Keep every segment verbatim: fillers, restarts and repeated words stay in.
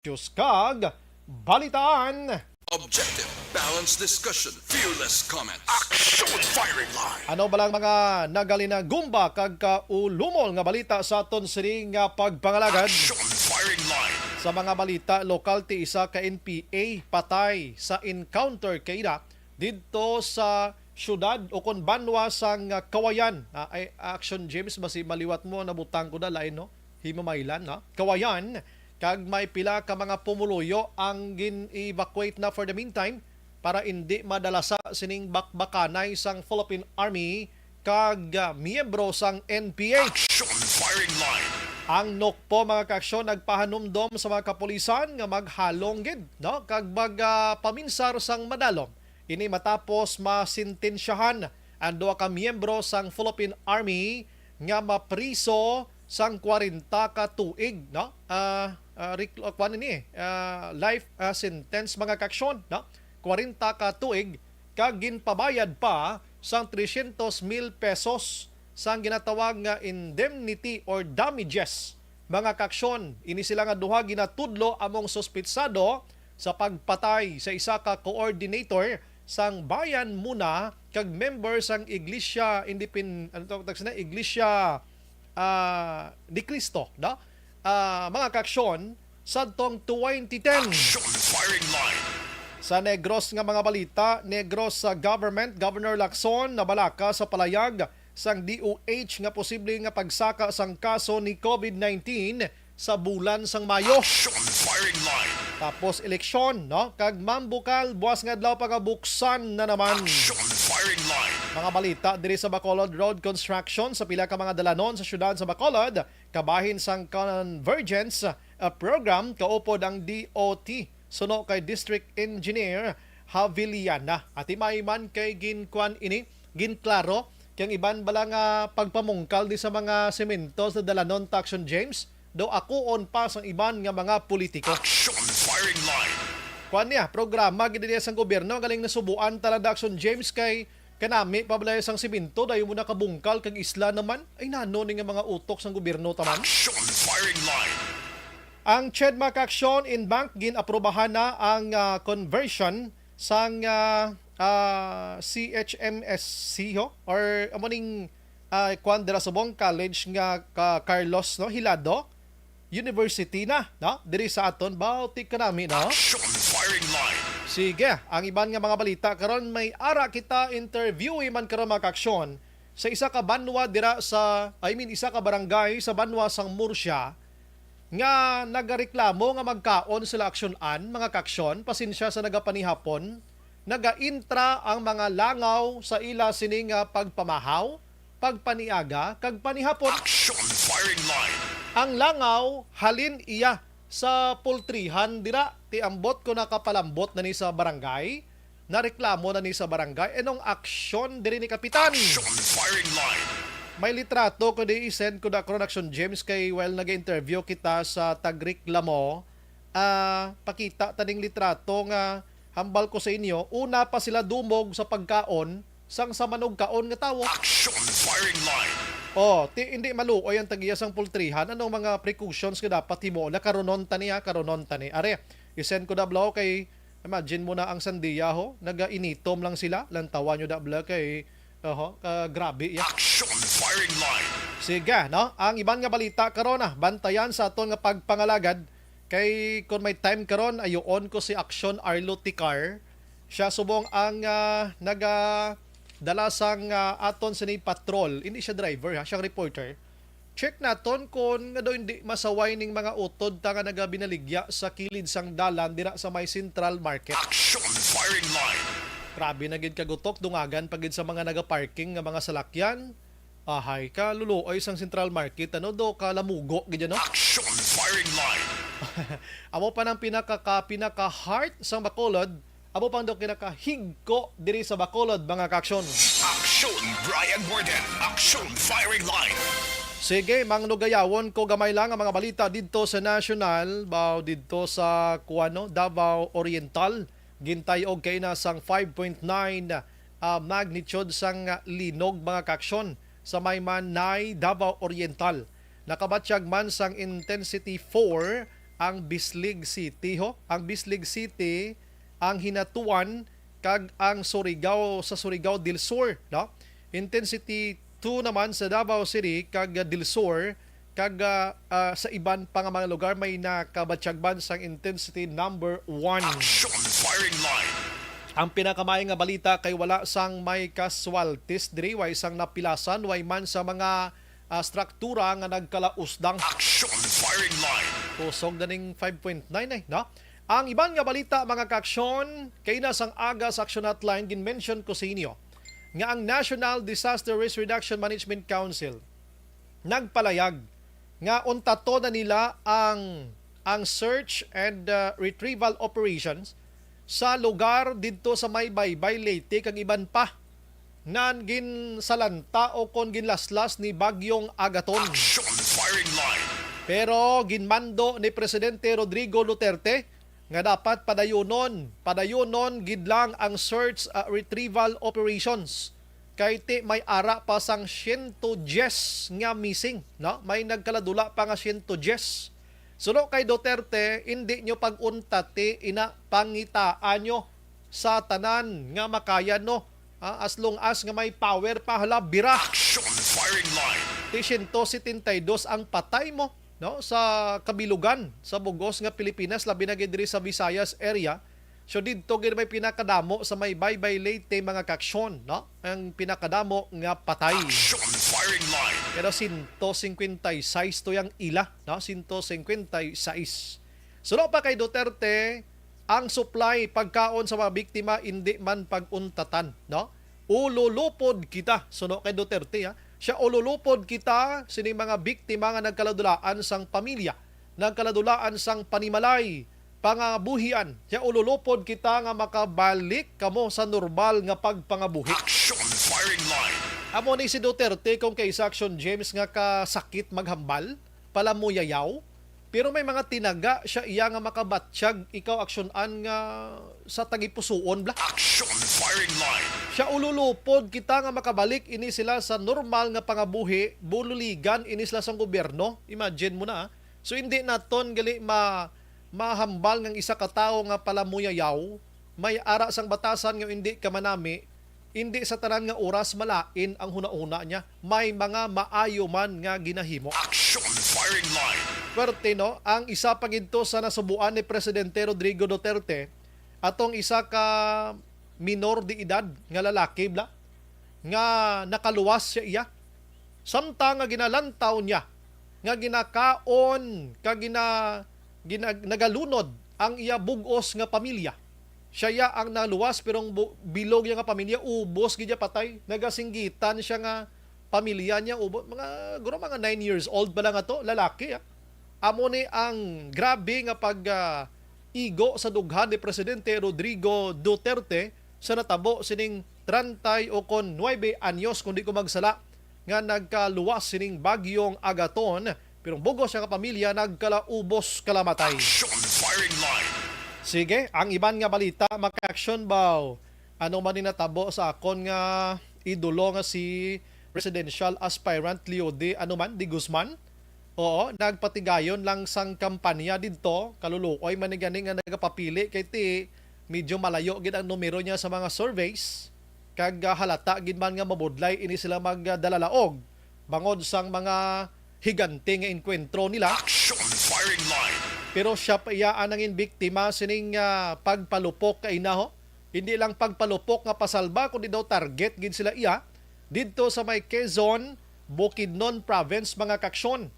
issues kag balitaan. Objective, balanced discussion, fearless comments. Action Firing Line! Ano ba lang mga nagalinagumba kag kaulumol nga balita sa aton sining nga pagpangalagad? Action Firing Line! Sa mga balita lokal, ti isa ka N P A patay sa encounter kay ina didto sa syudad o kon banwa sang Kawayan. Ah, ay, Action James, basi maliwat mo, nabutang ko na lain, no? Himamaylan, no? Kawayan, kag may pila ka mga pumuluyo ang gin-evacuate na for the meantime para indi madalasa sining bakbakanay sang Philippine Army kag, ah, miyembro sang N P A. Action Firing Line. Ang NOCPO, mga kaaksyon, nagpahanumdom sa mga kapulisan nga maghalong gid, no, kag mag, ah, paminsar sang madalom. Ini matapos masintensyahan ang duha ka miyembro sang Philippine Army nga mapriso sang kwarenta ka tuig, no? Ah, ah, rik-, ah, kuwan ini, ah, life, ah, sentence, mga kaaksyon, no? Kwarenta ka tuig, kag ginpabayad pa sang trescientos mil pesos sang ginatawag nga indemnity or damages, mga kaaksyon. Ini sila nga duha ginatudlo among suspitsado sa pagpatay sa isa ka coordinator sang Bayan Muna kag member sang Iglesia Independ-, ano to, tawag sila? Iglesia, ah, ni Cristo, no? Ah, mga kaaksyon, sadtong twenty ten. Action Firing Line. Sa Negros nga mga balita, Negros sa government, Governor Lacson nabalaka sa palayag sang D O H nga posible nga pagsaka sang kaso ni COVID nineteen sa bulan sang Mayo. Action Firing Line. Tapos eleksyon, no? Kag Ma'am Bukal, buwas nga adlaw pa nga buksan na naman. Action Firing Line. Mga balita diri sa Bacolod, road construction sa pila ka mga dalanon sa siyudad sa Bacolod, kabahin sang Convergence, ah, program, kaupod ang D O T, suno kay District Engineer Haviliana. Ati may man kay ginkuan ini, ginklaro kay ang iban bala nga pagpamungkal di sa mga semento sa dalanon, Action James, daw akuon pa sang iban nga mga politiko. Action Firing Line. Kuan niya, programa gid niya sang gobyerno, galing nasubuan talaga, Action James, kay kanami pa bala sang semento, dayon mo nakabungkal kag isla naman. Ay, nano ni nga mga utok sang gobyerno taman? Action Firing Line. Ang CHED, mga kaaksyon, en banc gin-aprobahan na ang, ah, conversion sang, ah, ah, C H M S C, ho? Or amo ning, ah, kuan dira subong college nga ka Carlos, no, Hilado University na, no? Diri sa aton, bauti kanami, no? Action Firing Line. Sige, ang iban nga mga balita karon, may ara kita, interviewee man karon, mga kaaksyon, sa isa ka banwa dira sa, I mean, isa ka barangay sa banwa sang Murcia nga nagareklamo nga magkaon sila, aksyon-an, mga kaaksyon, pasensya sa nagapanihapon, nagaintra ang mga langaw sa ila sini nga pagpamahaw, pagpaniaga, kag panihapon. Action Firing Line. Ang langaw halin iya sa pultrihan dira, ti ambot ko nakapalambot na ni sa barangay, nareklamo na ni sa barangay, anong aksyon diri ni Kapitan? Action Firing Line. May litrato ko di, i-send ko na karon, Action James, kay while nag-interview kita sa tagreklamo, ah, pakita taning litrato nga hambal ko sa inyo, una pa sila dumog sa pagkaon sang sa manugkaon nga tawo. Action Firing Line. Oh, ti, hindi maluoy ang tagiya sang pultrihan. Anong mga precautions nga dapat himuon? Na karunon tani, ha, karunon tani. Are, i-send ko na, bro, kay imagine mo na ang sandiya, ho. Nagainitom lang sila. Lantawan nyo da, bro, kay, oho, ka, grabe, ya. Action Firing Line. Sige, no? Ang iban nga balita karon, ah, bantayan sa aton nga pagpangalagad. Kay kung may time karon, ayoon ko si Action Arlo Ticar. Siya subong ang, ah, naga-, dala sang, ah, aton sini patrol. Hindi siya driver, ha, siyang reporter. Check naton kung nga daw hindi masaway ning mga utod ta nga nagabinaligya sa kilid sang dalan dira sa may Central Market. Action Firing Line. Grabe na gid kagutok, dungagan pa gid sa mga nagaparking nga mga salakyan. Ahay, kaluluoy sang Central Market, ano, do kalamugo gid, ano? Action Firing Line. Amo pa nang pinaka, ka, pinaka-heart sang Bacolod, amo pang do kinakahigko diri sa Bacolod, mga kaaksyon. Action Brian Warden. Action Firing Line. Sige, mangnugayawon ko gamay lang ang mga balita didto sa national, bao didto sa kuano, Davao Oriental. Gintay-og kay na sang five point nine, ah, magnitude sang linog, mga kaaksyon, sa may Manay, Davao Oriental. Nakabatyag man sang intensity four ang Bislig City, ho. Ang Bislig City, ang Hinatuan, kag ang Surigao sa Surigao del Sur, no? Intensity two naman sa Davao City kag del Sur, kag, ah, ah, sa iban pa nga mga lugar may nakabatyag man sang intensity number one. Action firing line. Ang pinakamay nga balita kay wala sang may casualties diri, way sang napilasan, way man sa mga, ah, struktura nga nagkalausdang. Action firing line. Kusog na ning five point nine eh, no? Ang iban nga balita, mga kaaksyon, kay na sang aga sa Action Hotline, gin-mention ko sa inyo nga ang National Disaster Risk Reduction Management Council nagpalayag nga untato na nila ang, ang search and, uh, retrieval operations sa lugar didto sa may Baybay, Leyte, kag iban pa nan ginsalanta o kon ginlaslas ni Bagyong Agaton. Action firing line. Pero ginmando ni Presidente Rodrigo Duterte nga dapat padayunon, padayunon gid lang ang search, uh, retrieval operations, kay ti may ara pa sang siyento diyes nga missing, no? May nagkaladula pa nga siyento diyes. Suno kay Duterte, indi nyo pag-untati ina, pangitaan nyo sa tanan nga makaya, no? Ah, as long as nga may power pa, hala, bira. Action firing line. Ti siyento setenta y dos ang patay mo, no, sa kabilugan sa bug-os nga Pilipinas, labi na gid diri sa Visayas area. So, didto gid may pinakadamo sa may Baybay, Leyte, mga kaaksyon, no? Ang pinakadamo nga patay. Action firing line. Pero siyento singkwenta y sais to yang ila, no? Siyento singkwenta y sais. Suno pa kay Duterte, ang supply pagkaon sa mga biktima indi man pag-untatan, no? Ululupod kita, suno kay Duterte, ha? Siya, ululupod kita sini mga biktima nga nagkaladulaan sang pamilya, nagkaladulaan sang panimalay, pangabuhian. Siya, ululupod kita nga makabalik kamo sa normal nga pagpangabuhi. Action firing line. Amo ni si Duterte kung kay sa Action James nga kasakit maghambal, palamuyayaw. Pero may mga tinaga siya iya nga makabatyag ikaw aksyonan nga sa tagipusoon bla. Action firing line. Siya ululupod kita nga makabalik ini sila sa normal nga pangabuhi, bululigan ini sila sang gobyerno. Imagine mo na, ah. So, hindi naton gali ma-, mahambal nga ang isa ka tawo nga palamuyayaw, may ara sang batasan nga hindi ka manami, hindi sa tanan nga oras malain ang hunahuna niya. May mga maayo man nga ginahimo. Action firing line. Perte, no? Ang isa pa gid to sa nasubuan ni Presidente Rodrigo Duterte, atong isa ka minor de edad nga lalaki, bla, nga nakaluwas siya iya. Samtang nga ginalantaw niya, nga ginakaon, kag gina-, gina-, nagalunod ang iya bug-os nga pamilya. Siya iya ang naluwas, pero ang bu-, bilog niya nga pamilya, ubos gid siya patay. Nagasinggitan siya nga pamilya niya, ubos, mga, guro, mga nine years old pa lang ato, lalaki, ah. Amo ni ang grabe nga pag, ah, igo sa dughan ni Presidente Rodrigo Duterte sa natabo sining treinta o kon nuebe anyos, kung di ko magsala, nga nagkaluwas sining Bagyong Agaton, pero ang bug-os niya nga pamilya nagkalaubos kalamatay. Action firing line. Sige, ang iban nga balita, mga kaaksyon, baw. Ano man ni natabo sa akon nga idolo nga si presidential aspirant Leody, ano man, de Guzman? Oo, nagpatigayon lang sang kampanya didto, kaluluoy man ni gani nga nagapapili kay ti medyo malayo gid ang numero niya sa mga surveys, kag, ah, halata gid man nga mabudlay ini sila magdalalaog bangod sang mga higante nga enkwentro nila. Action firing line. Pero siya pa iya ang nangin biktima sining, ah, pagpalupok kay naho. Hindi lang pagpalupok nga pasalba, kundi daw target gid sila iya didto sa may Quezon, Bukidnon Province, mga kaaksyon.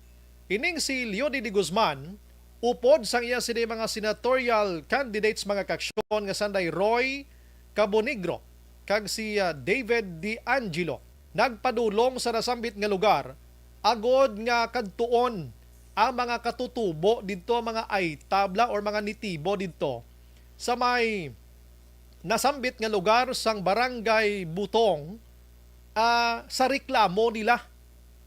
Ining si Leody de Guzman, upod sang iya sini mga senatorial candidates, mga kaaksyon, nga sanday Roy Cabonegro kag si, ah, David De Angelo, nagpadulong sa nasambit nga lugar agod nga kadtuon ang mga katutubo didto, mga Aita bla, or mga nitibo didto sa may nasambit nga lugar sang Barangay Butong, ah, sa reklamo nila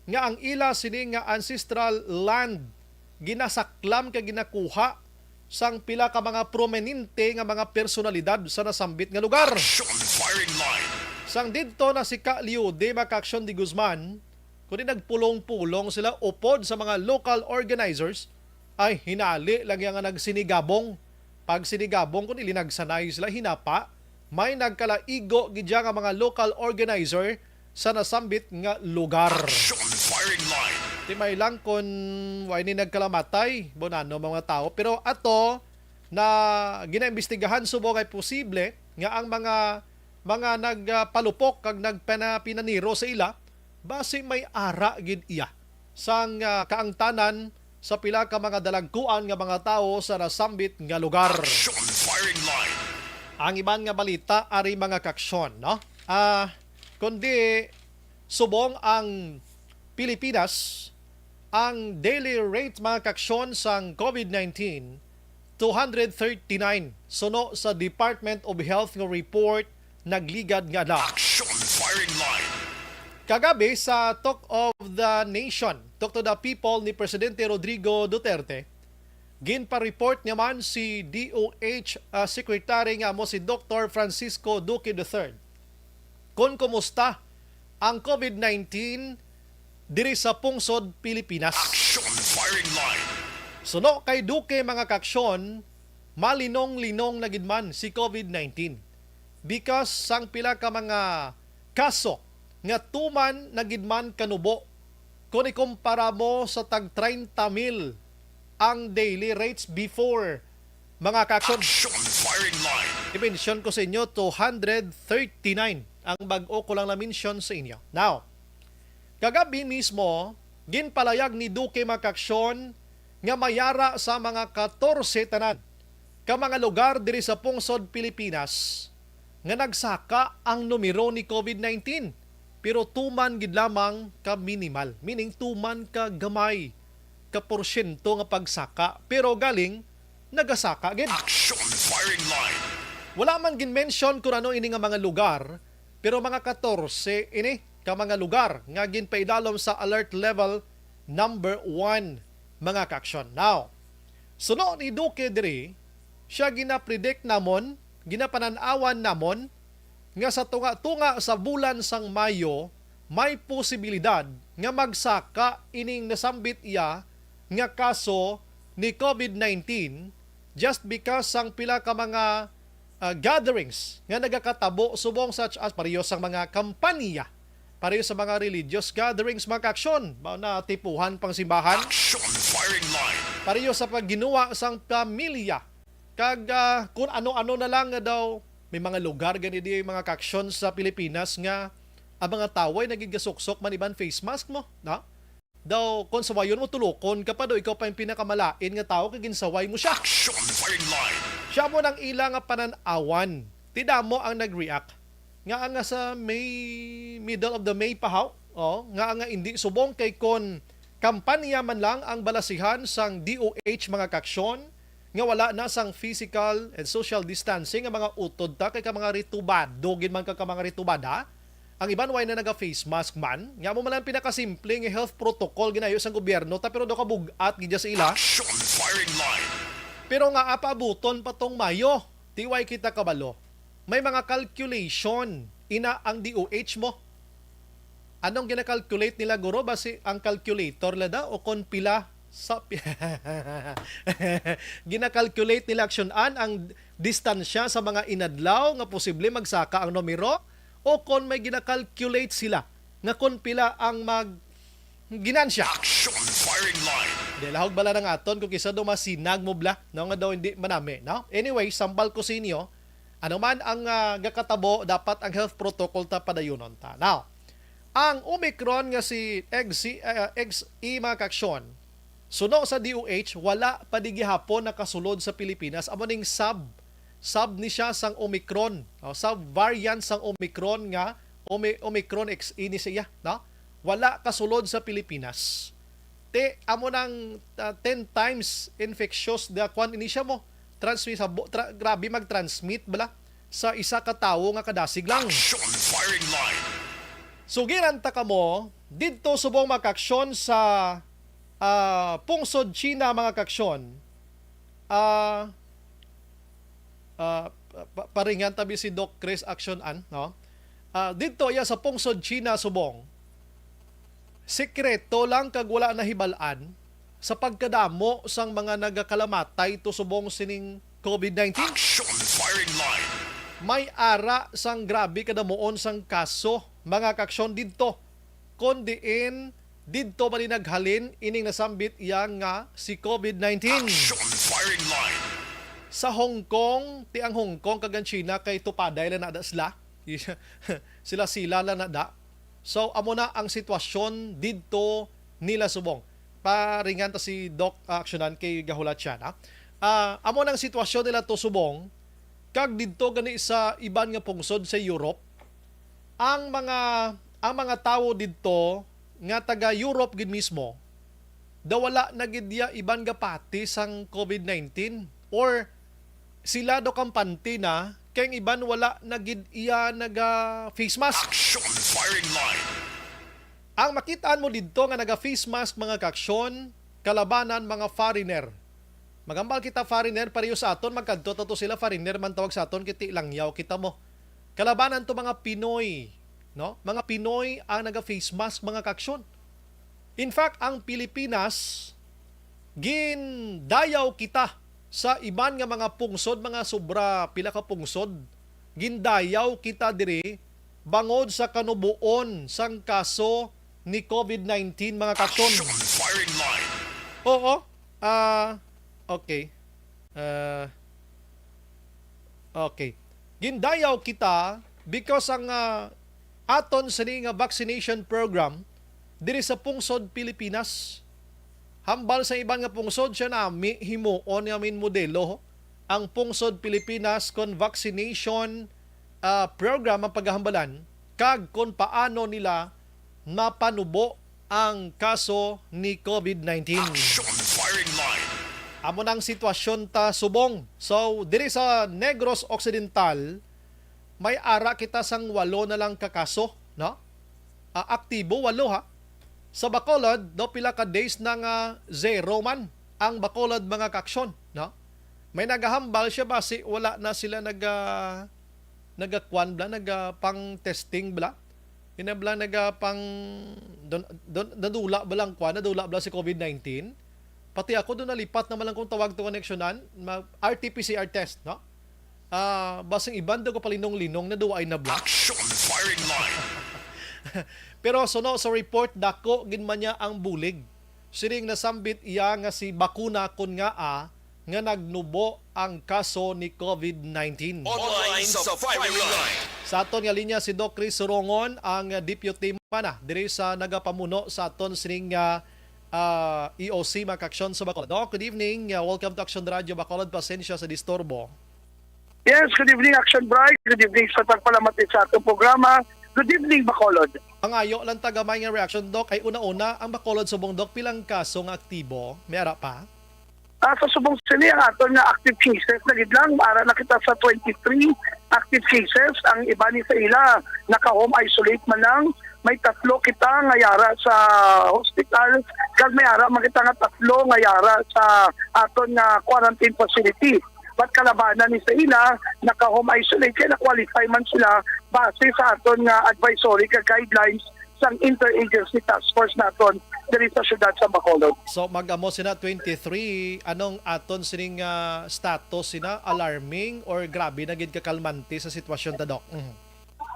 nga ang ila sini nga ancestral land ginasaklam kag ginakuha sang pila ka mga prominente nga mga personalidad sa nasambit nga lugar. Action firing line. Sang didto na si Ka Leody, mga kaaksyon, de Guzman, kundi nagpulong-pulong sila upod sa mga local organizers Ay, hinali lang yan nga nagsinigabong. Pag sinigabong, kung ilinagsanay sila, hinapa, may nagkalaigo gid dyan nga mga local organizer sa nasambit nga lugar. Action firing line. Di may lang kung why ni nagkalamatay, bonano mga tao. Pero ato na ginaimbestigahan subong ay posible nga ang mga mga nagpalupok kag nagpinaniro sa ila basi may ara gid iya sang ah, kaangtanan sa pila ka mga dalagkuan nga mga tawo sa nasambit nga lugar. Action firing line. Ang iban nga balita ari mga kaksyon, no? Ah, kundi subong ang Pilipinas, ang daily rate mga kaksyon sang COVID nineteen, two hundred thirty-nine, suno sa Department of Health nga report nagligad nga adlaw. Action firing line. Kagabi sa Talk of the Nation, Talk to the People ni Presidente Rodrigo Duterte, ginpa-report naman si D O H, ah, Secretary nga amo si Doktor Francisco Duque the third kung kumusta ang COVID nineteen diri sa pungsod Pilipinas. Action firing line. Suno kay Duque, mga kaksyon, malinong-linong na gid man si COVID nineteen because sang pila ka mga kaso nga tuman na gid man kanubo kung ikumpara mo sa tag treinta mil ang daily rates before, mga kaksyon. Action firing line. I-mention ko sa inyo, two hundred thirty-nine ang bag-o ko lang na-mention sa inyo. Now, kagabi mismo, ginpalayag ni Duque, mga kaksyon, nga mayara sa mga katorse tanan ka mga lugar diri sa pungsod Pilipinas nga nagsaka ang numero ni COVID nineteen, pero tuman gid lamang ka minimal, meaning tuman ka gamay ka porsyento nga pagsaka, pero galing nagasaka gid. Action firing line. Wala man gin-mention kung ano ini nga mga lugar, pero mga katorse ini ka mga lugar nga ginpaidalom sa alert level number one, mga kaaksyon. Now, suno ni Duque diri, siya ginapredict namon, ginapanan-awan namon nga sa tunga-tunga sa bulan sang Mayo may posibilidad nga magsaka ining nasambit iya nga kaso ni COVID nineteen just because sang pila ka mga, ah, gatherings nga nagakatabo subong such as pareho sang mga kampanya, pareho sa mga religious gatherings, mga kaaksyon, ba na tipuhan pang simbahan, Action firing line. Pareho sa pagginuwa sang pamilya, kag, ah, kun ano-ano na lang nga daw. May mga lugar gani di, mga kaaksyon, sa Pilipinas nga ang mga tawo ay nagigasuksok man iban face mask mo, no? Daw, kung sawayon mo, tulokon ka pa daw, ikaw pa yung pinakamalain nga tawo kay ginsaway mo siya. Action firing line. Siya mo nang ila nga panan-awan. Ti damo ang nag-react. Nga nga sa May, middle of the May pa haw, oh, nga nga indi subong kay kon kampanya man lang ang balasihan sang D O H, mga kaaksyon, nga wala na sang physical and social distancing nga mga utod ta kay ka mga ritubado gid man ka, ka mga ritubada. Ang iban way na naga face mask man, nga mo man lang pinakasimple nga health protocol ginayo sang gobyerno ta, pero daw kabug-at gid sa ila. Action firing line. Pero nga apaabuton pa tong Mayo, ti way kita kabalo. May mga calculation ina ang D O H mo. Anong gina-calculate nila, guro? Basi ang calculator la da o kon pila sa pi-, gina-calculate nila aksyon-an ang distansya sa mga inadlaw nga posible magsaka ang numero o kon may gina-calculate sila nga kon pila ang mag ginansya. Action firing line. Di lahog bala nang aton kung kisa daw masinag mo bla, no, nga daw hindi manami, no? Anyway, sambal ko sa inyo, ano man ang, ah, gakatabo, dapat ang health protocol ta padayunon ta. Now, ang Omicron nga si X C, ah, X E, mga kaaksyon, suno sa D O H, wala pa di gihapon nakasulod sa Pilipinas. Amo ning sub, sub ni siya sang Omicron, o, sub variant sang Omicron nga Omi-, Omicron X E ni siya, no? Wala kasulod sa Pilipinas. Te, amo nang, ah, ten times infectious the kwan ini siya mo. Transmis-, tra-, grabe mag-transmit bala sa isa ka tawo nga kadasig lang. Action firing line. Sugiran ta kamo didto subong, mga kaaksyon, sa, ah, pungsod China, mga kaaksyon. Ah, ah, pa-, paringan tabi si Doc Chris aksyon-an, no? Ah, didto iya sa pungsod China subong, sikreto lang kag wala nahibal-an sa pagkadamo sang mga nagakalamatay to subong sining COVID nineteen. Action Firing Line. May ara sang grabe kadamuon sang kaso, mga kaaksyon, didto, kon diin didto man ni naghalin ining nasambit iya nga si COVID nineteen. Action Firing Line. Sa Hong Kong, ti ang Hong Kong kag ang China kay tupaday lang na da sila. Sila-sila lang na da. So, amo na ang sitwasyon didto nila subong. Paringan ta si Doc, ah, aksyonan kay gahulat siya na. Ah, amo na ang sitwasyon nila to subong, kag didto gani sa iban nga pungsod sa Europe, ang mga, ang mga tawo didto nga taga Europe gid mismo, daw wala na gid iya iban gapati sang COVID nineteen, or sila daw kampante na, kay ang iban wala na gid iya naga face mask. Action Firing Line. Ang makitaan mo didto nga naga face mask, mga kaaksyon, kalabanan mga foreigner. Magambal kita foreigner, pareho sa aton, magkadto ta to sila, foreigner man tawag sa aton, kiti langyaw kita mo. Kalabanan to mga Pinoy, no? Mga Pinoy ang naga face mask, mga kaaksyon. In fact, ang Pilipinas, gindayaw kita sa iban nga mga pungsod, mga sobra pila ka pungsod. Gindayaw kita diri bangod sa kanubuon sang kaso ni COVID nineteen, mga kaaksyon. Action Firing Line. Oo. Ah, okay. Ah, okay. Gindayaw kita because ang, ah, aton sini nga vaccination program diri sa pungsod Pilipinas. Hambal sa iban nga pungsod, siya nami himuon nga main modelo ang pungsod Pilipinas kon vaccination, ah, program ang paghahambalan kag kon paano nila mapanubo ang kaso ni COVID nineteen. Action Firing Line. Amo na ang sitwasyon ta subong. So, diri sa Negros Occidental, may ara kita sang walo na lang ka kaso, no? Ah, aktibo, walo, ha. Sa Bacolod, do pila ka days na nga zero man ang Bacolod, mga kaaksyon, no? May nagahambal siya basi wala na sila naga-, nagakuan bala, naga pang testing bala. Ina bala naga pang don, don, nadula bala ang kuan, nadula bala si COVID nineteen. Pati ako do nalipat naman lang kung tawag to koneksyonan, ma-, R T P C R test, no? Ah, basing iban daw ko palinong-linong na duwa ay na black. Action Firing Line. Pero suno sa report, dako gid man niya ang bulig. Siring nasambit iya nga si bakuna kon ngaa nga nagnubo ang kaso ni COVID nineteen. Online sa Firing Line. Sa aton nga linya si Doc Chris Surongon, ang deputy mana diri sa nagapamuno sa aton sining, ah, ah, E O C, mga kaaksyon sa Bacolod. Doc, good evening. Ah, welcome to Action Radio Bacolod. Pasensya sa disturbo. Yes, good evening, Action Bright. Good evening sa tagpalamati sa atong programa. Good evening, Bacolod. Ang ayo lang tagamay nga reaction, Doc, ay una-una, ang Bacolod subong, Doc, pilang kaso nga aktibo? May ara pa? Ah, sa subong sini, ang aton nga active cases na gid lang, ara na kita sa twenty-three active cases. Ang iba ni sa ila, naka-home isolate man lang. May tatlo kita nga yara sa hospital, kag may ara man kita nga tatlo nga yara sa aton nga quarantine facility. But kalabanan ni sa ila, naka-home isolate, kaya na-qualify man sila base sa aton nga advisory kag guidelines sang Interagency Task Force naton diri sa siyudad sa Bacolod. So, mag-amo sina twenty-three, anong aton sining, ah, status sina? Alarming or grabe na gid kakalmante sa sitwasyon ta, Doc? Mhm.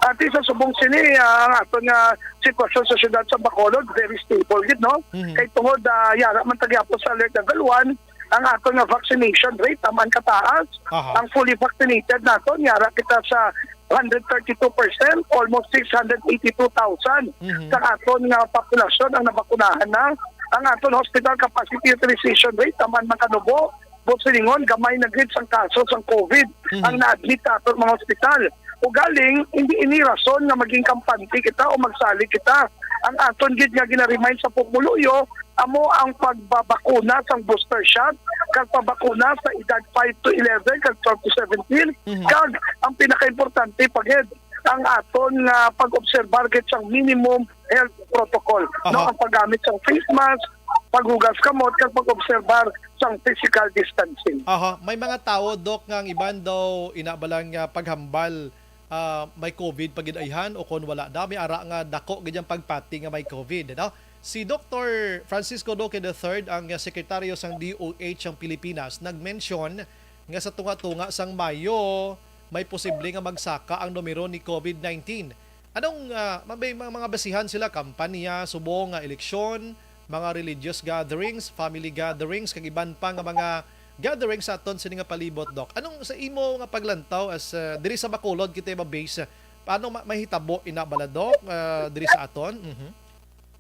Ati sa subong sini, ah, ang aton nga sitwasyon sa siyudad sa Bacolod, very stable gid, no? Mhm. Kay tungod, ah, yara man ta gyapon sa alert level one, ang aton nga vaccination rate taman kataas. Aha. Ang fully vaccinated naton, yara kita sa hundred thirty-two percent, almost six hundred eighty-two thousand Mhm. sa aton nga populasyon ang nabakunahan na. Ang aton hospital capacity utilization rate taman makanubo, buot silingon, gamay na gid sang kaso sang COVID Mhm. ang na-admit sa aton mga hospital. Ugaling, hindi ini rason nga maging kampante kita o magsalig kita. Ang aton gid nga gina-remind sa pumuluyo, amo ang pagbabakuna sang booster shot, kag pabakuna sa edad five to eleven, kag twelve to seventeen, Mhm. kag ang pinakaimportante pa gid, ang aton nga pag-obserbar gid sang minimum health protocol, no? Aha. Ang paggamit sang face mask, paghugas kamot, kag pag-obserbar sang physical distancing. Aha, may mga tawo, Doc, nga ang iban daw ina ba lang nga paghambal, ah, may COVID pa gid ayhan o kon wala da, may ara nga dako gid ang pagpati nga may COVID, no? Si Doktor Francisco Duque the third, ang, uh, sekretaryo sang D O H sang Pilipinas, nag-mention nga sa tunga-tunga sang Mayo, may posible nga magsaka ang numero ni COVID nineteen. Anong, uh, may mga, mga basihan sila, kampanya, subong nga eleksyon, mga religious gatherings, family gatherings, kag iban pa nga mga gatherings sa aton sini nga palibot, Doc? Anong sa imo nga paglantaw as, uh, diri sa Bacolod kita ba base? Paano ma-, mahitabo ina bala, Doc, uh, diri sa aton? Mhm.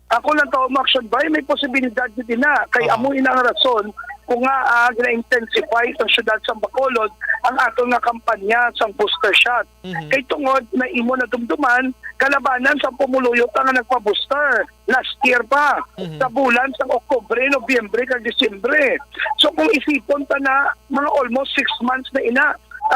Ako lang to, Max Bay, may posibilidad gid na. Kay Aha. amo ina ang rason kung nga, ah, gina-intensify sa siyudad sa Bacolod ang aton nga kampanya sang booster shot. Mhm. Kay tungod na imo nadumduman, kalabanan sa pumuluyo ta nga nagpa-booster last year pa, Mhm. sa bulan sang Oktubre, Nobyembre, kag Disyembre. So kung isipon ta na, mga almost six months na ina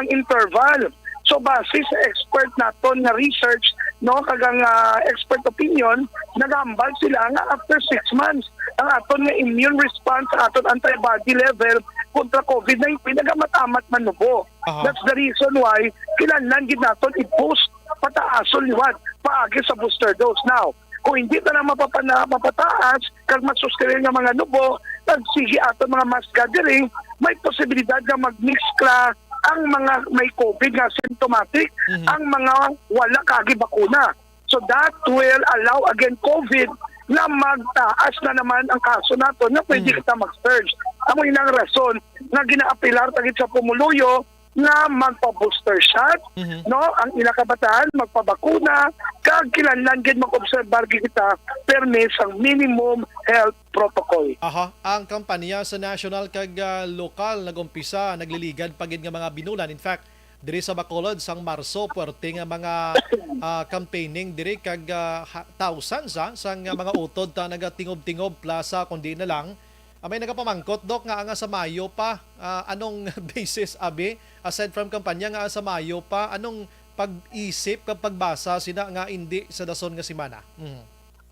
ang interval. So base sa expert naton nga research, no, kag ang, ah, expert opinion, nagahambal sila nga after six months, ang aton nga immune response, ang aton antibody level kontra COVID nineteen, nagamat-amat manubo. Aha. That's the reason why kinahanglan gid naton i-boost, pataason liwat paagi sa booster dose. Now, kung hindi ta na mapapana-, mapataas kag masustainable nga mga nubo, kag sige aton mga mass gathering, may posibilidad nga magmiskla ang mga may COVID nga symptomatic, Mhm. ang mga wala kaagi bakuna. So that will allow again COVID na magtaas na naman ang kaso naton nga pwede Mhm. kita mag-surge. Amo yun ang rason nga ginaapilar ta gid sa pumuluyo nga magpa-booster shot, Mhm. no? Ang ila kabataan, magpabakuna, kag kinahanglan gid mag-obserbar gid kita permi sang minimum health protocol. Aha, ang kampanya sa national kag, ah, lokal nag-umpisa, nagliligad pa gid nga mga binulan. In fact, diri sa Bacolod sang Marso, puwerte nga mga, ah, campaigning diri kag, ah, ha-, thousands, ah, sang, ah, mga utod ta nagatingob-tingob plaza, kundi na lang, ah, may nagapamangkot, Doc, nga anga sa Mayo pa. Ah, anong basis, abi, aside from kampanya, nga sa Mayo pa? Anong pag-isip kag pagbasa sina nga indi sa dason nga semana? Mhm.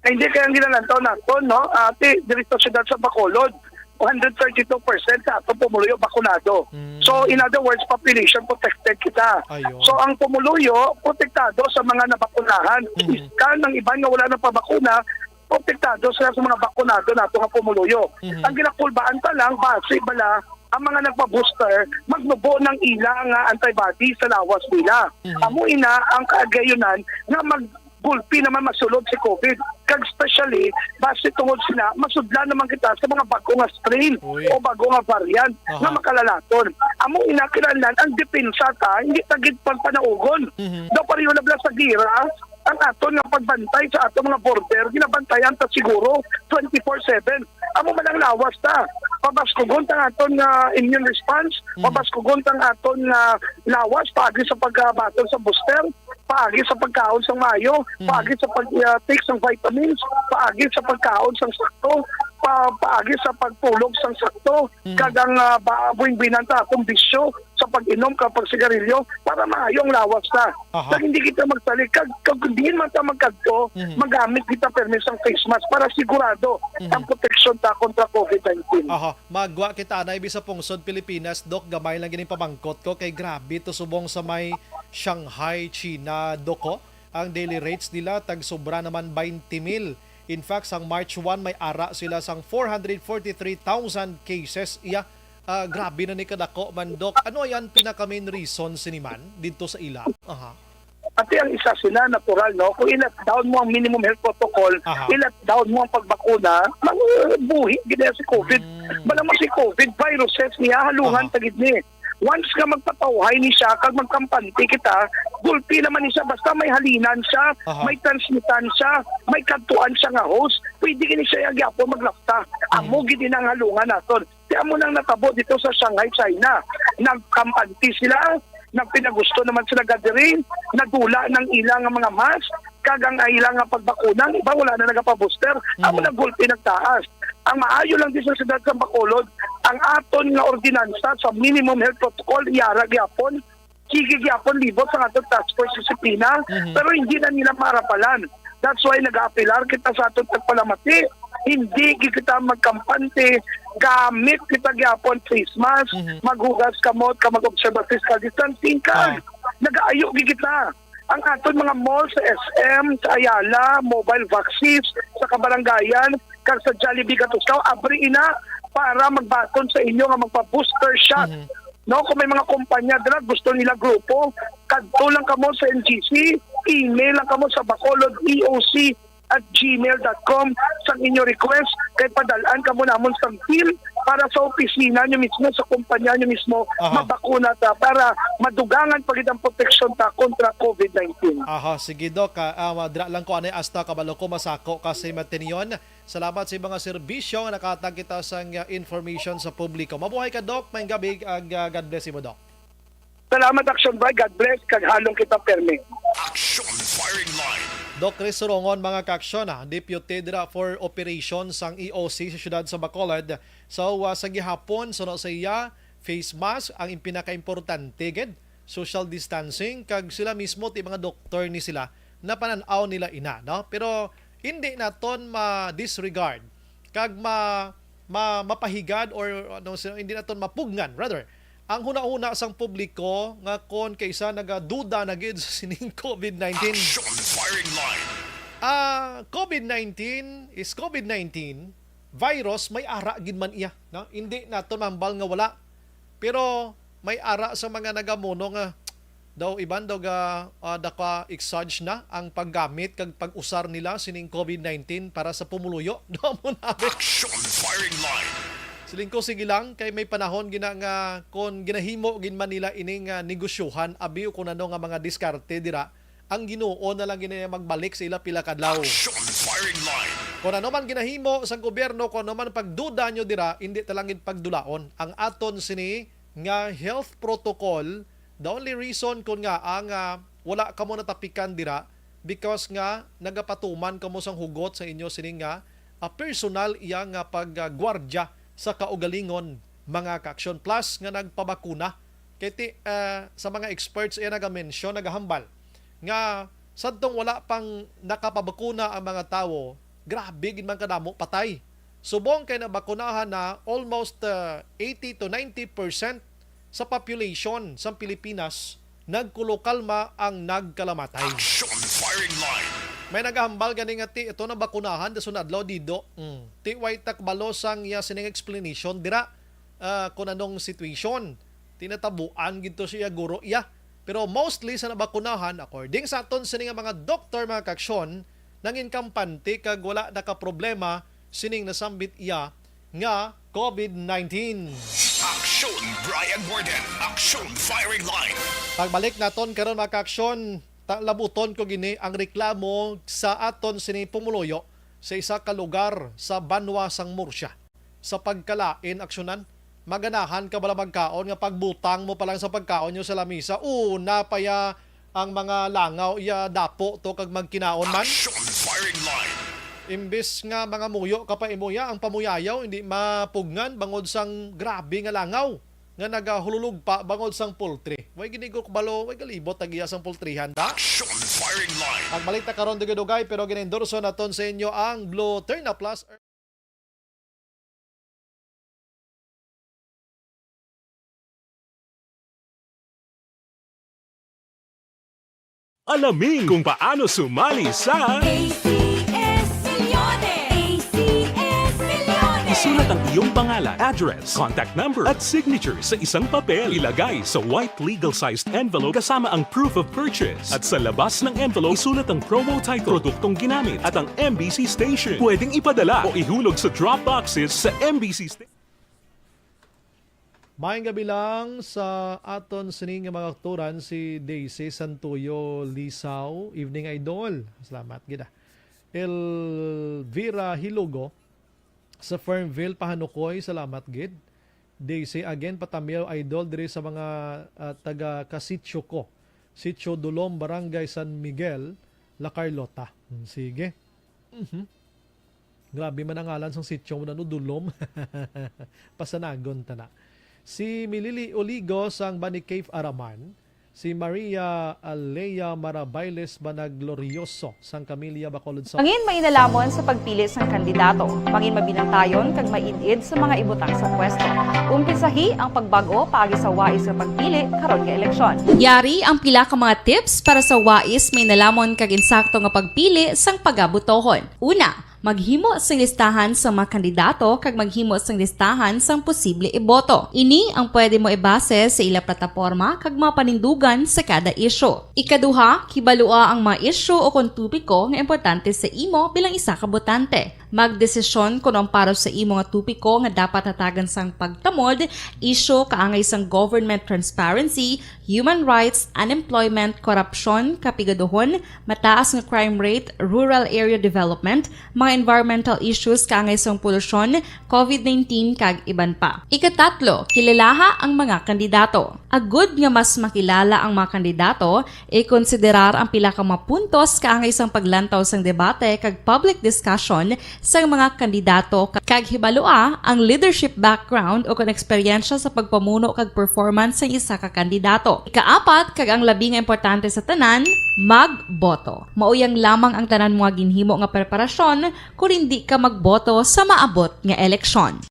Ay, hindi, kaya ang ginalantaw naton, no? Ati, diri sa siyudad sa Bacolod, one hundred thirty-two percent sa atong pumuluyo bakunado. Mm. So, in other words, population protected kita. Ayun. So, ang pumuluyo, protektado sa mga nabakunahan. Mhm. Iskan ang iban nga wala na pabakuna, protektado sila sa mga bakunado nato nga pumuluyo. Mhm. Ang ginakulbaan pa lang, base bala ang mga nagpa-booster, magnubo ng ila nga antibody sa lawas nila. Mhm. Amo ina ang kaagayunan nga mag gulpi naman masulod si COVID. Kag especially, base tungod sina, masudlan naman kita sa mga bago nga strain Uy. o bago nga variant Aha. nga makalalaton. Amo ina kinahanglan ang depensa ta, hindi ta gid pagpanaugon. Mhm. Daw pareho na bala sa gira, ang aton nga pagbantay sa aton mga border, ginabantayan ta siguro twenty-four seven. Amo man ang lawas ta. Pabaskugon ta ang aton nga immune response, Mhm. pabaskugon ta ang aton nga lawas paagi sa pagkabaton sa booster, paagi sa pagkaon sang maayo, Mhm. paagi sa pag, ah, take sang vitamins, paagi sa pagkaon sang sakto, pa, paagi sa pagtulog sang sakto, Mhm. kag ang, ah, ba, buwing-buwinan ta atong bisyo sa pag-inom kag pagsigarilyo para maayo ang lawas ta. Aha. Kag hindi kita magsalig, kag, kag diin man ta magkadto, Mhm. magamit kita permi sang face mask para sigurado Mhm. ang proteksyon ta kontra COVID nineteen. Aha. Magwa kita anay bi sa pungsod Pilipinas, Doc, gamay lang gini pamangkot ko kay grabe to subong sa may Shanghai, China, Doc, oh. Ang daily rates nila tag sobra naman twenty mil. In fact, sang March one, may ara sila sang four hundred forty-three thousand cases. Iya, ah, grabe na ni kadako man, Doc. Ano ay ang pinaka main reason sini man didto sa ila? Aha. Ati ang isa sila, natural, no? Kung i-lockdown mo ang minimum health protocol, Aha. i-lockdown mo ang pagbakuna, mabuhi gid na si COVID. Mm. Bala mo si COVID, viruses niya, halungan Aha. ta gid ni. Once nga magpatawhay ni siya, kag magkampante kita, gulpi naman ni siya, basta may halinan siya, Aha. may transmitan siya, may kadtuan siya nga host, pwede gini siya gyapon maglapta. Amo Mm. gid ina ang halungan naton. Kaya mo nang natabo dito sa Shanghai, China. Nagkampante sila, nagpinagusto naman sila gathering, nadula ng ilang mga mask, kag ang ilang nga pagbakuna, ang iba wala na nagapa-booster. Amo Mhm. nagulpi nagtaas. Ang maayo lang di sa siyudad sa Bacolod, ang aton nga ordinansa sa minimum health protocol, iyara gyapon, sige gyapon libot sa aton task force disiplina, Mhm. pero hindi na nila marapalan. That's why nag-aapilar kita sa aton tagpalamati. Hindi gid kita magkampante, gamit kita gyapon face mask, Mhm. maghugas kamot, ka mag-observe physical distancing, kag Ah. nagaayo gid kita. Ang aton mga mall sa S M, sa Ayala, Mobile Vaxis, sa Kabarangayan, kag sa Jollibee Katuslaw, abri ina para magbaton sa inyo nga magpa-booster shot. Mhm. No, kung may mga kumpanya dira gusto nila grupo, kadto lang kamo sa N G C, email lang kamo sa bacolod E O C at gmail dot com sang inyo request, kay padal-an kamo namon sang team para sa opisina nyo mismo, sa kumpanya nyo mismo, Aha. mabakuna ta para madugangan pa gid ang proteksyon ta kontra covid nineteen. Aha, sige, Doc. Ah, ah, dira lang ko anay hasta kabalo ko masako ka sa Matinyon. Salamat sa mga serbisyo nga nakatag kita sang, ah, information sa publiko. Mabuhay ka, Doc. Maayong gabi, ag, ah, God bless imo, Doc. Salamat, Action Boy. God bless. Kag halong kita permi. Action Firing Line. Doc Chris Surongon, mga ka-aksyon, ah, deputy dira for operation sang E O C sa siyudad sa Bacolod. So, ah, sa gihapon, suno sa iya, face mask ang pinakaimportante gid, social distancing, kag sila mismo ti mga doktor ni sila napanan-aw nila ina, no? Pero hindi naton ma-disregard kag ma, ma, mapahigad or ano, si-, hindi naton mapugngan, rather, ang hunahuna sang publiko nga kon kaisa nagaduda na gid sa sining covid nineteen. Action Firing Line. Ah, covid nineteen is covid nineteen, virus, may ara gid man iya, no? Hindi naton mahambal nga wala. Pero may ara sa mga nagamuno nga daw iban daw ga, ah, naka-exage na ang paggamit kag pag-usar nila sining covid nineteen para sa pumuluyo. Daw mo na. Action Firing Line. Siling ko, sige lang, kay may panahon gina nga kon ginahimo gid man nila ini nga negosyohan, abi o kun ano nga mga diskarte dira, ang Ginoo na lang gid ang magbalik sa ila pila ka adlaw. Action Firing Line. Kon ano man ginahimo sang gobyerno, kon ano man pagduda nyo dira, hindi ta lang gid pagdulaon. Ang aton sini nga health protocol, the only reason kon ngaa nga wala kamo natapikan dira, because nga nagapatuman kamo sang hugot sa inyo sini nga, ah, personal iya nga paggwardya sa kaugalingon, mga ka-aksyon. Plus nga nagpabakuna. Kay ti, ah, sa mga experts iya naga-mention, nagahambal nga sadtong wala pang nakapabakuna ang mga tawo, grabe gid man kadamo patay. Subong kay nabakunahan na almost, ah, eighty to ninety percent sa population sang Pilipinas, nagkulokalma ang nagkalamatay. Action Firing Line. May nagahambal gani nga ti ito nabakunahan, dason adlaw dido. Mm. Ti way ta kabalo sang iya sining explanation dira, ah, kun anong situation. Tinatabuan gid to siya, guro, iya. Pero mostly sa nabakunahan, according sa aton sini nga mga doktor, mga ka-aksyon, nangin kampante kag wala nakaproblema sining nasambit iya nga covid nineteen. Action Brian Warden. Action Firing Line. Pagbalik naton karon, mga ka-aksyon, ta-, labuton ko gini ang reklamo sa aton sini pumuluyo sa isa ka lugar sa banwa sang Murcia. Sa pagkalain aksyonan, maganahan ka bala magkaon nga pagbutang mo pa lang sa pagkaon nyo sa lamisa, una pa ya ang mga langaw iya dapo to kag magkinaon man? Action Firing Line. Imbis nga mangamuyo ka pa imo ya, ang pamuyayaw hindi mapugngan bangod sang grabe nga langaw nga nagahululog pa bangod sang poultry. Way gini ko kabalo, way galibot ang iya sang poultryhan da. Action Firing Line. Ang balita karon dugay-dugay, pero ginaendorso naton sa inyo ang Blue Turn Up Plus. Alamin kung paano sumali sa A C S Milyones! A C S Milyones! Isulat ang iyong pangalan, address, contact number, at signature sa isang papel. Ilagay sa white legal-sized envelope kasama ang proof of purchase. At sa labas ng envelope, isulat ang promo title, produktong ginamit, at ang M B C station. Pwedeng ipadala o ihulog sa drop boxes sa M B C station. Maayong gabi lang sa aton sining nga mga aktoran, si Daisy Santuyo Lisaw. Evening, Idol. Salamat gid, ah. Elvira Hilugo sa Fernville, Pahanukoy. Salamat gid. Daisy again, patamyaw, Idol, diri sa mga, ah, taga kasityo ko. Sitio Dulom, Barangay San Miguel, La Carlota. Hmm, sige. Mhm. Grabe man ang ngalan sang sitio mo na, no, Dulom. Pasanagon ta na. Si Milili Oligo sang Bani Cave Araman, Si Maria Alea Marabailes Managlorioso sang Camilla, Bacolod sa Mangin mainalomon sa pagpili sang kandidato. Mangin mabinantayon kag maid-id sa mga ibutang sa pwesto. Umpisahi ang pagbag-o paagi sa wais nga pagpili karon nga eleksyon. Yari ang pila ka mga tips para sa wais, mainalomon kag insakto nga pagpili sang pagabutohon. Una, maghimo sing listahan sang mga kandidato kag maghimo sing listahan sang posible iboto. Ini ang pwede mo ibase sa ila plataporma kag mga panindugan sa kada isyu. Ikaduha, kibalua ang mga isyu o kon topiko nga importante sa imo bilang isa ka botante. Magdesisyon kon ang para sa imo nga topiko nga dapat hatagan sang pagtamod, isyu kaangay sang government transparency, human rights, unemployment, korupsyon, kapigaduhon, mataas nga crime rate, rural area development, mga environmental issues kaangay sang polusyon, covid nineteen, kag iban pa. Ikatatlo, kilalaha ang mga kandidato. Agud nga mas makilala ang mga kandidato, ikonsiderar ang pila ka mga puntos kaangay sang paglantaw sang debate kag public discussion sang mga kandidato, kag hibalua ang leadership background o kon eksperyensya sa pagpamuno kag performance sang isa ka kandidato. Ikaapat, kag ang labi nga importante sa tanan, magboto. Mauyang lamang ang tanan mo nga ginhimo nga preparasyon kon indi ka magboto sa maabot nga eleksyon.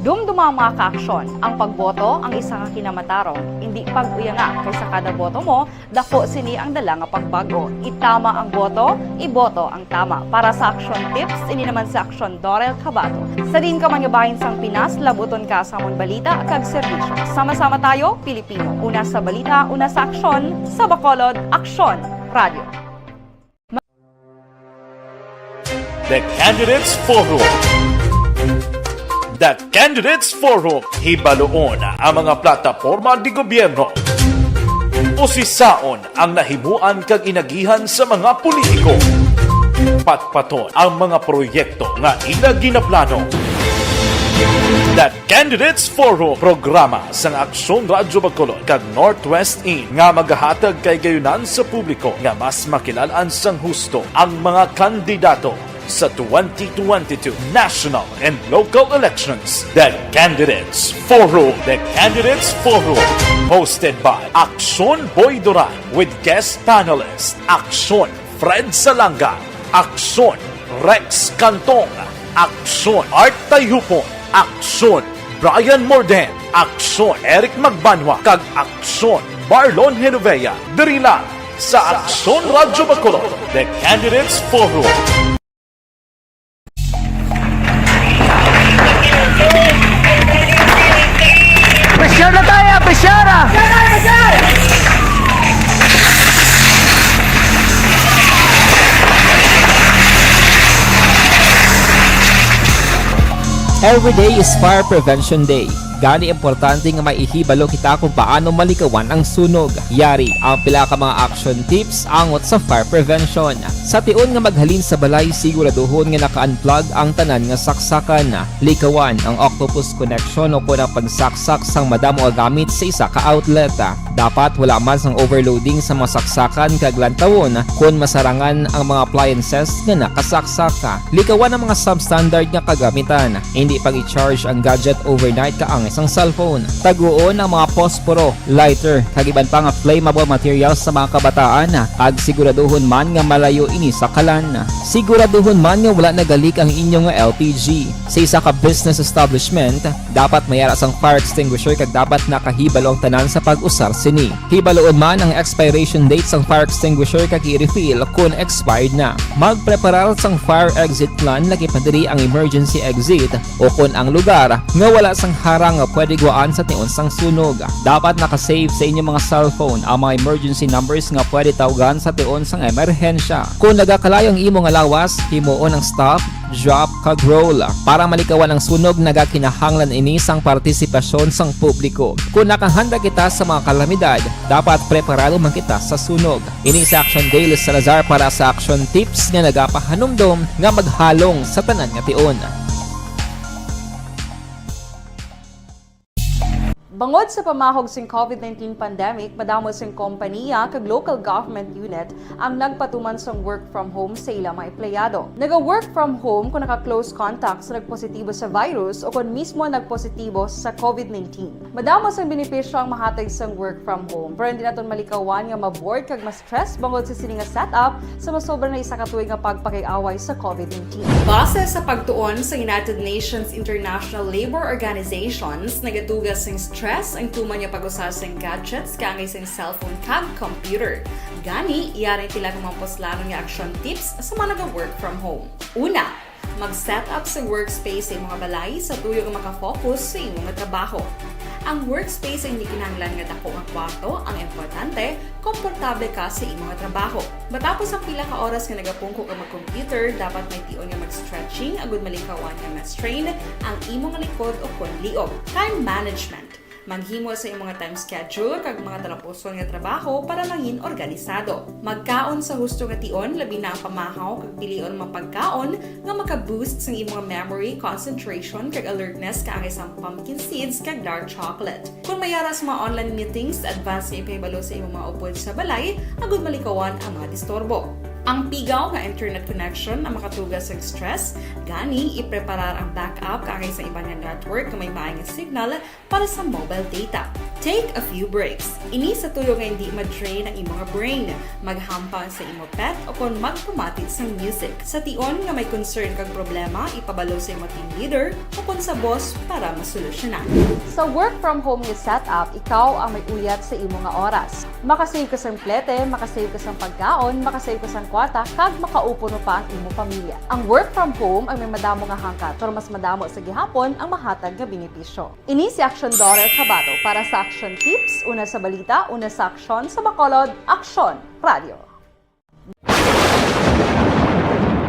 Dumduma ang mga kaaksyon. Ang pagboto ang isa ka kinamatarong. Indi pag-uyanga, kay sa kada boto mo, daku sini ang dala nga pagbag-o. Itama ang boto, iboto ang tama. Para sa Aksyon Tips, ini naman si Aksyon Dorel Cabato. Sa diin ka man nga bahin sang Pinas, labuton ka sa amon balita kag serbisyo. Sama-sama tayo, Pilipino. Una sa balita, una sa aksyon, sa Bacolod, Aksyon Radio. The Candidates Forum. The Candidates Forum, hibaluon ang mga plataporma di gobyerno. Usisaon ang nahimuan kag inagihan sa mga politiko. Patpaton ang mga proyekto nga ila ginaplano. The Candidates Forum, programa sang Aksyon Radyo Bacolod kag Northwest In nga magahatag kahigayonan sa publiko nga mas makilal-an sang husto ang mga kandidato sa twenty twenty-two national and local elections. The Candidates Forum. The Candidates Forum, hosted by Aksyon Boy Duran with guest panelist Aksyon Fred Salanga, Aksyon Rex Cantong, Aksyon Art Tayhupon, Aksyon Brian Morden, Aksyon Eric Magbanwa, kag Aksyon Marlon Genovea. Diri lang sa Aksyon Radyo Bacolod, The Candidates Forum. Presyar na tayo! Presyar na! Every day is Fire Prevention Day. Gani, importante nga may ihibalo kita kung paano malikawan ang sunog. Yari ang pila ka mga action tips angot sa fire prevention. Sa tion nga maghalin sa balay, siguraduhon nga naka-unplug ang tanan nga saksakan. Likawan ang octopus connection o kon ang pagsaksak sang madamo nga gamit sa isa ka outlet. Dapat wala man sang overloading sa mga saksakan kag lantawon kon masarangan ang mga appliances nga nakasaksak. Likawan ang mga substandard nga kagamitan. Indi pag-i-charge ang gadget overnight kaangay sang cellphone. Taguon ang mga posporo, lighter, kag iban pa nga flammable materials sa mga kabataan, kag siguraduhon man nga malayo ini sa kalan. Siguraduhon man nga wala naga-leak ang inyo nga L P G. Sa isa ka business establishment, dapat may ara sang fire extinguisher kag dapat nakahibalo ang tanan sa pag-usar sini. Hibaluon man ang expiration date sang fire extinguisher kag i-refill kon expired na. Magpreparar sang fire exit plan, lakip na diri ang emergency exit o kon ang lugar nga wala sang harang nga pwede gwaan sa tion sang sunog. Dapat naka-save sa inyo mga cellphone ang mga emergency numbers nga pwede tawgan sa tion sang emerhensya. Kon nagakalayo ang imo nga lawas, himuon ang stop, drop, kag roll. Para malikawan ang sunog, nagakinahanglan ini sang partisipasyon sang publiko. Kon nakahanda kita sa mga kalamidad, dapat preparado man kita sa sunog. Ini si Action Dale Salazar para sa Action Tips nga nagapahanumdom nga maghalong sa tanan nga tion. Bangod sa pamahog sing COVID nineteen pandemic, madamo sing kompaniya kag local government unit ang nagpatuman sang work from home sa ila mga empleyado. Naga-work from home kung naka-close contact sa nagpositibo sa virus o kon mismo nagpositibo sa COVID nineteen. Madamo sang benepisyo ang mahatag sang work from home, pero hindi naton malikawan nga ma-bored kag ma-stress bangod sa sini nga setup sa masobra na isa ka tuig nga pagpakig-away sa COVID nineteen. Base sa pagtuon sa United Nations International Labour Organizations, nagatuga sing stress ang tuman nga pag-usa sing gadgets kaangay sing cellphone kag computer. Gani, yari ang pila ka mga puslanon nga action tips sa mga naga-work from home. Una, mag-set up sa workspace sa imong balay sa tuyo nga makafocus sa imong trabaho. Ang workspace ay hindi kinahanglan nga dako nga kwarto, ang importante, komportable ka sa imong trabaho. Matapos ang pila ka oras nga nagapungko ka mag-computer, dapat may tion nga mag-stretching agud malikawan nga ma-strain ang imong likod o kon liog. Time management. Maghimo sa imong time schedule kag mga talapuson nga trabaho para mangin organisado. Magkaon sa husto nga tion, labi na ang pamahaw kag pilion mga pagkaon nga maka-boost sang imong memory, concentration, kag alertness kaangay sang pumpkin seeds kag dark chocolate. Kung may ara sa mga online meetings, advance nga ipahibalo sa imong mga upod sa balay agud malikawan ang mga disturbo. Ang pigaw nga internet connection ang makatuga sa stress, gani ipreparar ang backup kaangay sa iban nga network nga may maay nga signal para sa mobile data. Take a few breaks. Ini sa tuyo nga hindi ma-drain ang imong brain. Maghampang sa imo pet o kon magpamati sang music. Sa tion nga may concern kag problema, ipabalo sa imo team leader o kon sa boss para masolusyonan. Sa work from home nga setup, ikaw ang may uyat sa imo nga oras. Makasave ka sang plete, makasave ka sang pagkaon, makasave ka sang kwarta, kag makaupo pa ang imo pamilya. Ang work from home ang may madamo nga hangkat, pero mas madamo sa gihapon ang mahatag nga benepisyo. Ini si Action Daughter Kabato para sa Action Tips, una sa balita, una sa aksyon, sa Bacolod, Aksyon Radio.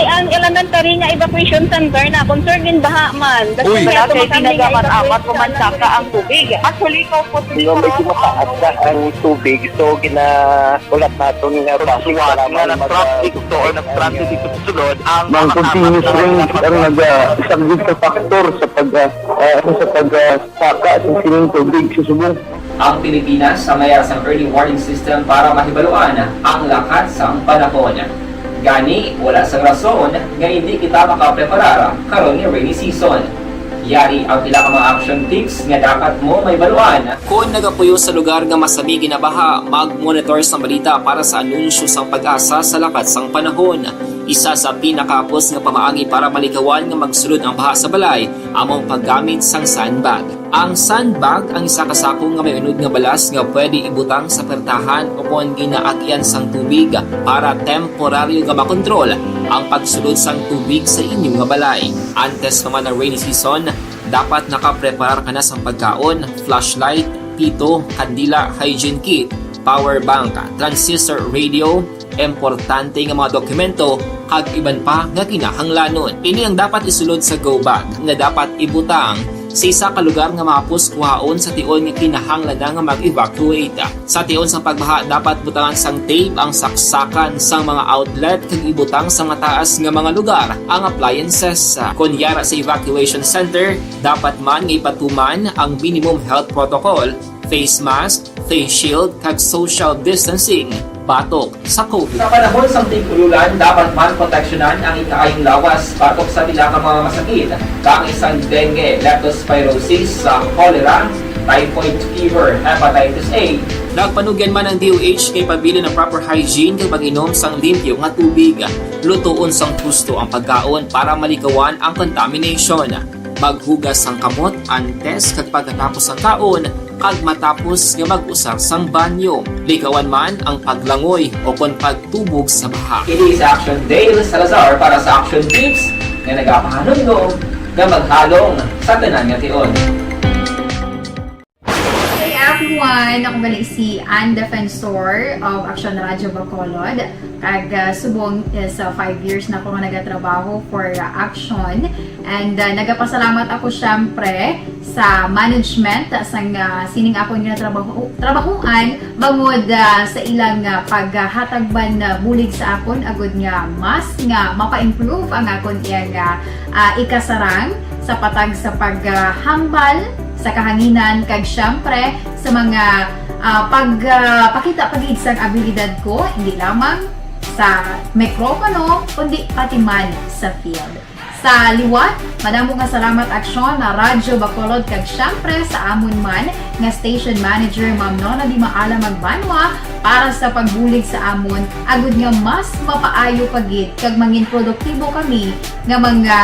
Ang elementary nga evacuation center na concern in baha man. Uy. Wala kay ginagaman amat, pumansaka ang tubig. Actually, ikaw po, medyo mataas na ang tubig, so gina-, ulat naton nga traffic, nga nag-traffic to or nag-traffic dito sa sulod ang mga continuous rain ang nag-, ah, isang sa factor sa pag, ah, ah, sa pag, ah, saka sa sining tubig sa subong. Ang Pilipinas ang may sang early warning system para mahibaluan ang lakat sang panahon. Gani, wala sang rason nga hindi kita makapreparar karon nga rainy season. Yari ang pila ka mga action tips nga dapat mo mahibaluan. Kon nagapuyo sa lugar nga masami ginabaha, mag-monitor sa balita para sa anunsyo sang PAGASA sa lakat sang panahon. Isa sa pinakahapos nga pamaagi para malikawan nga magsulod ang baha sa balay amo ang paggamit sang sandbag. Ang sandbag ang isa ka sako nga may unod nga balas nga pwede ibutang sa pertahan o kon ginaagyan sang tubig para temporaryo nga makontrol ang pagsulod sang tubig sa inyo nga balay. Antes pa man ang rainy season, dapat nakapreparar ka na sang pagkaon, flashlight, pito, kandila, hygiene kit, power bank, transistor radio, importante nga mga dokumento, kag iban pa nga kinahanglanon. Ini ang dapat isulod sa go bag nga dapat ibutang sa isa ka lugar nga mahapos kuhaon sa tion nga kinahanglan na nga mag-evacuate. Sa tion sang pagbaha, dapat butangan sang tape ang saksakan sang mga outlet kag ibutang sa mataas nga mga lugar ang appliances. Kon yara sa evacuation center, dapat man nga ipatuman ang minimum health protocol, face mask, face shield, kag social distancing batok sa COVID. Sa panahon sang tig-ululan, dapat man proteksyonan ang ikaayong lawas batok sa pila ka mga masakit, kaangay sang dengue, leptospirosis, sa cholera, typhoid fever, hepatitis A. Nagpanugyan man ang D O H kay pabilin ang proper hygiene kag pag-inom sang limpyo nga tubig. Lutoon sang husto ang pagkaon para malikawan ang contamination. Maghugas sang kamot antes kag pagkatapos sang kaon, kag matapos nga mag-usar sang banyo. Likawan man ang paglangoy o kon pagtubog sa baha. Ini si Action Dale Salazar para sa Action Tips nga nagapahanumdom nga maghalong sa tanan nga tion. Hey everyone! Ako gali si Ann Defensor of Action Radio Bacolod. Kag, ah, subong is, ah, five years na ako nga nagatrabaho for, ah, Action. And, ah, nagapasalamat ako, syempre, sa management, ah, sang, ah, sining akon nga trabaho, trabahoan, bangod, ah, sa ilang, ah, paghatag man, ah, bulig sa akon, agud nga mas nga mapa-improve ang akon iyang, ah, ah, ikasarang sa patag sa paghambal sa kahanginan, kag siyempre sa mga, ah, pag, ah, pakita pa gid sang abilidad ko, hindi lamang sa mikropono, kundi pati man sa field. Sa liwat, madamo nga salamat, Aksyon na Radyo Bacolod, kag siyempre sa amon man nga station manager, Ma'am Nona Di Maala Magbanwa, para sa pagbulig sa amon, agud nga mas mapaayo pa gid kag mangin produktibo kami nga mga,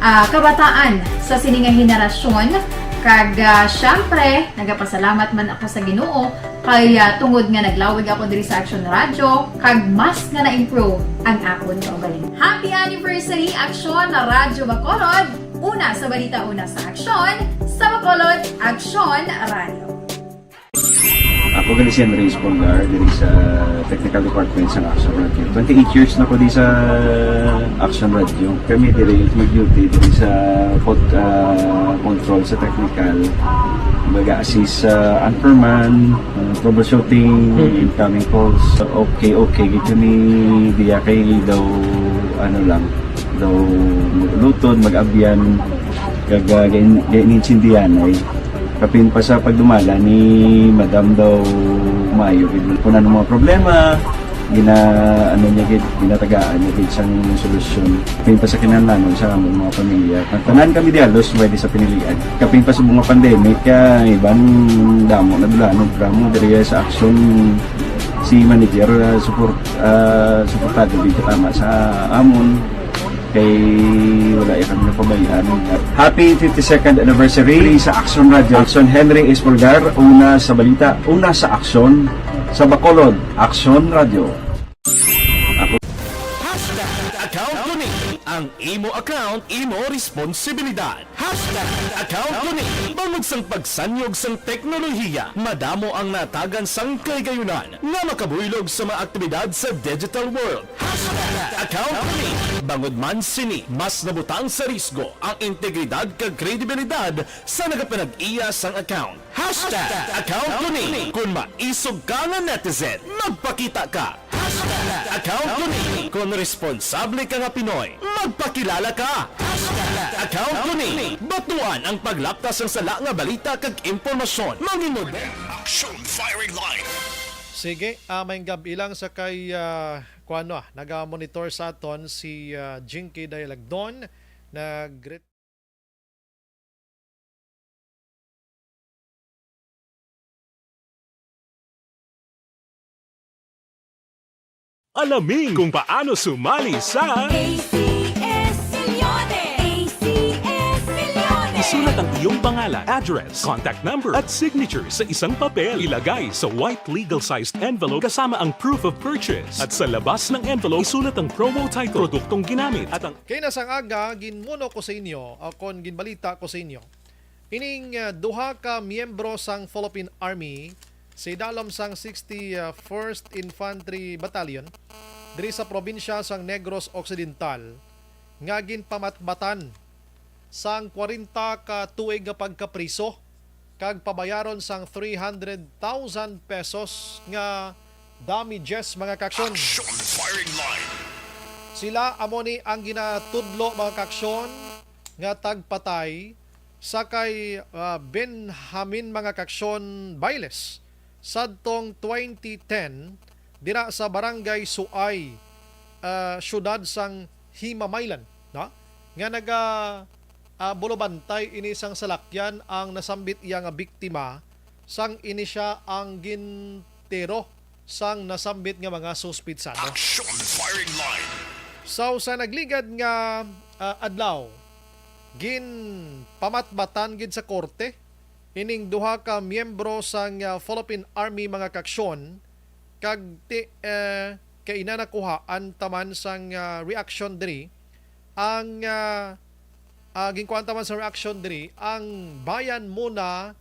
ah, kabataan sa sini nga henerasyon. Kag, ah, siyempre, nagapasalamat man ako sa Ginoo kay, ah, tungod nga naglawig ako diri sa Action Radio, kag mas nga na-improve ang akon kaugalingon. Happy anniversary, Aksyon na Radyo Bacolod! Una sa balita, una sa aksyon, sa Bacolod, Aksyon Radio. Ako gali si Andres Polgar diri sa technical department sa Action Radio. Twenty-eight years na ko di sa Action Radio. Kami diri mag-duty diri sa pod, ah, control sa technical. Mag-assist sa anchorman, ah, troubleshooting, incoming calls. Okay, okay. Gid kami diya kay daw ano lang, daw luton, mag-abyan, kag uh, gain-, gain-insindihan ay kapin pa sa pagdumala ni Madam daw maayo gid kung ano mga problema, gina ano niya gid, ginatagaan niya gid sang solusyon. Kapin pa sa kinahanglanon sa among mga pamilya. Ang tanan kami di halos pwede sa pinilian. Kapin pa sa mga pandemic, kay iban damo na dulanon, pero mo diri sa action si manager, ah, support, ah, suportado gid tama sa amon. Kay wala ya kami napabayaan. Happy fifty-second anniversary sa Action Radio. Action, Henry Espolgar, una sa balita, una sa aksyon, sa Bacolod, Action Radio. Hashtag account ko ni. Ang imo account, imo responsibilidad. Hashtag account ko ni. Bangod sang pagsanyog sang teknolohiya, madamo ang natagan sang kaligayunan nga makabuylog sa mga aktibidad sa digital world. Hashtag account ko ni. Bangod man sini, mas nabutang sa risgo ang integridad kag kredibilidad sa nagapanag-iya sang account. Hashtag account ko ni. Kon maisog ka nga netizen, magpakita ka. Hashtag account ko ni. Kon responsable ka nga Pinoy, magpakilala ka. Hashtag account ko ni. Batuan ang paglapta sang sala nga balita kag impormasyon. Mangin model. Action firing line. Sige, ah, may gab-i lang sa kay, ah, kuano, ah, naga-monitor sa aton si, ah, Jinky Dialagdon. Nag-greet Alamin kung paano sumali sa A C S Milyones! A C S Milyones! Isulat ang iyong pangalan, address, contact number, at signature sa isang papel. Ilagay sa white legal-sized envelope kasama ang proof of purchase. At sa labas ng envelope, isulat ang promo title, produktong ginamit, at ang Kay na sang aga, ginmuno ko sa inyo, o kon ginbalita ko sa inyo, ining, ah, duha ka miyembro sang Philippine Army sa idalom sang sixty-first Infantry Battalion diri sa probinsya sang Negros Occidental nga ginpamatbatan sang kwarenta ka tuig nga pagkapriso kag pabayaron sang three hundred thousand pesos nga damages, mga kaaksyon. Action firing line. Sila amo ni ang ginatudlo, mga kaaksyon, nga tagpatay sa kay, ah, Benjamin, mga kaaksyon, Bailes sadtong twenty ten dira sa Barangay Suay, ah, siyudad sang Himamaylan, no? Nga naga, ah, bulobantay ini sang salakyan ang nasambit iya nga biktima, sang ini sia ang gintiro sang nasambit nga mga suspitsado. Action firing line. Sa usa nagligad nga, ah, adlaw, ginpamatbatan gid sa korte ining duha ka miyembro sang, ah, Philippine Army, mga kaaksyon, kag ti, eh, kay ina nakuhaan taman sang, ah, reaction diri ang, ah, ah, ginkuhaan taman sa reaction diri ang Bayan Muna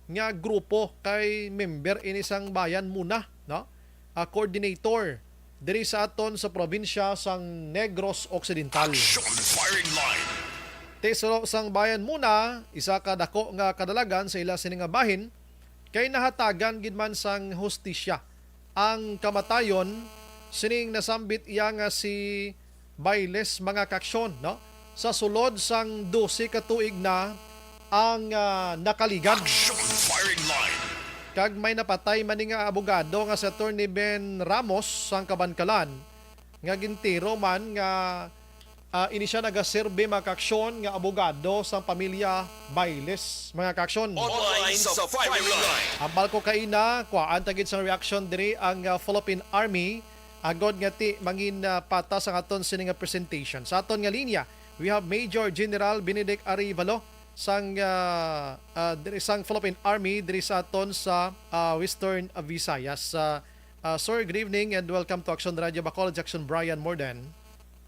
nga grupo, kay member ini sang Bayan Muna, no? Ah, coordinator diri sa aton sa probinsya sang Negros Occidental. Action firing line. Ti suno sang Bayan Muna, isa ka dako nga kadalagan sa ila sini nga bahin, kay nahatagan gid man sang hustisya ang kamatayon sining nasambit iya nga si Bailes, mga kaaksyon, no? Sa sulod sang dose ka tuig na ang, ah, nakaligad. Action Firing Line. Kag may napatay man ni nga abogado nga si Attorney Ben Ramos sang Kabankalan, nga gintiro man nga, ah, ini sia nagaserbi, mga kaaksyon, nga abogado sang pamilya Bailes, mga kaaksyon. Online sa Firing Line. Hambal ko kaina, kuhaan ta gid sang reaction diri ang, ah, Philippine Army, agod nga ti mangin, ah, patas ang aton sini nga presentation. Sa aton nga linya, we have Major General Benedict Arevalo sang, ah, ah, diri sang Philippine Army diri sa aton sa, ah, Western Visayas. Ah, ah, sir, good evening and welcome to Action Radio Bacolod, Action Brian Morden.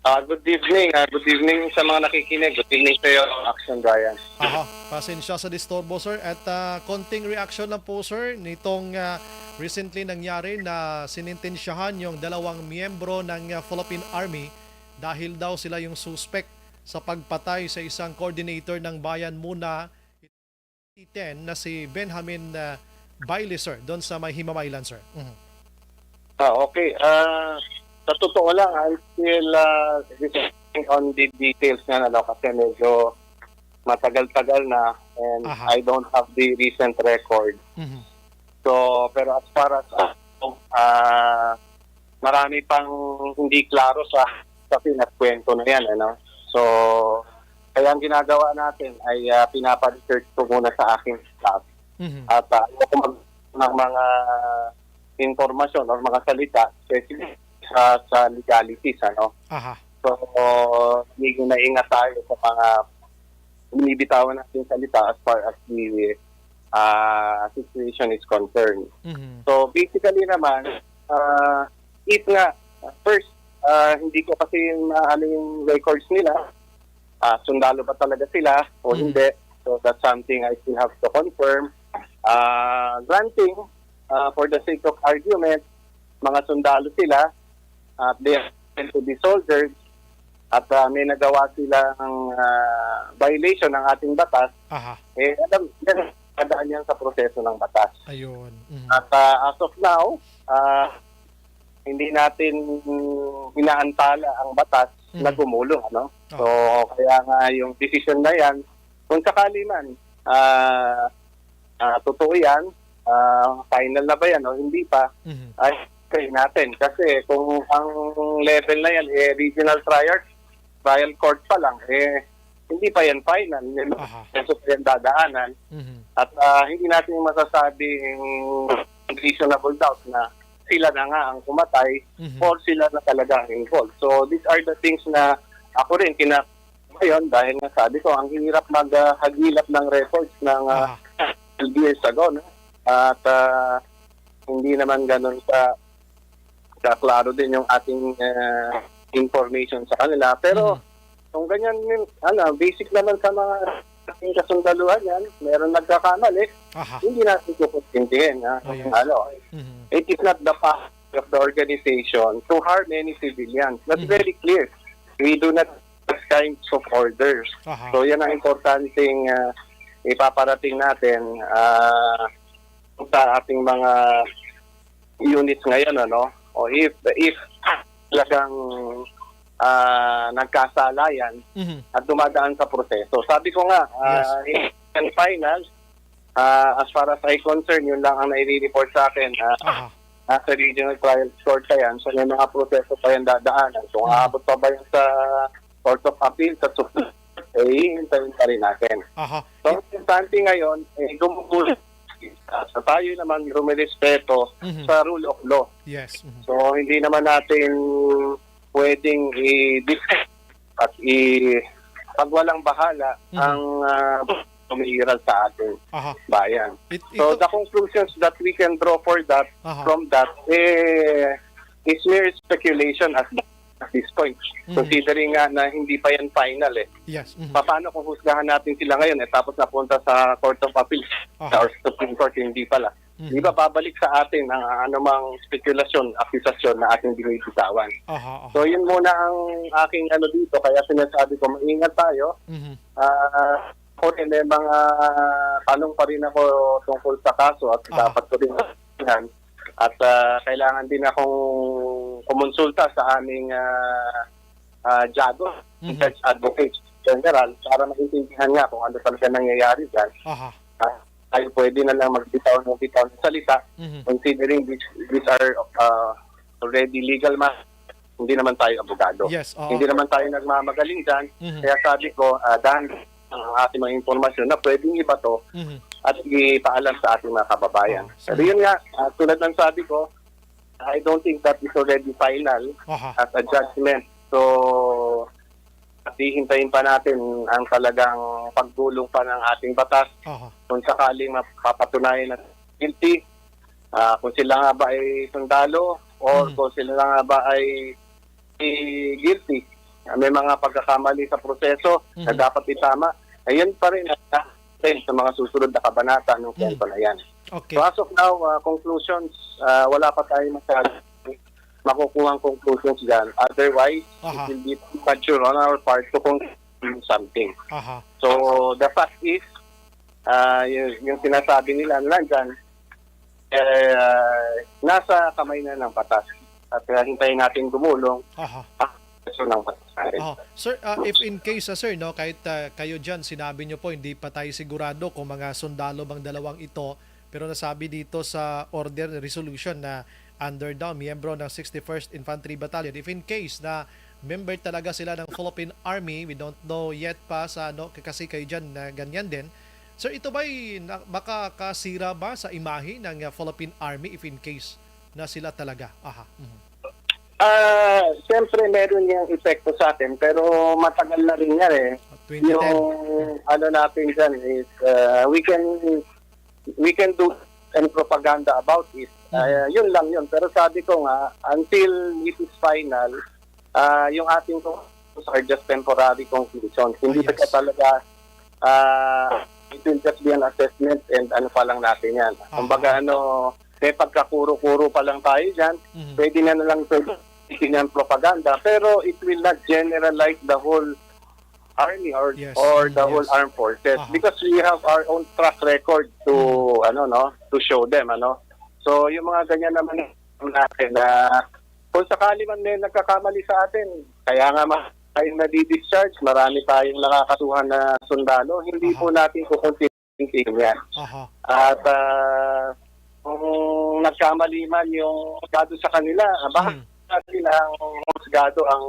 Ah, good evening. Ah, good evening sa mga nakikinig. Good evening sa iyo, Action Brian. Aha, pasensya sa disturbo, sir. At, ah, konting reaction lang po, sir, nitong, ah, recently nangyari na sinintensyahan yung dalawang miyembro ng, ah, Philippine Army dahil daw sila yung suspect sa pagpatay sa isang coordinator ng Bayan Muna ten na si Benjamin, ah, Bailey, sir, doon sa may Himamaylan, sir. Mhm. Ah, okay. Ah, sa totoo lang, I'm still, ah, researching on the details nga, ano, kasi medyo matagal-tagal na and Aha. I don't have the recent record. Mhm. So, pero as far as, ah, marami pang hindi klaro sa, sa pinagkwento na yan, ano? So, kaya ang ginagawa natin ay, ah, pinapa-research ko muna sa aking staff. Mhm. At, ah, ayoko mag-, ng mga impormasyon or mga salita, especially sa, sa legalities, ano? Aha. So, medyo naingat tayo sa mga binibitawan natin salita as far as the, ah, situation is concerned. Mhm. So, basically naman, ah, if nga, first, ah, hindi ko kasi maano yung records nila, ah, sundalo ba talaga sila o Mhm. hindi. So, that's something I still have to confirm. Ah, granting, ah, for the sake of argument, mga sundalo sila, at they are to be soldiers, at, ah, may nagawa silang, ah, violation ng ating batas, Aha. eh, alam, yan, dadaan yan sa proseso ng batas. Ayun. Mhm. At, ah, as of now, ah, hindi natin inaantala ang batas na Mhm. gumulong, ano? Oo. So, kaya nga yung decision na yan, kung sakali man, ah, ah, totoo yan, ah, final na ba yan o hindi pa, Mhm. ay, try natin. Kasi kung ang level na yan, eh, regional trial, trial court pa lang, eh, hindi pa yan final. May mga Aha. proseso pa yan dadaanan. Mhm. At, ah, hindi natin masasabing reasonable doubt na sila na nga ang kumatay Mhm. or sila na talaga ang involved. So, these are the things na ako rin kina-, ngayon, dahil nga sabi ko, ang hirap mag, ah, hagilap ng records ng, ah, Aha. twelve years ago, no? At, ah, hindi naman ganun ka, ka klaro din yung ating, ah, information sa kanila. Pero Mhm. kung ganyan, yun, ano, basic naman sa mga ating kasundaluhan yan, meron nagkakamali, Aha. hindi natin kukumpintihin, ha? Ayun. Ano, Mhm. it is not the policy of the organization to harm any civilians. That's Mhm. very clear. We do not have kinds of orders. Aha. So, yan ang importanteng, ah, ipaparating natin, ah, sa ating mga units ngayon, ano? O if, if talagang, ah, nagkasala yan Mhm. at dumadaan sa proseso. Sabi ko nga, ah, Yes. in final, ah, as far as I concern, yun lang ang nai-report sa akin. Ah, Aha. nasa regional trial court pa yan, so may mga proseso pa yan dadaanan. Kung Mhm. aabot pa ba yan sa Court of Appeal, sa Supreme Court, eh, hihintayin pa rin natin. Aha. So, ang importante ngayon, eh, gumugulo. So, tayo naman rumirespeto Mhm. sa rule of law. Yes. Mhm. So, hindi naman natin pwedeng i-discuss at i-, pagwalang bahala Mhm. ang, ah, umiiral sa ating Aha. bayan. It-, So, ito the conclusions that we can draw for that, Aha. from that, eh, is mere speculation at, at this point. Mhm. Considering nga na hindi pa yan final eh. Yes. Mhm. Paano kung husgahan natin sila ngayon eh, tapos napunta sa Court of Appeals Aha. or Supreme Court, hindi pala. Mhm. Di ba babalik sa atin ang anumang spekulasyon, akusasyon na ating binibitawan? Aha, aha. So yun muna ang aking ano dito, kaya sinasabi ko maingat tayo. Mhm. Ah, ako rin may mga tanong pa rin ako tungkol sa kaso at Aha. dapat ko rin yan. At, ah, kailangan din akong kumonsulta sa aming, ah, ah, Jago, Mhm. judge advocate. General para maintindihan nga kung ano talaga nangyayari dyan. Aha. Ah, tayo pwede na lang magbitaw ng bitaw ng salita Mhm. considering these, these are uh, already legal matters. Hindi naman tayo abogado. Yes, oo. Hindi naman tayo nagmamagaling dyan. Mhm. Kaya sabi ko, ah, dahil ang ating mga impormasyon na pwedeng ibato Mhm. at ipaalam sa ating mga kababayan. Oo, Pero sige. yun nga, ah, tulad ng sabi ko, I don't think that is already final Aha. as a judgment. So, at hihintayin pa natin ang talagang pagdulong pa ng ating batas. Aha. Kung sakaling mapapatunayan na guilty, ah, kung sila nga ba ay sundalo or Mhm. kung sila nga ba ay, eh, guilty, ah, may mga pagkakamali sa proseso na Mhm. dapat itama, ayun pa rin ang sa mga susunod na kabanata ng Mhm. kwento na yan. Okay. So as of now, ah, conclusions, ah, wala pa tayo masyado makukuha ang conclusions dyan. Otherwise, Aha. it will be premature on our part to conclude something. Aha. So, the fact is, ah, yung, yung sinasabi nila nandyan, eh, ah, nasa kamay na ng batas. At, ah, hintayin natin gumulong Aha. ang proseso ng batas. Aha. Sir, ah, if in case, ah, sir, no, kahit, ah, kayo dyan, sinabi nyo po, hindi pa tayo sigurado kung mga sundalo bang dalawang ito, pero nasabi dito sa order resolution na under daw, miyembro ng sixty-first Infantry Battalion. If in case na member talaga sila ng Philippine Army, we don't know yet pa sa ano, k-, kasi kayo dyan na ganyan din. Sir, ito ba'y na-, makakasira ba sa imahe ng, ah, Philippine Army if in case na sila talaga? Aha. Mhm. Ah, siyempre meron niyang epekto sa atin, pero matagal na rin yan eh. Twenty ten. Yung ano natin dyan is, ah, we can we can do and propaganda about it. Mhm. Ah, yun lang yun. Pero sabi ko nga, until it is final, ah, yung ating conclusions are just temporary conclusions. Ah, Hindi yes. ka talaga, ah, it will just be an assessment and ano pa lang natin yan. Aha. Kumbaga ano, may pagkakuro-kuro pa lang tayo dyan. Mhm. Pwede na, na lang pwede yan propaganda, pero it will not generalize the whole army or Yes, or the whole yes. armed forces Aha. because we have our own track record to Mm. ano no to show them ano. So yung mga ganyan naman natin na kung sakali man may nagkakamali sa atin, kaya nga ma- tayo nadi-discharge, marami tayong nakakasuhan na sundalo, hindi Aha. po natin kukonsintihin yan. Aha. At ah, kung nagkamali man yung judgado sa kanila, ah, baka Hmm. natin ang judgado ang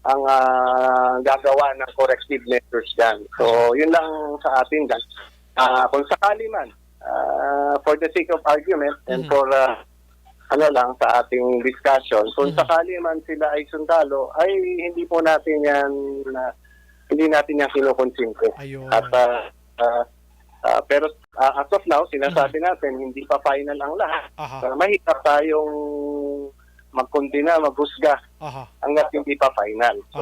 ang ah, gagawa ng corrective measures dyan. So, yun lang sa atin dyan. Ah, kung sakali man, ah, for the sake of argument and Mhm. for ah, ano lang sa ating discussion, kung Mhm. sakali man sila ay sundalo, ay hindi po natin yan ah, hindi natin yan kinukonsente. Ayun. At ah, ah, ah, pero ah, as of now, sinasabi Mhm. natin hindi pa final ang lahat. Aha. Ah, mahirap tayong magkondena, maghusga Aha. hanggat hindi pa final. So,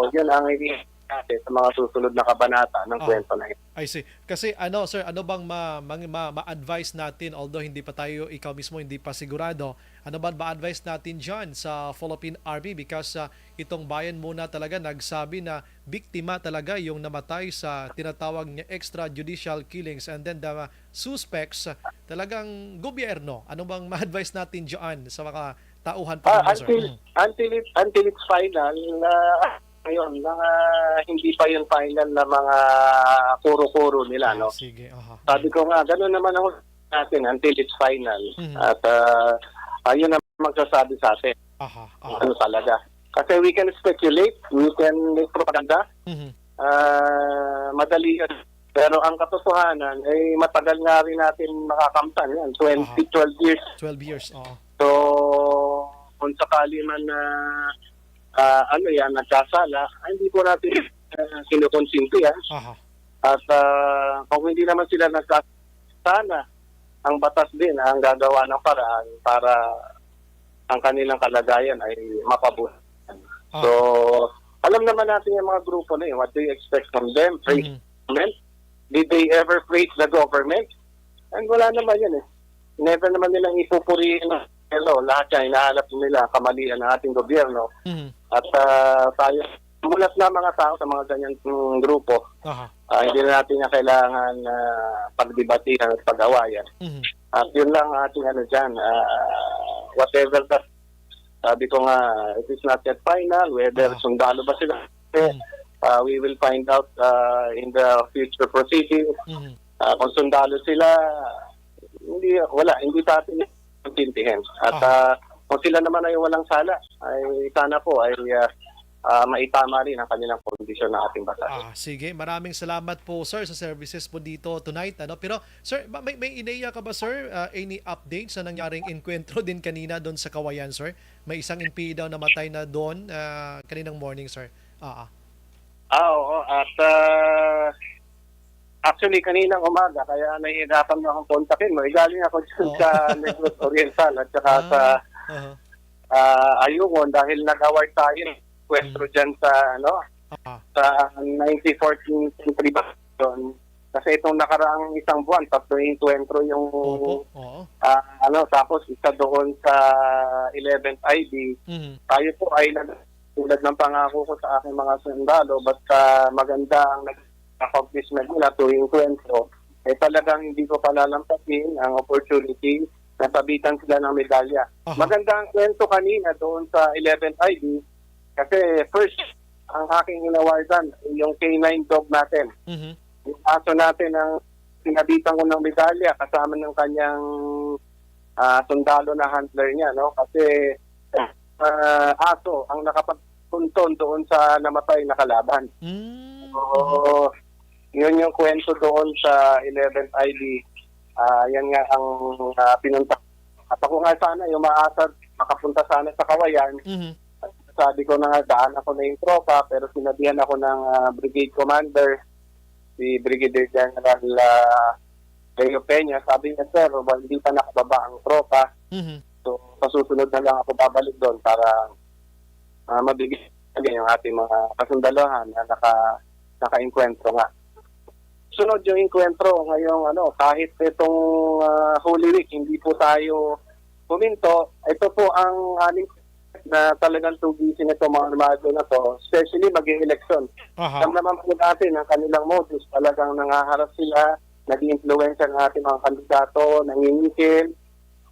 Aha. yun ang ini natin sa mga susunod na kabanata ng Aha. kwento na ito. I see. Kasi ano, sir, ano bang ma-, ma-, ma-, ma-advise natin, although hindi pa tayo, ikaw mismo, hindi pa sigurado, ano ba ma-advise natin dyan sa Philippine Army? Because ah, itong bayan muna talaga nagsabi na biktima talaga yung namatay sa tinatawag niya extrajudicial killings, and then the suspects, talagang gobyerno. Ano bang ma-advise natin dyan sa mga tauhan pa Ah, ninyo, sir? until, Mm. until it, until it's final, ah, ngayon, mga hindi pa yun final na mga kuro-kuro nila, Ah, no? sige. Aha. Sabi ko nga, ganun naman ang natin until it's final. Mhm. At ah, ayun ang magsasabi sa atin. Aha, aha. Ano talaga. Kasi we can speculate, we can make propaganda. Mhm. Ah, madali yun. Pero ang katotohanan ay matagal nga rin natin nakakamtan yan. Twenty, Aha. twelve years. Twelve years, oo. So, kung sakali man na ah, ano yan, nagkasala, ay, hindi po natin ah, kinukonsinti yan. Aha. At ah, kung hindi naman sila nagkasala, sana ang batas din ang gagawa ng paraan para ang kanilang kalagayan ay mapabuti. Ah. So, alam naman natin yung mga grupo na yun. What do you expect from them? Praise Mhm. government? Did they ever praise the government? And wala naman yun eh. Never naman nilang ipupurihin ang hello. Lahat yan, hinahanap nila, kamalian ng ating gobyerno. Mhm. At ah, tayo, mulat na mga tao sa mga ganyang mm, grupo. Aha. Ah, hindi na natin na kailangan ah, pagdebatihan at pag-awayan. Mhm. At yun lang ang ating ano dyan, ah, whatever that, sabi ko nga, it is not yet final, whether Aha. sundalo ba sila. Mhm. Uh, we will find out uh, in the future proceedings. Mhm. Uh, kung sundalo sila, hindi, wala, hindi natin maintindihan. At Ah. uh, kung sila naman ay walang sala, ay sana po ay uh, uh, maitama rin ang kanilang kondisyon ng ating batas. Ah, sige. Maraming salamat po, sir, sa services po dito tonight. Ano? Pero, sir, ba- may, may ideya ka ba, sir? Ah, any update sa nangyaring enkwentro din kanina doon sa Kawayan, sir? May isang N P A daw namatay na doon ah, kaninang morning, sir. Ah, ah. Ah, oo. At ah, actually, kaninang umaga, kaya nahihirapan na akong kontakin mo. Igaling ako dyan Oo. sa Negros Oriental at saka sa Ah, aha. ah, Ayungon dahil nag-award tayo ng enkwentro Mm. dyan sa, ano, Ah. sa ninety-fourth Century Battalion. Kasi itong nakaraang isang buwan, tatlong enkwentro yung, Opo, oo. ah, ano, tapos isa doon sa eleventh I B. Mhm. Tayo po ay nag-, tulad ng pangako ko sa aking mga sundalo, basta maganda ang nag-, accomplishment nila tuwing enkwentro, eh talagang hindi ko palalampasin ang opportunity na sabitan sila ng medalya. Aha. Maganda ang kwento kanina doon sa eleventh I B kasi first, ang aking inawardan, yung K nine dog natin. Mhm. Yung aso natin ang sinabitan ko ng medalya kasama ng kanyang ah, sundalo na handler niya, no? Kasi ah, aso ang nakapagtunton doon sa namatay na kalaban. Mm. So, yun yung kwento doon sa eleventh I B. Ah, yan nga ang ah, pinunta. At ako nga sana, yung maasa, makapunta sana sa Kawayan. Mhm. Sabi ko na nga, daan ako na yung tropa, pero sinabihan ako ng ah, brigade commander, si Brigadier General ah, Leo Peña. Sabi niya, "Sir, wa-, hindi pa nakababa ang tropa. Mhm. So, sa susunod na lang ako babalik doon para ah, mabigyan yung ating mga kasundalohan na naka, nakaengkwentro nga." Sunod yung engkwentro ngayong ano, kahit itong ah, Holy Week, hindi po tayo huminto. Ito po ang aning na talagang tugisin itong mga armado na to, especially mag-election. Aha. Alam naman po natin ang kanilang modus, talagang nangaharas sila, nag-iimpluwensya ng ating mga kandidato, nangingikim.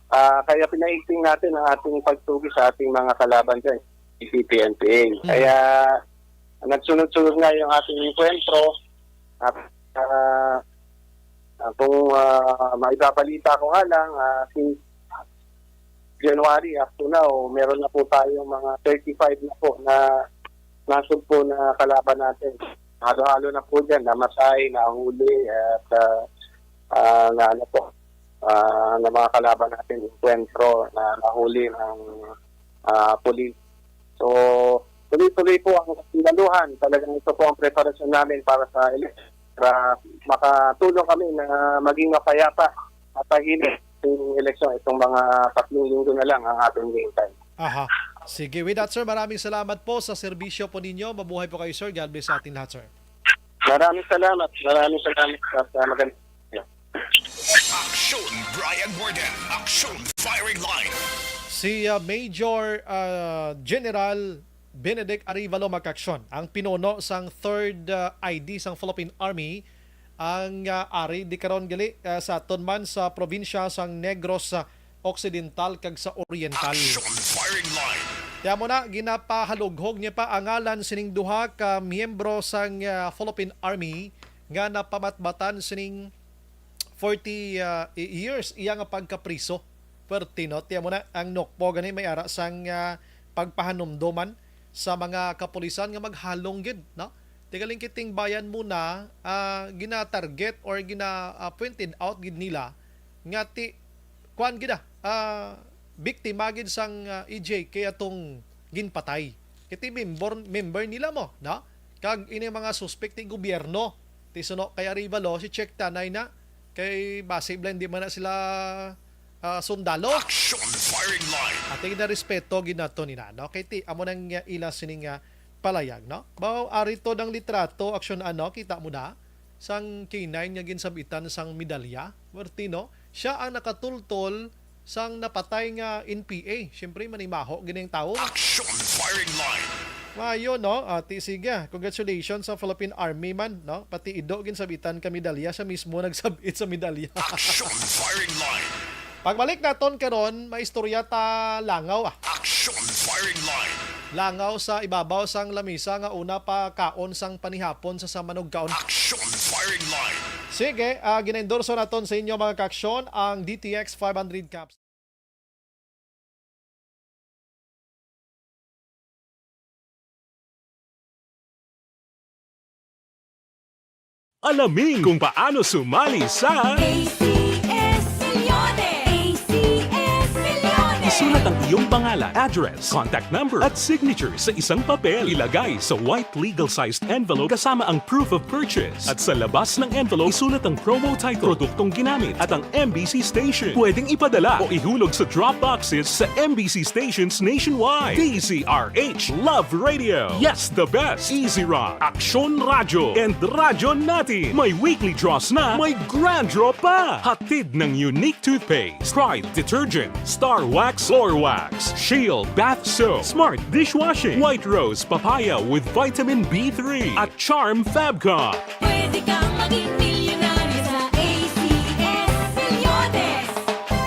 Ah, kaya pinaigting natin ang ating pagtugi sa ating mga kalaban dyan, C P N P A. Mhm. Kaya nagsunod-sunod nga yung ating enkwentro. At ah, ah, kung ah, maibabalita ko nga lang, ah, since January up to now, meron na po tayong mga thirty-five na po na nasugpo na kalaban natin. Halo-halo na po dyan, namatay, nahuli, at ah, ah, na ano po, ah, na mga kalaban natin, enkwentro na nahuli ng ah, pulis. So, tuloy-tuloy po ang kasundaluhan. Talagang ito po ang preparasyon namin para sa election, para makatulong kami na maging mapayapa at tahimik yung eleksyon. Itong mga tatlong linggo na lang ang ating game time. Aha. Sige. With that, sir, maraming salamat po sa serbisyo po ninyo. Mabuhay po kayo, sir. God bless sa ating lahat, sir. Maraming salamat. Maraming salamat sa, sa magandang Aksyon Brian Warden. Aksyon Firing Line. Si ah, Major ah, General Benedict Arevalo Makaksyon, ang pinuno sang Third ah, I D sang Philippine Army, ang ah, ari di karon gali ah, sa aton man sa probinsya sang Negros ah, Occidental kag sa Oriental. Action Firing Line. Kaya mo na, ginapahalughog niya pa ang ngalan sining duha ka miyembro sang ah, Philippine Army nga napamatbatan sining forty ah, years iya nga pagkapriso. Puwerte, no? Tiyan mo na, ang Nokpo gani may ara sang ah, pagpahanumdoman sa mga kapulisan nga maghalong gid, no? Tigaling kiting bayan muna ah, gina-target or gina ah, pointed out gid nila nga ti kuan gid ah, ah, biktima gid sang ah, E J K atong ginpatay. Kay ti member, member nila mo, no? Kag ini mga suspect ti gobyerno. Ti suno kay Arevalo, si Check Tanay na kay basi bala hindi man na sila ah, sundalo. Action Firing Line. Ati na respeto gid nato nina, no? Kay ti amo nang ah, ila sining ah, palayag, no? Baw ari to ng litrato, aksyon ano, kita mo na sang K nine nga ginsabitan sang medalya, Martino. Siya ang nakatultol sang napatay nga N P A. Siyempre, manimaho gid ang tawo. Action Firing Line. Maayo, no? Ati, sige. Congratulations sa Philippine Army man, no? Pati ido ginsabitan ka medalya, siya mismo nagsabit sa medalya. Action Firing Line. Pagbalik naton karon, maistorya ta langaw, ah. Action firing line. Langaw sa ibabaw sang lamisa nga una pa kaon sang panihapon sa, sa manugkaon. Action firing line. Sige, ah, ginaendorso naton sa inyo, mga kaaksyon, ang D T X five hundred caps. Alamin kung paano sumali sa A C S Millones. A C S Millones. Isulat ang iyong pangalan, address, contact number, at signature sa isang papel. Ilagay sa white legal-sized envelope kasama ang proof of purchase. At sa labas ng envelope, isulat ang promo title, produktong ginamit, at ang M B C station. Pwedeng ipadala o ihulog sa drop boxes sa M B C stations nationwide. D Z R H Love Radio. Yes, the best. Easy Rock, Aksyon Radyo, and Radyo Natin. May weekly draws na, may grand draw pa. Hatid ng Unique Toothpaste, Pride Detergent, Star Wax Floor Wax, Shield Bath Soap, Smart Dishwashing, White Rose Papaya with Vitamin B three, at Charm Fabcon. Pwede kang maging milyonaryo sa A C S Millones.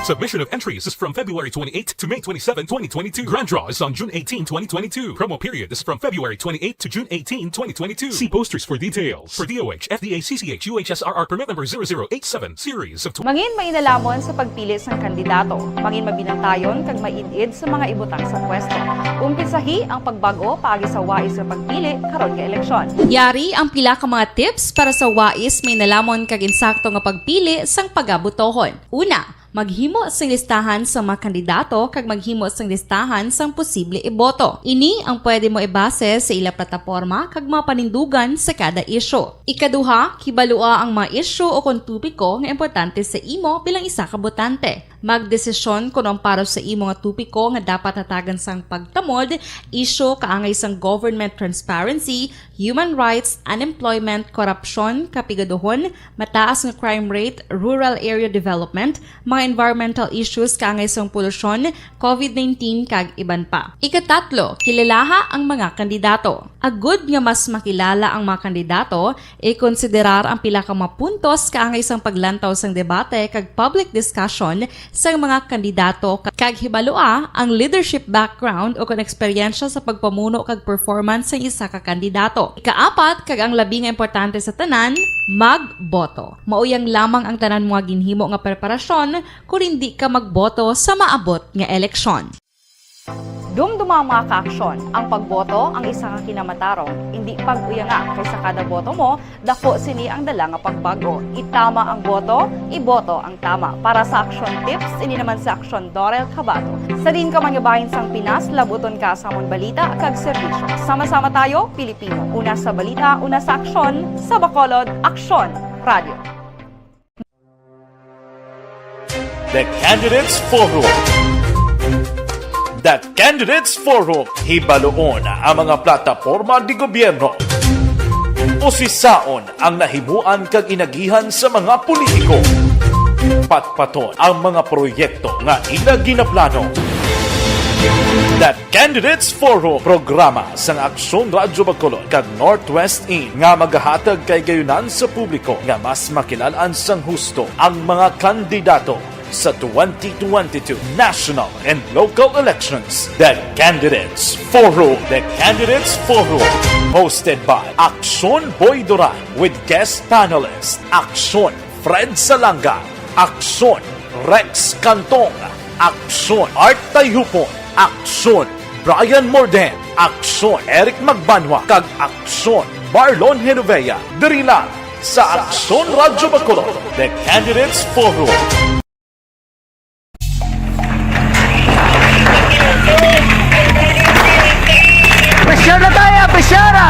Submission of entries is from February twenty-eight to May twenty-seven, twenty twenty-two. Grand draw is on June eighteen, twenty twenty-two. Promo period is from February twenty-eight to June eighteen, twenty twenty-two. See posters for details. For D O H, F D A, C C H, U H S R R permit number zero zero eight seven, series of tw- Mangin mainalhamon sa pagpili sang kandidato. Mangin mabinantayon kag maid-id sa mga ibutang sa pwesto. Umpisahi ang pagbag-o paagi sa wais nga pagpili karon nga eleksyon. Yari ang pila ka mga tips para sa wais, mainalhamon kag insakto nga pagpili sang pagabotohon. Una, maghimo sing listahan sa mga kandidato kag maghimo sing listahan sang posible iboto. Ini ang pwede mo ibase sa ila plataporma kag mga panindugan sa kada isyu. Ikaduha, hibalua ang mga isyu o kon topiko nga importante sa imo bilang isa ka botante. Magdesisyon kon ang para sa imo nga topiko nga dapat hatagan sang pagtamod, isyu kaangay sang government transparency, human rights, unemployment, korupsyon, kapigaduhon, mataas nga crime rate, rural area development, mga environmental issues kaangay sang polusyon, covid nineteen, kag iban pa. Ikatatlo, kilalaha ang mga kandidato. Agud nga mas makilala ang mga kandidato, ikonsiderar ang pila ka mga puntos kaangay sang paglantaw sang debate kag public discussion sang mga kandidato, ka-, kag hibalua ang leadership background o kon eksperyensya sa pagpamuno kag performance sang isa ka kandidato. Ikaapat, kag ang labi nga importante sa tanan, magboto. Mao yang lamang ang tanan mo nga ginhimo nga preparasyon kon indi ka magboto sa maabot nga eleksyon. Dumduma, mga kaaksyon, ang pagboto ang isa nga kinamatarong. Indi pag-uyanga, kay sa kada boto mo, daku sini ang dala nga pagbag-o. Itama ang boto, iboto ang tama. Para sa aksyon tips, ini naman si Aksyon Dorel Cabato. Sa diin ka man nga bahin sang Pinas, labuton ka sa amon balita kag serbisyo. Sama-sama tayo, Pilipino. Una sa balita, una sa aksyon, sa Bacolod, Aksyon Radio. The Candidates Forum. The Candidates Forum, hibaluon ang mga plataporma de gobyerno. Usisaon ang nahimuan kag inagihan sa mga politiko. Patpaton ang mga proyekto nga ila ginaplano. The Candidates Forum, programa sang Aksyon Radyo Bacolod kag Northwest In nga magahatag kahigayunan sa publiko nga mas makilal-an sang husto ang mga kandidato sa twenty twenty-two national and local elections. The Candidates Forum. The Candidates Forum, hosted by Aksyon Boy Duran with guest panelist Aksyon Fred Salanga, Aksyon Rex Cantong, Aksyon Art Tayhupon, Aksyon Brian Morden, Aksyon Eric Magbanwa, kag Aksyon Marlon Genovea. Diri lang sa Aksyon Radyo Bacolod, The Candidates Forum. Pressure na tayo! Pressure na!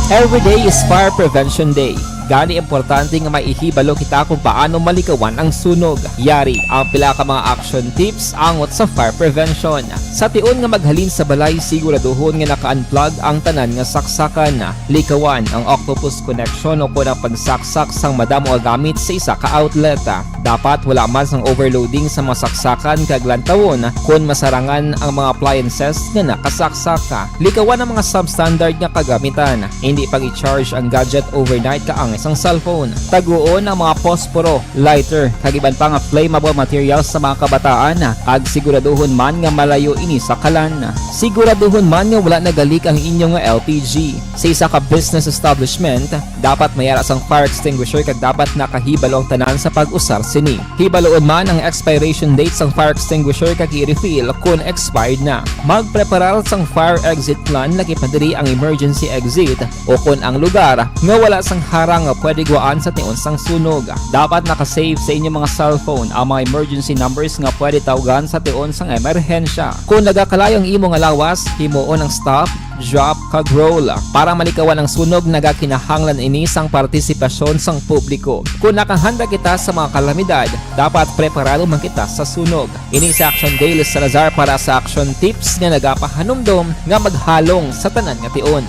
Every day is Fire Prevention Day. Gani, importante nga may ihibalo kita kung paano malikawan ang sunog. Yari ang pila ka mga action tips angot sa fire prevention. Sa tion nga maghalin sa balay, siguraduhon nga naka-unplug ang tanan nga saksakan. Likawan ang octopus connection o kon ang pagsaksak sang madamo nga gamit sa isa ka outlet. Dapat wala man sang overloading sa mga saksakan kag lantawon kon masarangan ang mga appliances nga nakasaksak. Likawan ang mga substandard nga kagamitan. Hindi pag-i-charge ang gadget overnight kaangay sang cellphone. Taguon ang mga posporo, lighter, kag iban pa nga flammable materials sa mga kabataan, kag siguraduhon man nga malayo ini sa kalan. Siguraduhon man nga wala nagalik ang inyo nga L P G. Sa isa ka business establishment, dapat may ara sang fire extinguisher kag dapat nakahibalo ang tanan sa pag-usar sini. Hibaluon man ang expiration date sang fire extinguisher kag i-refill kon expired na. Magpreparar sang fire exit plan, laki pa diri ang emergency exit o kon ang lugar nga wala sang harang nga pwede gwaan sa tion sang sunog. Dapat naka-save sa inyo mga cellphone ang mga emergency numbers nga pwede tawgan sa tion sang emerhensya. Kon nagakalayo ang imo nga lawas, himuon ang stop, drop, kag roll. Para malikawan ang sunog, nagakinahanglan ini sang partisipasyon sang publiko. Kon nakahanda kita sa mga kalamidad, dapat preparado man kita sa sunog. Ini si Action Dale Salazar para sa Action Tips nga nagapahanumdom nga maghalong sa tanan nga tion.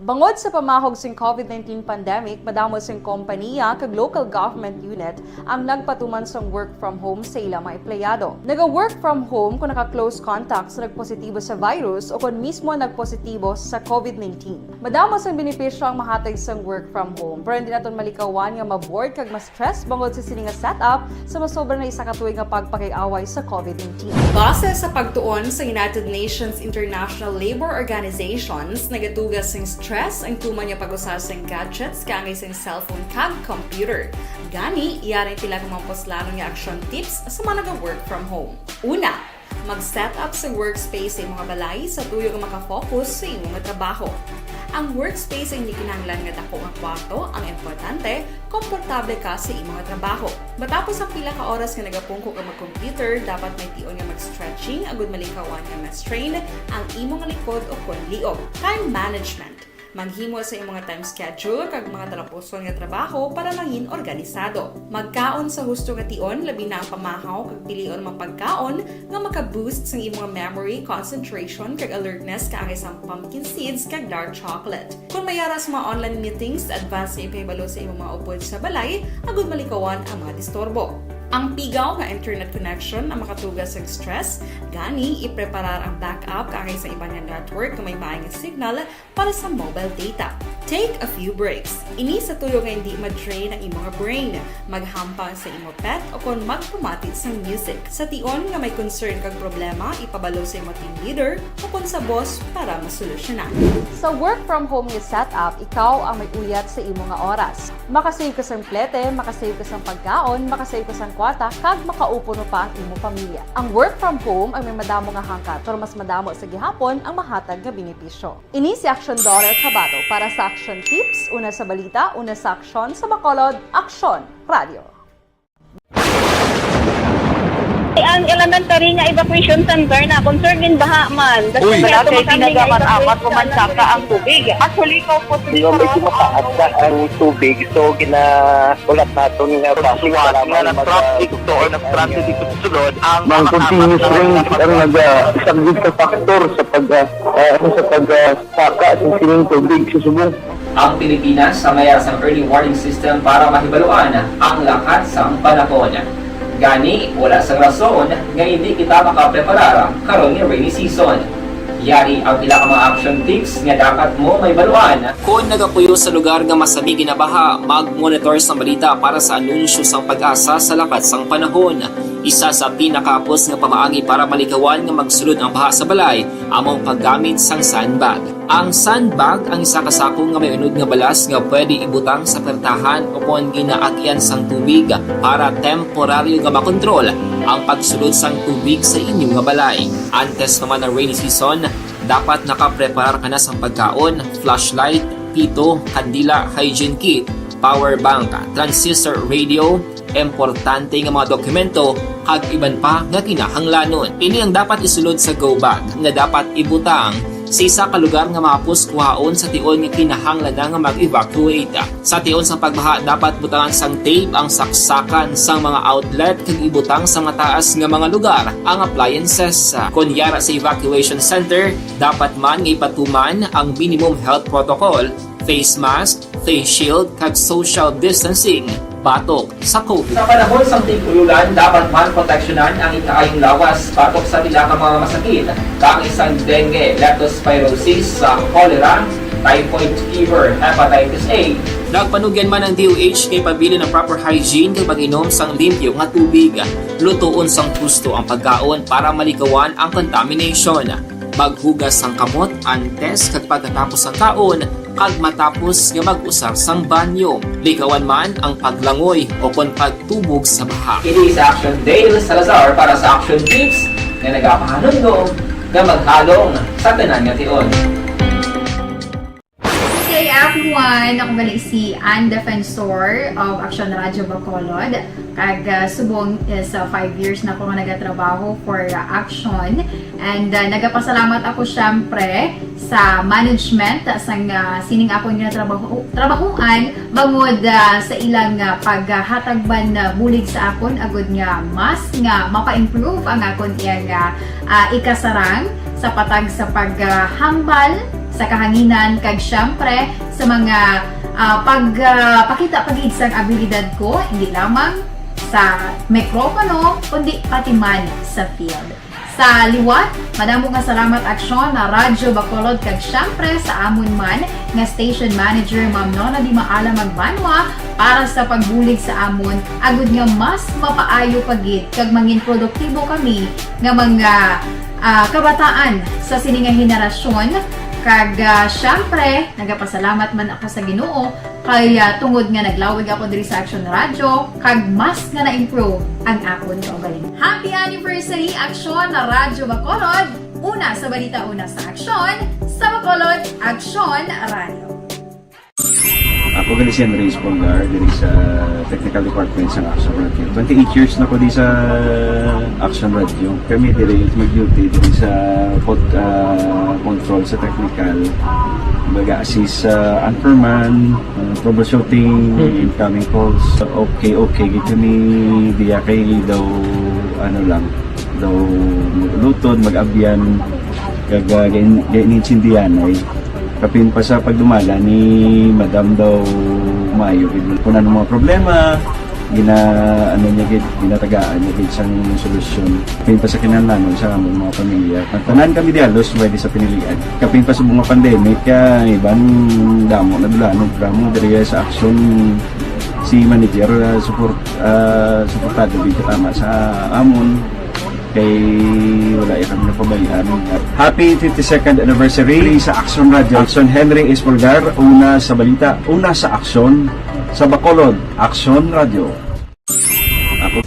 Bangod sa pamahog sing COVID nineteen pandemic, madamo sing kompaniya kag local government unit ang nagpatuman sang work from home sa ila mga empleyado. Naga-work from home kung naka-close contact sa nagpositibo sa virus o kon mismo nagpositibo sa COVID nineteen. Madamo sang benepisyo ang mahatag sang work from home, pero hindi naton malikawan nga ma-bored kag ma-stress bangod sa sini nga setup sa masobra na isa ka tuig nga pagpakig-away sa COVID nineteen. Base sa pagtuon sa United Nations International Labour Organizations, nagatuga sing stress ang tuman nga pag-usar sing gadgets kaangay sing cellphone kag computer. Gani, yari ang pila ka mga puslanon nga action tips sa mga naga-work from home. Una, mag-set up sa workspace sa imo nga balay sa tuyo nga maka-focus sa imo nga trabaho. Ang workspace ay hindi kinahanglan nga dako nga kwarto, ang importante, komportable ka sa imo nga trabaho. Matapos ang pila ka oras nga nagapungko ka mag-computer, dapat may tion nga mag-stretching agud malikawan nga ma-strain ang imo nga likod o kon liog. Time management. Maghimo sa imo nga time schedule kag mga talapuson nga trabaho para mangin organisado. Magkaon sa husto nga tion, labi na ang pamahaw kag pilion mga pagkaon nga maka-boost sang imo nga memory, concentration, kag alertness kaangay sang pumpkin seeds kag dark chocolate. Kon may ara sa mga online meetings, advance nga ipahibalo sa imo mga upod sa balay agud malikawan ang mga disturbo. Ang pigaw nga internet connection ang makatuga sa stress, gani ipreparar ang backup kaangay sa iban nga network nga may maay nga signal para sa mobile data. Take a few breaks. Ini sa tuyo nga hindi ma-drain ang imo nga brain. Maghampang sa imo pet o kon magpamati sang music. Sa tion nga may concern kag problema, ipabalo sa imo team leader o kon sa boss para masolusyonan. Sa work from home nga setup, ikaw ang may uyat sa imo nga oras. Makasave ka sang plete, makasave ka sang pagkaon, makasave ka sang kwarta, kag makaupo pa ang imo pamilya. Ang work from home ang may madamo nga hangkat, pero mas madamo sa gihapon ang mahatag nga benepisyo. Ini si Action Daughter Kabato para sa Action Tips, una sa balita, una sa aksyon, sa Bacolod, Aksyon Radio. Ang elementary nga evacuation center na concern gin baha man. Uy. Wala kay ginagamit apat ko man saka ang tubig. Actually, ko po. Medyo mataas na ang tubig, so ginaulat naton nga traffic. Nga nag-traffic to or nag-traffic dito sa sulod ang mga continuous rain ang nag-, ah, isang big factor sa pag, ah, ah, ano, sa pag, ah, saka sa sining tubig sa subong. Ang Pilipinas sa may sang early warning system para mahibaluan ang lakat sang panahon. Gani, wala sang rason nga hindi kita makapreparar karon nga rainy season. Yari ang pila ka mga action tips nga dapat mo mahibaluan. Kon nagapuyo sa lugar nga masami ginabaha, mag-monitor sang balita para sa anunsyo sang PAGASA sa lakat sang panahon. Isa sa pinakahapos nga pamaagi para malikawan nga magsulod ang baha sa balay amo ang paggamit sang sandbag. Ang sandbag ang isa ka sako nga may unod nga balas nga pwede ibutang sa pertahan o kon ginaagian sang tubig para temporaryo nga makontrol ang pagsulod sang tubig sa inyo nga balay. Antes pa man ang rainy season, dapat nakapreparar ka na sang pagkaon, flashlight, pito, kandila, hygiene kit, power bank, transistor radio, importante nga mga dokumento, kag iban pa nga kinahanglanon. Ini ang dapat isulod sa go bag nga dapat ibutang Sa isa ka lugar nga mahapos kuhaon sa tion nga kinahanglan na nga mag-evacuate. Sa tion sang pagbaha, dapat butangan sang tape ang saksakan sang mga outlet kag ibutang sa mataas nga mga lugar ang appliances. Kon yara sa evacuation center, dapat man nga ipatuman ang minimum health protocol, face mask, face shield, kag social distancing batok sa COVID. Sa panahon sang tig-ululan, dapat man proteksyonan ang ikaayong lawas batok sa pila ka mga masakit, kaangay sang dengue, leptospirosis, sa cholera, typhoid fever, hepatitis A. Nagpanugyan man ang D O H nga ipabilin ang proper hygiene kag pag-inom sang limpyo nga tubig. Lutoon sang husto ang pagkaon para maligawan ang contamination. Maghugas sang kamot antes kag pagkatapos sang kaon, kag matapos nga mag-usar sang banyo. Ligawan man ang paglangoy o kon pagtubog sa baha. Kini si Action Dale Salazar para sa Action Tips nga nagapahanumdom nga maghalong sa tanan nga tion. Hey everyone! Ako gali si Ann Defensor of Action Radio Bacolod. Kag, ah, subong is, ah, five years na ako nga nagatrabaho for, ah, Action. And, ah, nagapasalamat ako, syempre, sa management sang, ah, sining akon nga trabaho, trabahuan, bangod, ah, sa ilang, ah, paghatag man, ah, bulig sa akon, agud nga mas nga mapa-improve ang akon iyang, ah, ah, ikasarang sa patag sa paghambal sa kahanginan, kag syempre sa mga, ah, pag, ah, pakita pa gid sang abilidad ko, hindi lamang sa mikropono, kundi pati man sa field. Sa liwat, madamo nga salamat, Aksyon, na Radyo Bacolod, kag syempre sa amon man nga station manager, Ma'am Nona Di Maala Magbanwa, para sa pagbulig sa amon, agud nga mas mapaayo pa gid kag mangin produktibo kami nga mga, ah, kabataan sa sini nga henerasyon. Kag, ah, syempre, nagapasalamat man ako sa Ginoo kay, ah, tungod nga naglawig ako diri sa Action Radio, kag mas nga na-improve ang akon kaugalingon. Happy anniversary, Aksyon na Radyo Bacolod! Una sa balita, una sa aksyon, sa Bacolod, Aksyon Radio. Ako gali si Andres Polgar, diri sa Technical Department sa Action Radio. Twenty-eight years na ko di sa Action Radio. Kami diri mag-duty diri sa pod-, ah, control sa technical. Baga assist sa anchorman, ah, troubleshooting, incoming calls. Okay, okay, gid kami diya kay daw, ano lang, daw maglutod, mag-abyan, kag, ah, gain-, gainintindihan, ay. Kapin pa sa pagdumala ni Madam daw maayo gid. Kung ano mga problema, gina-, ano niya gid, ginatagaan niya gid sang solusyon. Kapin pa sa kinahanglanon sa among mga pamilya. Ang tanan kami di halos pwede sa pinilian. Kapin pa sa mga pandemic, ah, iban damo na dulanon, programa diri sa Action, si manager, ah, support, ah, suportado gid katama sa amon. Kay wala ya kami napabayaan. Happy fifty-second anniversary sa Action Radio. Action Henry Espolgar, una sa balita, una sa aksyon, sa Bacolod, Action Radio. Ako.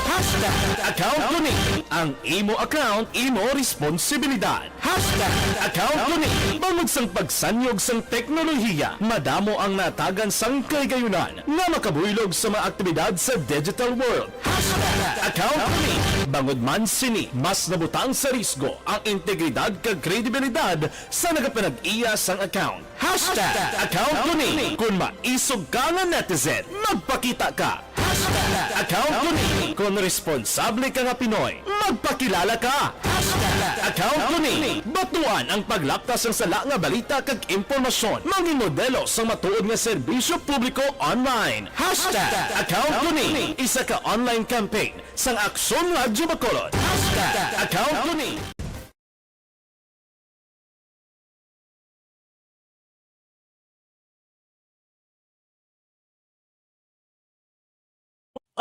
Hashtag account ko ni. Ang imo account, imo responsibilidad. Hashtag account ko ni. Bangod sang pagsanyog sang teknolohiya, madamo ang natagan sang kaligayunan nga makabuylog sa mga aktibidad sa digital world. Hashtag account ko ni. Bangod man sini, mas nabutang sa risgo ang integridad kag kredibilidad sa nagapanag-iya sang account. Hashtag account ko ni. Kung maisog ka nga netizen, magpakita ka. Hashtag account ko ni. Kung responsable ka nga Pinoy, magpakilala ka. Hashtag account ko ni. Batuan ang paglapta sang sala nga balita kag impormasyon. Mangin modelo sang matuod nga serbisyo publiko online. Hashtag account ko ni. Isa ka online campaign sang Aksyon Radyo Bacolod. Hashtag account ko ni.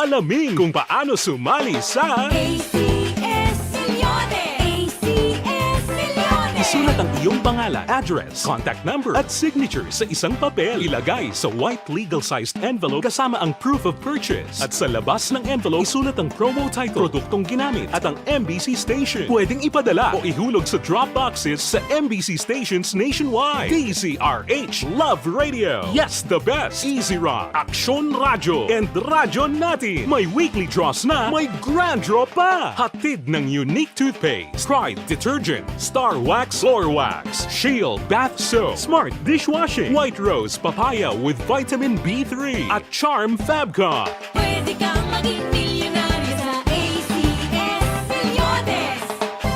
Alamin kung paano sumali sa A C S Millones! A C S Millones! Isulat ang iyong pangalan, address, contact number, at signature sa isang papel. Ilagay sa white legal-sized envelope kasama ang proof of purchase. At sa labas ng envelope, isulat ang promo title, produktong ginamit, at ang M B C station. Pwedeng ipadala o ihulog sa drop boxes sa M B C stations nationwide. D Z R H Love Radio. Yes, the best. Easy Rock, Aksyon Radyo, and Radyo Natin. May weekly draws na, may grand draw pa. Hatid ng Unique Toothpaste, Pride Detergent, Star Wax Floor wax, Shield bath soap, Smart dishwashing, White Rose papaya with vitamin B three, at Charm Fabcon. Pwede kang maging milyonaryo sa A C S Milyones.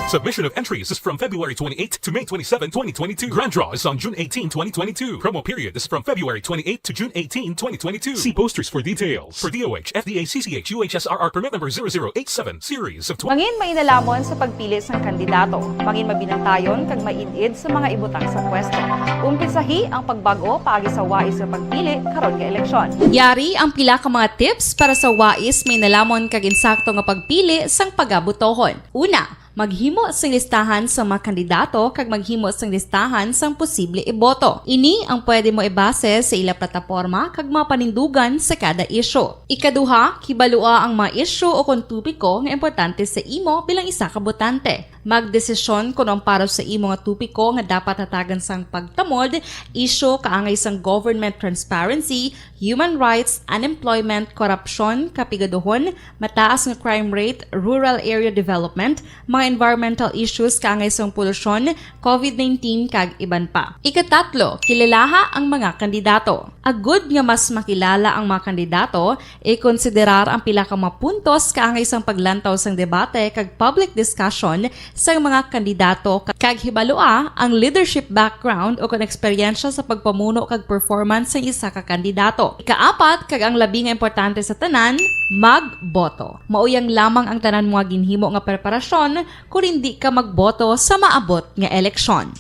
Submission of entries is from February twenty-eight to May twenty-seven, twenty twenty-two. Grand draw is on June eighteen, twenty twenty-two. Promo period is from February twenty-eight to June eighteen, twenty twenty-two. See posters for details. For D O H, F D A, C C H, U H S R R permit number zero zero eight seven, series of twenty. Mangin mainalamon sa pagpili sang kandidato. Mangin mabinantayon kag maid-id sa mga ibutang sa pwesto. Umpisahi ang pagbag-o paagi sa wais nga pagpili karon nga eleksyon. Yari ang pila ka mga tips para sa wais, mainalamon kag insakto nga pagpili sang pagabotohon. Una, maghimo sing listahan sa mga kandidato kag maghimo sing listahan sang posible iboto. Ini ang pwede mo ibase sa ila plataporma kag mga panindugan sa kada isyu. Ikaduha, kibalua ang mga isyu o kon topiko nga importante sa imo bilang isa ka botante. Magdesisyon kon ang para sa imo nga topiko nga dapat hatagan sang pagtamod, isyu kaangay sang government transparency, human rights, unemployment, korupsyon, kapigaduhon, mataas nga crime rate, rural area development, mga environmental issues kaangay sang polusyon, covid nineteen, kag iban pa. Ikatatlo, kilalaha ang mga kandidato. Agud nga mas makilala ang mga kandidato, ikonsiderar ang pila ka mga puntos kaangay sang paglantaw sang debate kag public discussion sang mga kandidato, kag hibalua ang leadership background o kon eksperyensya sa pagpamuno kag performance sang isa ka kandidato. Ikaapat, kag ang labi nga importante sa tanan, magboto. Mauyang lamang ang tanan mga ginhimo nga preparasyon kon indi ka magboto sa maabot nga eleksyon.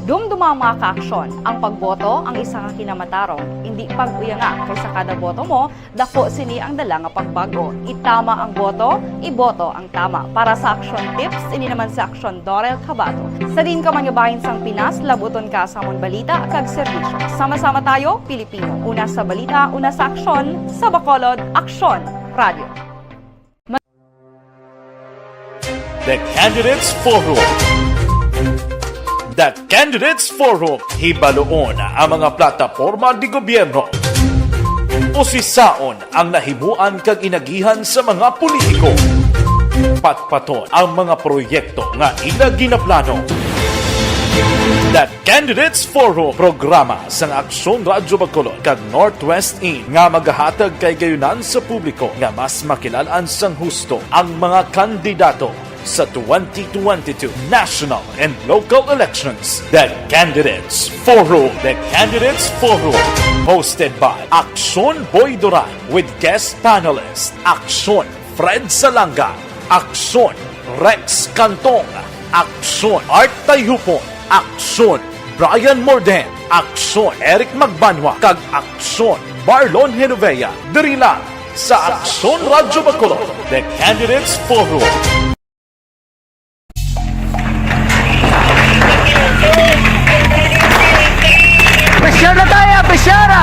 Dumduma, mga kaaksyon, ang pagboto ang isa ka kinamatarong, indi pag-uyanga, kay sa kada boto mo, dako sini ang dala nga pagbag-o. Itama ang boto, iboto ang tama. Para sa Aksyon Tips, ini naman si Aksyon Dorel Cabato. Sa diin ka man nga bahin sang Pinas, labuton ka sa amon balita kag serbisyo. Sama-sama tayo, Pilipino. Una sa balita, una sa aksyon, sa Bacolod, Aksyon Radio. The Candidates Forum. The Candidates Forum. Hibaluon ang mga plataporma di gobyerno. Usisaon ang nahimuan kag inagihan sa mga politiko. Patpaton ang mga proyekto nga ila ginaplano. The Candidates Forum, programa sang Aksyon Radyo Bacolod kag Northwest In nga magahatag kay gayunan sa publiko nga mas makilalan sang husto ang mga kandidato sa twenty twenty-two national and local elections. The Candidates Forum. The Candidates Forum, hosted by Aksyon Boy Duran with guest panelist Aksyon Fred Salanga, Aksyon Rex Cantong, Aksyon Art Tayhupon, Aksyon Brian Morden, Aksyon Eric Magbanwa, kag Aksyon Marlon Genovea. Diri lang sa Aksyon Radyo Bacolod, The Candidates Forum. Presyara tayo, presyara!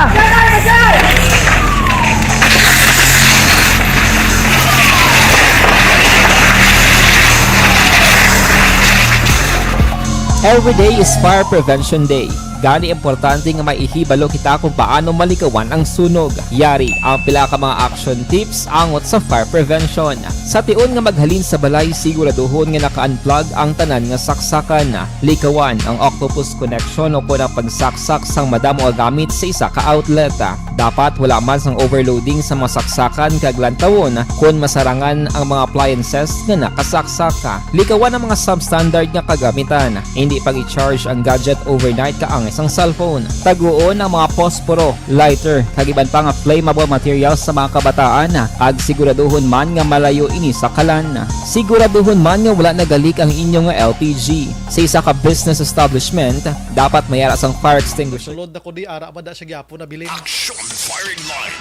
Every day is Fire Prevention Day. Gani, importante nga maihibalo kita kung paano malikawan ang sunog. Yari ang pila ka mga action tips angot sa fire prevention. Sa tion nga maghalin sa balay, siguraduhon nga naka-unplug ang tanan nga saksakan. Likawan ang octopus connection o kon ang pagsaksak sang madamo nga gamit sa isa ka outlet. Dapat wala man sang overloading sa mga saksakan kag lantawon kon masarangan ang mga appliances nga nakasaksak. Likawan ang mga substandard nga kagamitan. Indi pag-i-charge ang gadget overnight kaangay sang cellphone. Taguon ang mga posporo, lighter, kag iban pa nga flammable materials sa mga kabataan, kag siguraduhon man nga malayo ini sa kalan. Siguraduhon man nga wala nagalik ang inyo nga L P G. Sa isa ka business establishment, dapat may ara sang fire extinguisher. Sulod na ko di, ara ba da siya gyapon nabilin? Action firing line.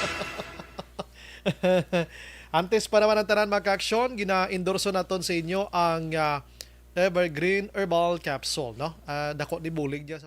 Antes pa naman ang tanan, mga ka-aksyon, gina-endorso naton sa inyo ang, ah, Evergreen Herbal Capsule, no? Ah, dako ni bulig niya sa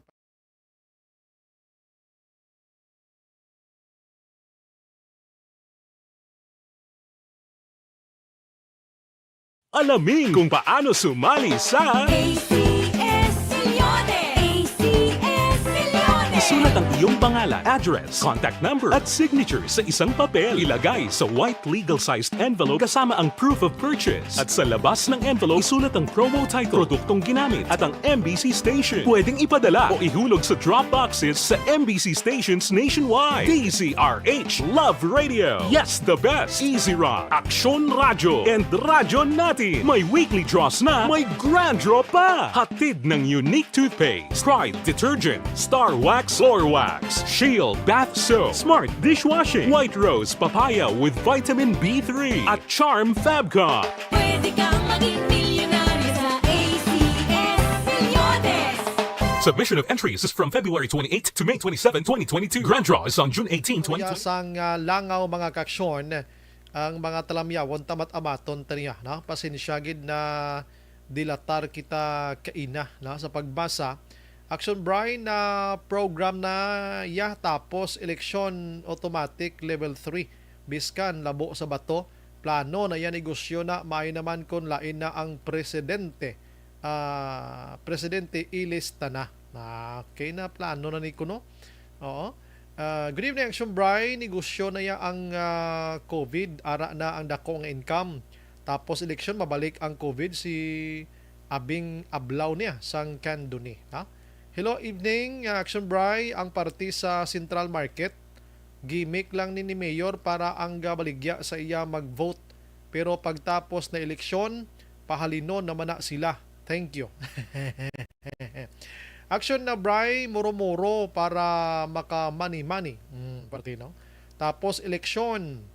Alamin kung paano sumali sa A C S Milyones! A C S Milyones! Sulat ang iyong pangalan, address, contact number, at signature sa isang papel. Ilagay sa white legal-sized envelope kasama ang proof of purchase. At sa labas ng envelope, isulat ang promo title, produktong ginamit, at ang M B C station. Pwedeng ipadala o ihulog sa drop boxes sa M B C stations nationwide. D Z R H Love Radio. Yes, the best. Easy Rock, Aksyon Radyo, and Radyo Natin. May weekly draws na, may grand draw pa. Hatid ng Unique Toothpaste, Pride Detergent, Star Wax, Floor Wax, Shield Bath Soap, Smart Dishwashing, White Rose Papaya with Vitamin B three, at Charm Fabcon. Pwede kang maging milyonaryo sa A C S Milyones. Submission of entries is from February twenty-eight to May twenty-seven, twenty twenty-two. Grand draw is on June eighteen, twenty twenty. Kaya sang, ah, langaw, mga kaksyon, ang mga talamyawon, tamat-amaton ta niya, no? Pasensya gid na dilatar kita kaina, no, sa pagbasa. Action Brian, na program na ya, tapos eleksyon automatic level three. Biskan labo sa bato, plano na ya, negosyo na, maayo naman kon lain na ang presidente. Ah, presidente, ilista na. Ah, okay na, plano na ni kuno. Oo. Ah, good evening, Action Brian. Negosyo na ya ang, ah, COVID. Ara na ang dako nga income. Tapos eleksyon, mabalik ang COVID, si Abing Ablaw niya sang Candoni, ha? Hello, evening, ah, Action Bri. Ang party sa Central Market, gimmick lang ni, ni Mayor para ang gabaligya sa iya mag-vote. Pero pagtapos na eleksyon, pahalinon naman na sila. Thank you. Action na, Bri, muro-muro para maka-money-money. Mm, party, no? Tapos eleksyon,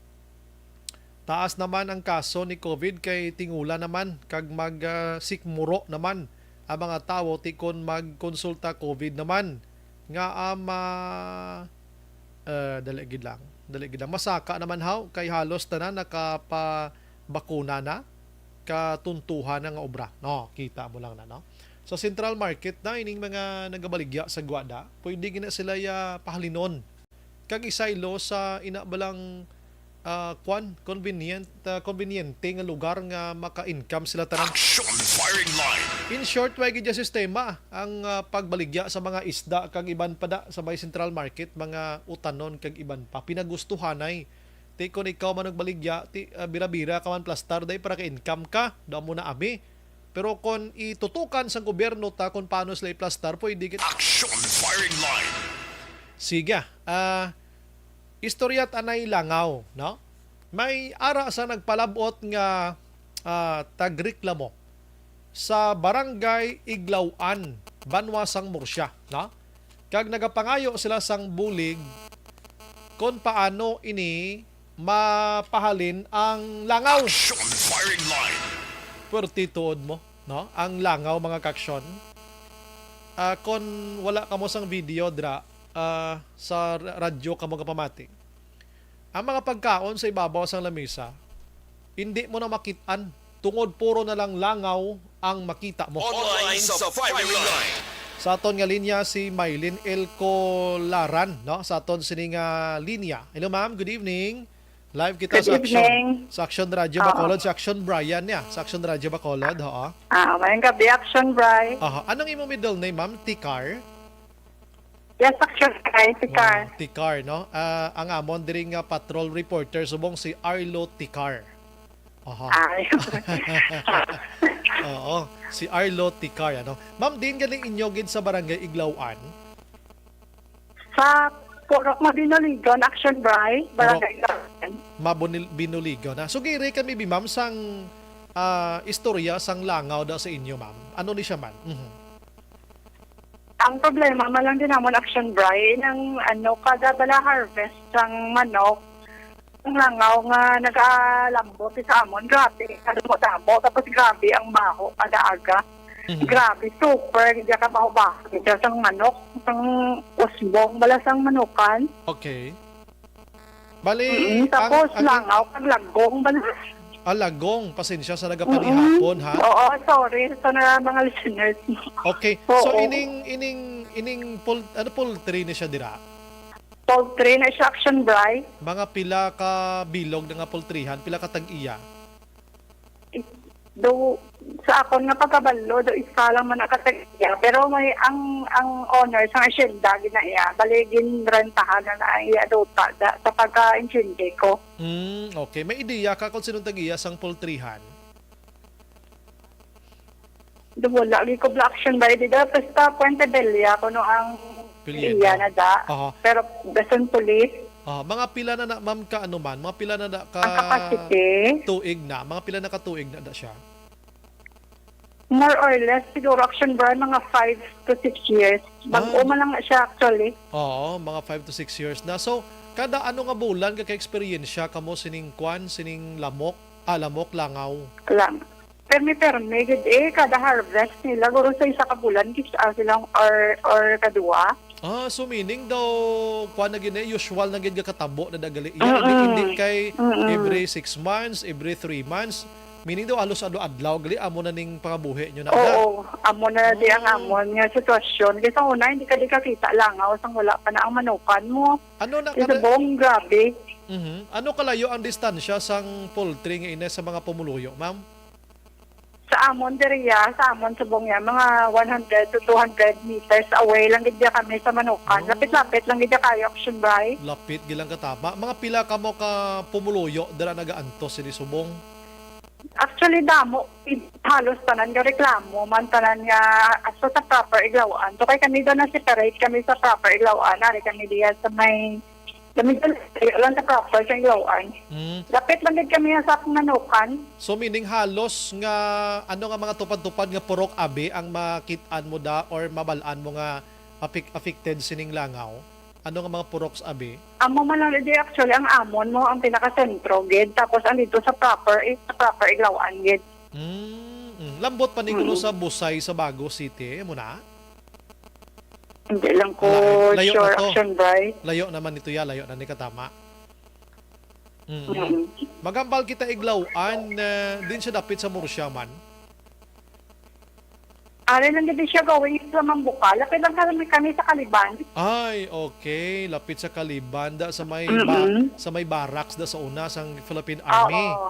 taas naman ang kaso ni COVID kay tingula naman kag mag, ah, sikmuro naman ang mga tawo ti kon magkonsulta COVID naman nga, ah, ma-, ah, dali gid lang, dali gid lang. Masaka naman haw kay halos tanan nakapabakuna na, katuntuhan na nga obra. No, kita mo lang na, no? Sa Central Market na ining mga nagabaligya sa Guada, pwede gina sila ya pahalinon kag isaylo sa ina balang, ah, kwan, convenient, ah, conveniente nga lugar nga maka-income sila tanan. Action Firing Line. In short, way gid ya sistema ang, ah, pagbaligya sa mga isda kag iban pa da sa may Central Market, mga utanon kag iban pa. Pinagustuhanay. Ti kon ikaw man nagbaligya, ti, ah, bira-bira ka man plastar day para ka-income ka, daw mo na abi. Pero kon itutukan sang gobyerno ta kon paano sila iplastar, pwede gid. Action Firing Line. Sige, ah, istorya ta anay langaw, no? May ara sa nagpalabot nga, ah, tagreklamo sa Barangay Iglawan, Banwa sang Murcia, no? Kag nagapangayo sila sang bulig kon paano ini mapahalin ang langaw. Action Firing Line. Pwerti tuod mo, no? Ang langaw, mga kaksyon. Ah, kon wala kamo sang video dra, ah, sa ra-, radyo kamo gapamati. Ang mga pagkaon sa ibabaw sang lamisa, indi mo na makit-an, tungod puro na lang langaw ang makita mo. Online sa Firing Line. Sa aton nga linya, si Mylene Elcolaran, no? Sa aton sini nga linya. Hello, ma'am. Good evening. Live kita Good sa Action, evening. Sa Action Radyo Oo. Bacolod, sa Action Brian niya. Sa Action Radyo Bacolod, oo. Ah, mayong gabi, Action Bri. Aha. Anong imong middle name, ma'am? Tikar? Yes, Action Bri, Tikar. Wow, Tikar, no? Ah, ang amon diri nga patrol reporter subong si Arlo Tikar. Aha. Ay. Oo, si Arlo Tikar, ano? Ma'am, diin gani inyo gid sa Barangay Iglawan? Sa Purok Mabinoligon, Action Bri, Barangay Purok Iglawan. Mabunil-, Binoligon, ha? So, giri kami bi, ma'am, sang, ah, istorya sang langaw da sa inyo, ma'am. Ano ni siya man? Mhm. Ang problema man lang din namon, Action Bri, nang, ano, kada bala harvest sang manok, ang langaw nga nagalambot sa amon, grabe, kadamo-damo, tapos grabe ang baho kada aga. Mhm. Grabe, super, hindi ka baho-baho, hindi sang manok, sang usbong, bala sang manukan. Okay. Bali, Mm, ang, tapos ang langaw kag lagong bala. Ah, lagong. Pasensya sa Mm-mm. nagapanihapon, ha? Oo, sorry sa na mga listeners. Okay. So, Oo. ining, ining, ining pol-, ano, poultry ni siya dira? Poultry na siya, Action Bri. Mga pila ka bilog na nga poultryhan? Pila ka tag-iya? Do, sa akon nga pagkabalo, do isa lang man ang katag-iya. Pero may ang, ang owner sa asyenda, ginaiya, bali, ginrentahan na na ang iya duta da, sa pagkaintindi ko. Mm, okay. May ideya ka kung sinong tag-iya sang poultryhan? Do, wala, gi ko bla action by dida. Basta Puente Bella, kuno ang Pilihan iya na. Na da. Aha. Pero, Quezon Police. Ah, mga pila na na, ma'am, ka ano man? Mga pila na na ka Ang capacity? Tuig na? Mga pila na ka tuig na da siya? More or less, siguro, action by mga five to six years. Bag-o Ah. man lang na siya, actually. Oo, mga five to six years na. So, kada ano nga bulan ka ka-eksperyensya kamo sining kwan, sining lamok? Ah, lamok, langaw. Lang. Permi-permi gid eh, kada harvest nila, guro sa isa ka bulan, kis-, ah, silang or, or kadua. Ah, so meaning daw, kwan na gid eh, usual na gid nga katabo na dagali. Iya, hindi, Mm-mm. Hindi kay Mm-mm. Every six months, every three months. Meaning daw, halos adlaw-adlaw, gali, amo na ning pangabuhi nyo na, na? Oo, amo na di ang Ah. amon nga sitwasyon. Kaysa una, hindi ka di kakita langaw, sang wala pa na ang manukan mo. Ano na Kaysa kada bong, grabe. Mhm. Ano kalayo ang distansya sang poultry nga ini sa mga pumuluyo, ma'am? Sa amon diriya, sa amon subong ya, mga one hundred to two hundred meters away lang gid ya kami sa manukan. Oh. Lapit-lapit lang gid ya kayo, Action Bray. Lapit gid lang katama. Mga pila kamo ka pumuluyo dira nagaantos sini subong? Actually, damo. Halos tanan nga reklamo man, tanan nga aso sa proper Iglawan. So, kay kami daw na-separate kami sa proper Iglawan. Nari kami diya sa may Kami dyan, layo lang sa proper sa Ilawaan. Mm. Lapit lang gid kami sa akong nanukan. So, meaning halos nga, ano nga mga tupad-tupad nga purok abi ang makit-an mo da or mabal-an mo nga affec-, affected sining langaw? Ano nga mga puroks abi? Amo man lang, di actually, ang amon mo ang pinakasentro gid, tapos ang dito sa proper, is sa proper Ilawaan gid. Mm, mm. Lambot pa ni kuno Mm. sa Busay sa Bago City, mo na? Hindi lang ko Layo, layo na sure, to. Action Bray. Layo naman ito ya, layo na ni katama. Mm. Mm. Magambal kita Iglawan, eh, din siya dapit sa Murcia man. Ari lang gid siya going sa Mambuka. Lapit lang kami, kami sa Kaliban. Ay, okay. Lapit sa Kaliban, da sa may ba-, Mm-mm. sa may barracks da sa una sang Philippine Army. Oo.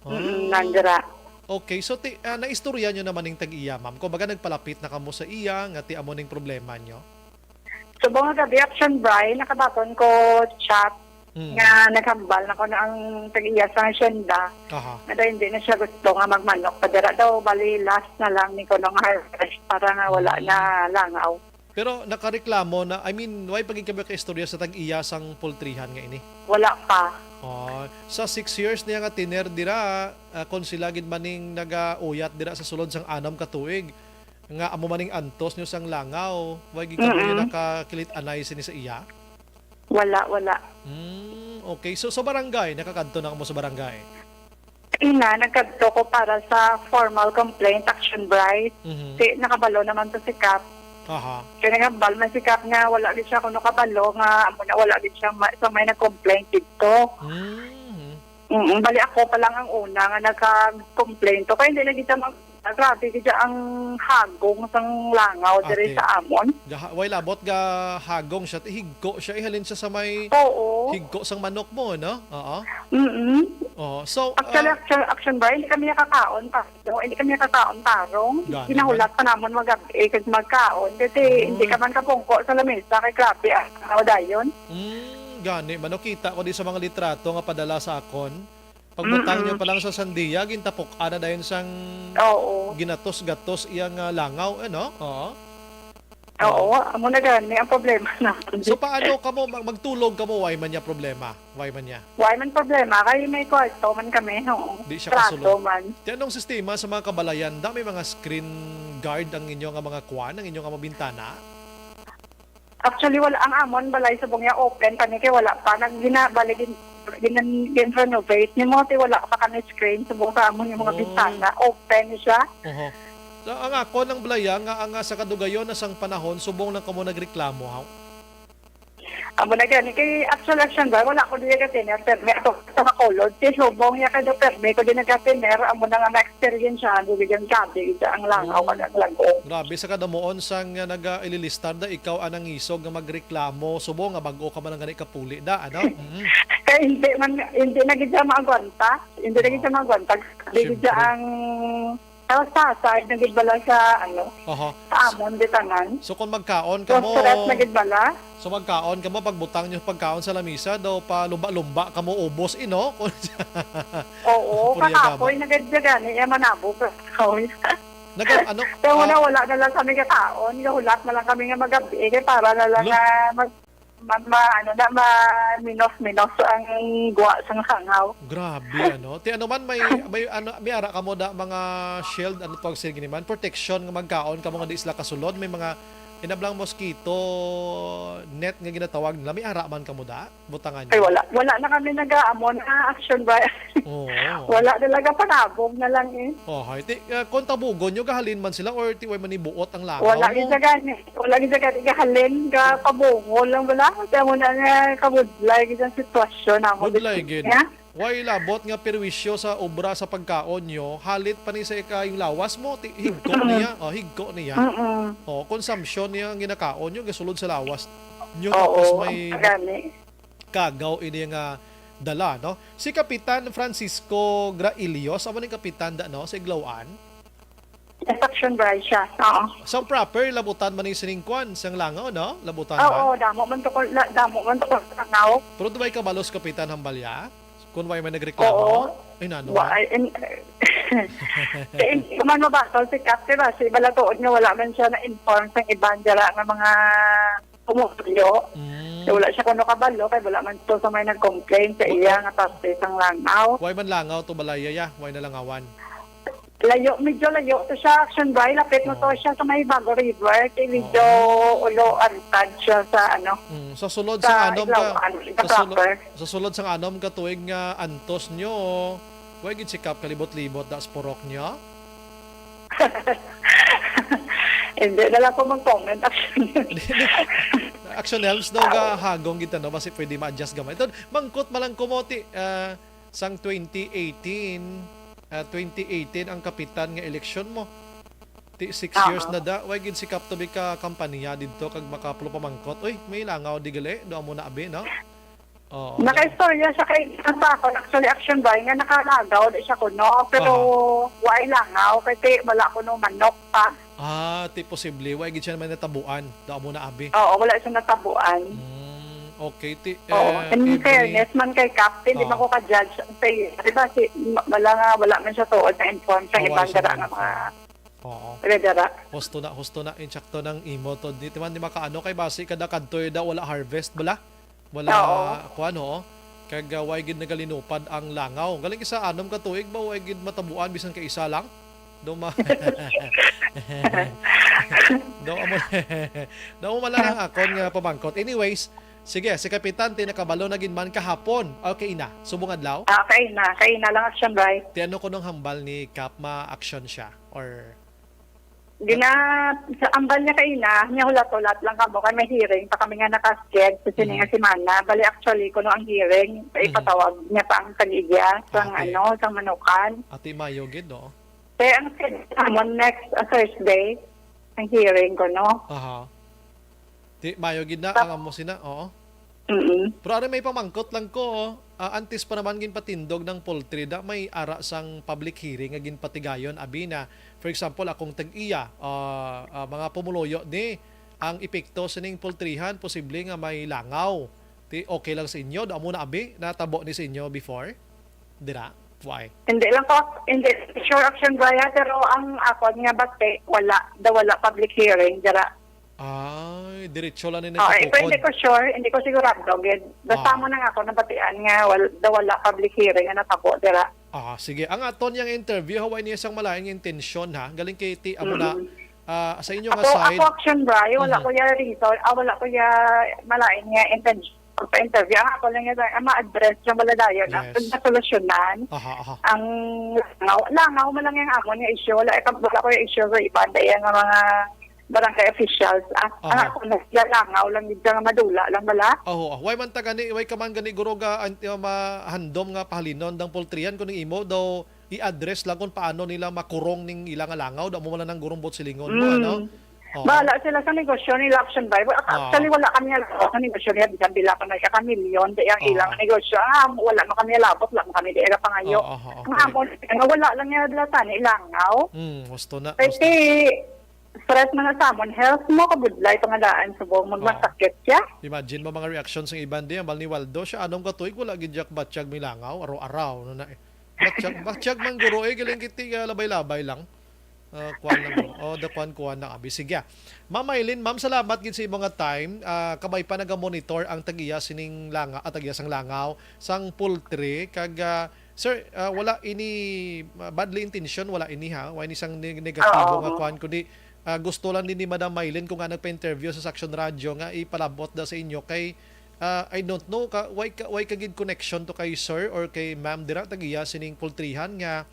Mm-mm, Ah. nandira. Okay, so ti-, ah, naistorya nyo naman ning tag-iya, ma'am? Kumbaga, nagpalapit na kamo sa iya, nga ti amo ning problema nyo? Subong nga gabi, Action Bray, nakabaton ko chat Mm. nga naghambal na ko na ang tag-iya sa asyenda. Aha. Nga daw hindi na siya gusto nga magmanok. Padara daw, bali, last na lang ni ko nang harvest para nga wala Mm. na langaw. Pero nakareklamo na, I mean, way pa gid kami kaistorya sa tag-iya sang poultryhan nga ini? Wala pa. Oh, sa six years niya nga tiner dira, ah, kung sila gid maning nagauyat dira sa sulod sang anam ka tuig, nga amo maning antos nyo sang langaw, way gid kamo Mm-mm. nakakilit-anay sini sa iya? Wala, wala. Mm, okay. So, sa barangay, nakakadto na kamo sa barangay? Ina, nagkadto ko para sa formal complaint, Action Bray. Mhm. Si, nakabalo naman to si Kap. Aha. Kaya nagambal man si Kap nga wala gid siya kuno kabalo nga amo na wala gid siya ma-, sa may nag-complaint dito. Mhm. Mm, bali ako pa lang ang una nga nagka-complaint to. Kaya hindi na gid siya mag-, grabe gid siya ang hagong sang langaw diri Ate. Sa amon. Gaha-, way labot ga hagong siya. Higko siya. Ihalin siya sa may Oo. Higko sang manok mo, no? Oo. Mm-mm. Oo. So, Actually, ah, action, action ba? Hindi kami nakakaon pa. No, hindi kami nakakaon tarong. Gani Ginahulat man. Pa namon magabi kag magkaon. Kasi Mm. hindi ka man kapungko sa lamesa. Kay grabe ang tao dayon. Mm, gani. Mano kita ko di sa mga litrato nga padala sa akon. Pagbutang Mm-mm. Nyo pa lang sa sandiya, gintapok-an na dayon sang Oo. Ginatos-gatos iyang, ah, langaw, eh, no? Oo. Oo, amo na gani ang problema naman. So, paano kamo mag-, magtulog kamo, way man niya problema? Way man niya? Way man problema, kay may kwarto man kami, oo. Di siya Trato kasulod. Man. Ti anong sistema sa mga kabalayan? Da may mga screen guard ang inyo nga mga kwan, ang inyo nga mga bintana? Actually, wala ang amon balay subong ya open kami kay wala pa nag gina-, bali gin-, gin-, gin-renovate nimo ti wala pa kami screen subong sa amon yung mga Oh. Bintana open siya. Oho. So, ang ako nang balaya nga ang, ah, sa kadugayon na sang panahon subong lang kamo nagreklamo, ha? Amo na gani kay actual action ba wala ko diya ka tiner permi ato sa Bacolod ti subong ya kay do permi ko din nagka tiner amo na nga na-experience siya ang bibigyan gabi ang langaw Mm. Kag ang lago. Grabe sa kadamuon sang, ah, naga-ililistar da, ikaw ang nangisog nga magreklamo, subong nga bag-o ka man lang gani kapuli da, ano? Mm. Eh, hindi man, hindi na gid siya maagwanta. Hindi na gid Oo. siya maagwanta. Hindi gid siya Siyempre. ang, sa, sa side na gid bala sa, ano, Oho. sa amon, di tanan. So, kung magkaon So, kamo, stress na gid bala. so, magkaon kamo, pagbutang nyo pagkaon sa lamisa, daw pa lumba-lumba kamo ubos, eh, no? Oo, Purya gama. kakapoy na gid siya gani, eh, manabo ka. Nag-, ano, Kaya wala, ah, wala na lang kami kakaon. Gahulat na lang kami nga magabi, eh, kay para na lang Lo? nga mag-, ma-, ma-, ano na, ma-minos-minos ang guwa sang sangaw. Grabe, ano? Ti ano man, may, may, ano, may ara kamo da, mga shield, ano tawag sila gini man? Protection nga magkaon kamo nga di sila kasulod. May mga inablang mosquito net nga ginatawag nila. May ara man kamo da? Butangan Ay, niyo? wala. Wala na kami nag-aamo na action ba? Oo. Wala talaga, panabog na lang eh. Oh, hay. Ti, ah, kung tabugon nyo, gahalin man sila or ti way manibuot ang langaw Wala mo? gid sa gani. Wala gid sa gani. Gahalin, ka pabungol lang wala. Kaya mo na nga kabudlay gid ang sitwasyon namo. Budlay gid. Yeah? Way labot nga perwisyo sa obra sa pagkaon nyo, halit pa ni sa ikayong lawas mo, ti, higko niya, oh, higko niya. Mm-mm. Oh, consumption niya ang ginakaon nyo, gasulod sa lawas nyo, tapos Oo, may gani. kagaw ini nga dala, no? Si Kapitan Francisco Grailios, amo ning kapitan da, no, sa Iglawan. Yes, action bright siya. Oo. Sa proper, labutan man ni sining kwan, sang langaw, no? Labutan man. Oo, damo man to ko, la-, damo man to ko sa langaw. Pero duway kabalos, Kapitan, hambalya? Kung way may nagreklamo? Oo. Ay, nano Wa-, man? ay, in-, eh, hindi ko man mabasol si Kap, diba? Si Balatuod nga wala man siya na-inform sa iban dira nga mga pumulyo. Mm. So, wala siya kuno kabalo, kay wala man to sa may nag-complain sa Wa-, iya nga parte sang langaw. Way man langaw to balaya, ya? Way nalangawan? Layo, medyo layo to siya, action by. Lapit mo to Oo. siya sa may Bago River. Kay medyo Oo. ulo antad siya sa, ano, Mm, sa sulod sa sa anom ka, Iglawan, sa sa sulo-, proper. sa sulod sang anom ka tuig nga antos nyo, way gid si Kap kalibot-libot da sa purok nyo? Hindi na lang ko mag-comment, actually. Action helps daw Oo. ga hagong gid, no? Basi pwede ma-adjust gamay. Ito, mangkot malang ko mo, ti, ah, sang twenty eighteen, ah, twenty eighteen ang kapitan nga eleksyon mo. Ti, six Oo. years na da. Way gid si Kap to bi ka kampanya didto kag makapulo pamangkot. Uy, may langaw di gali. Doon mo na abi, no? Oo, Nakaistorya siya kay, ang sa akon, actually, action ba nga nakalagaw di siya kuno, pero Aha. waay langaw, kay ti, wala kuno manok pa. Ah, ti posible, wa gid siya naman natabuan. Damo na abi. Oo, wala siya natabuan. Mm, okay, ti, Oo, eh, in every fairness man kay Captain, di Ah. man ko ka-judge sa iya. Di ba, si, ma-, wala nga, wala man siya tuod na inform sa Ah, ibang wala siya dara nga ma-inform. mga Oo. taga dara. Husto na, husto na, insakto nang imo to. Di man, di makaano kay basi kada kadto daw wala harvest, bala? Wala, Oo. kuwan, oo. Kag, ah, way gid nagalinupad ang langaw. Galing isa anom ka tuig ba, way gid matabuan bisan ka isa lang? Do ma-, do amo, do amo man lang ang akon nga pamangkot. Anyways, sige, si Kapitan, ti nakabalo na gid man kahapon. Okay na, subong adlaw? Ah, kay na, kay na lang action, Bray. Ti ano kunong hambal ni Kap, ma-action siya? Or Gina-, sa ambal niya kaina, niya hulat-hulat lang kamo kay may hearing pa kami nga nakasked sa sini nga Mm. semana. Bali, actually, kuno ang hearing, Mhm. ipatawag niya pa ang tag-iya sang, Ah, okay. ano, sang Manukan. Ati Mayo gid, no? Kaya ang schedule namon next, ah, Thursday, ang hearing kuno. Aha. Ti, mayo gid na Tap- ang amo sina, oo. Mm-mm. Pero ari may pamangkot lang ko, oh. Ah, antes pa naman ginpatindog ng poultry, da may ara sang public hearing nga ginpatigayon, abi na, for example, akong tag-iya, ah, ah, mga pumuluyo ni ang epekto sining poultryhan, posible nga may langaw. Ti, okay lang sa inyo, da amo na abi, natabo ni sa inyo before? Dira? Why? Hindi lang ko, hindi sure action ba ya, pero ang akon nga bati, wala, da wala public hearing, dira. Ay, diretso lang ni Oh, eh, pero hindi natukod. ko sure, hindi ko sigurado, gid. Basta Ah. mo nang ako nabatian nga wal-, da wala public hearing nga natabo dira. Ah, sige. Ang aton yang interview, hawa niya sang malain nga intensyon, ha? Galing kay ti, amo na, Mm. ah, sa inyo nga Ako, side. ako action ba? Wala Mhm. ko ya reason, ah, wala ko ya malain nga intensyon. Pagpa-interview, ang ako lang yan, ang ma-address lang wala dayon, ang Yes. pagkasolusyonan, Aha, aha. ang langaw, langaw man lang yung amon nga issue. Wala, wala ko yung issue sa iba, dahil nga mga barangay officials. Ah, ang Aha. ako na sila langaw lang, hindi nga madula lang bala. Aho, ah. Way man ta gani, way ka man gani, guro, ga, an-, uh, mahandom nga pahalinon dang poultryan kung imo daw i-address lang kung paano nila makurong ning ila nga langaw, da mo man lang gurong bot silingon mo, Mm. ano? Oo. Bahala sila sa negosyo nila, Action Driver. Ak-, Oo. actually, wala kami alam sa negosyo nila. Bisan bila pa na siya ka milyon, di ang Oo. ilang negosyo. Ah, wala man kami alabot, wala man kami di ira pangayo. Oo, oo, Ang okay. amon, nga wala lang niya dala tani, langaw. Hmm, gusto na, Kay gusto. ti, stress man na sa amon, health mo, kabudlay, pangadaan, subong, Oo. magmasakit siya. Imagine mo mga reaction sa iban di, ang bal ni Waldo, siya, anong katuig, wala gid yak batyag milangaw, araw-araw, no na eh. Batyag, batyag man guro eh, galing kiti, ah, labay-labay lang. Ah, kuwan lang guro. Oh, the kuwan, kuwan na abi. Sige, ah. Ma'am Maylin, ma'am, salamat gid sa imo nga time. Ah, kabay pa naga-monitor ang tag-iya sining langa-, ah, tag-iya sang langaw, sang poultry, kag, ah, sir, ah, wala ini, ah, badly intention, wala ini ha, wala ini sang neg-, negatibo Oo. nga kuwan, kundi, ah, gusto lang din ni Madam Maylin kung nga nagpa-interview sa Action Radio nga ipalabot daw sa inyo kay, ah, I don't know ka, why ka, why ka gid connection to kay sir or kay ma'am dira tag-iya sining poultryhan nga,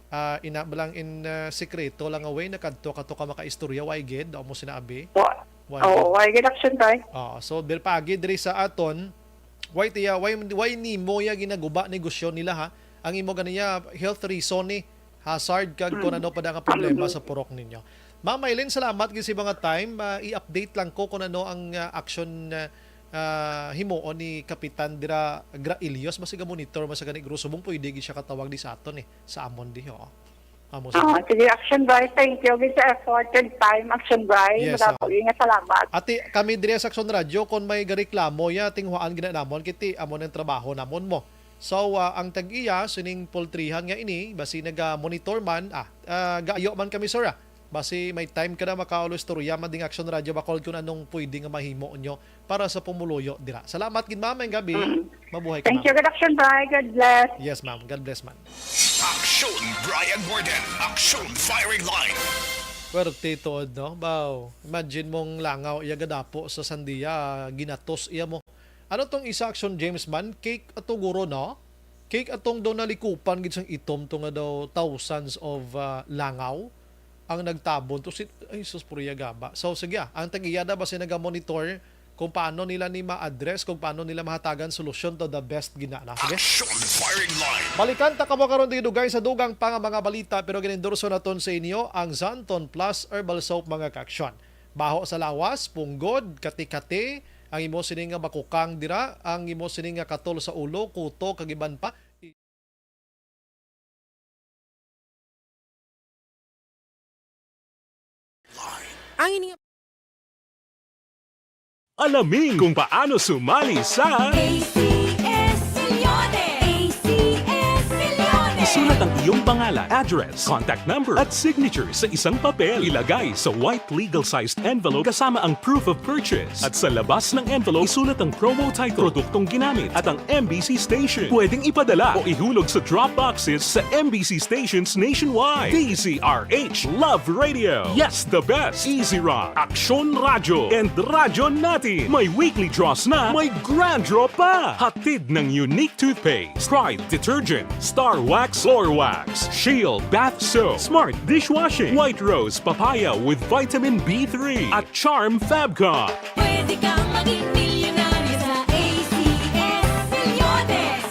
ah, ina ba lang in, ah, sekreto lang nga way nakadto kato ka makaistorya, why gid, daw mo sinabi? Wa-, Why oo, gid? why gid action tayo? Oo, so, bir pagi diri sa aton, why tiya, why, why nimo ya ginaguba negosyo nila, ha? Ang imo ganiya, health reason ni, hazard kag kung Mm. ano pa da nga problema Mm. sa purok ninyo. Ma'am Maylin, salamat gid sa mga time. Ah, i-update lang ko kung ano ang, ah, action, ah, ah, himuon ni Kapitan dira Grailios. Basta ga-monitor mo sa gani, guro, subong pwede gid siya katawag di sa aton, eh, sa amon di, oo. Amo sa Ah, sige, Action Bright. Thank you gid sa effort and time, Action Bright. Yes, Madamo oo. nga salamat. Ati, kami diri sa Action Radio, kung may gareklamo ya, tinguhaan gid na namon, kiti amo nang trabaho namon mo. So, ah, ang tag-iya, sining poultryhan nga ini, basi naga-monitor man, ah, ah, gaayo man kami, sir, ah. Basi may time ka na makaulostorya man ding Action Radio Bacolod kung anong pwede nga mahimo nyo para sa pumuluyo dira. Salamat gid, ma'am, maayong gabi. Mm. Mabuhay ka, Thank ma'am. you, good Action Bright. God bless. Yes, ma'am. God bless, ma'am. Action Brian Warden. Action Firing Line. Pwerte tuod, no? Baw, imagine mong langaw iya gadapo sa sandiya, ginatos iya mo. Ano tong isa, Action James man? Cake ato guro, no? Cake atong daw nalikupan gid sang itom to nga daw thousands of, ah, langaw ang nagtabon to si, ay, sus, puriya gaba. So, sige, ah, ang tag-iya na basi naga-monitor kung paano nila ni ma-address, kung paano nila mahatagan solusyon to the best gid na, na. Sige? Action Firing Line. Balikan ta kamo karon dugay sa dugang pa nga mga balita, pero ginendorso naton sa inyo ang Zanton Plus Herbal Soap, mga ka-action. Baho sa lawas, punggod, kati-kati, ang imo sini nga bakukang dira, ang imo sini nga katol sa ulo, kuto, kag iban pa. Ang ini nga Alamin kung paano sumali sa A C S Milyones! A C S Milyones! Isulat ang iyong pangalan, address, contact number, at signature sa isang papel. Ilagay sa white legal-sized envelope kasama ang proof of purchase. At sa labas ng envelope, isulat ang promo title, produktong ginamit, at ang M B C station. Pwedeng ipadala o ihulog sa drop boxes sa M B C stations nationwide. D Z R H Love Radio. Yes, the best. Easy Rock, Aksyon Radyo, and Radyo Natin. May weekly draws na, may grand draw pa. Hatid ng Unique Toothpaste, Pride Detergent, Star Wax Floor Wax, Shield Bath Soap, Smart Dishwashing, White Rose Papaya with Vitamin B three, at Charm Fabcon. Pwede kang maging milyonaryo sa A C S Milyones.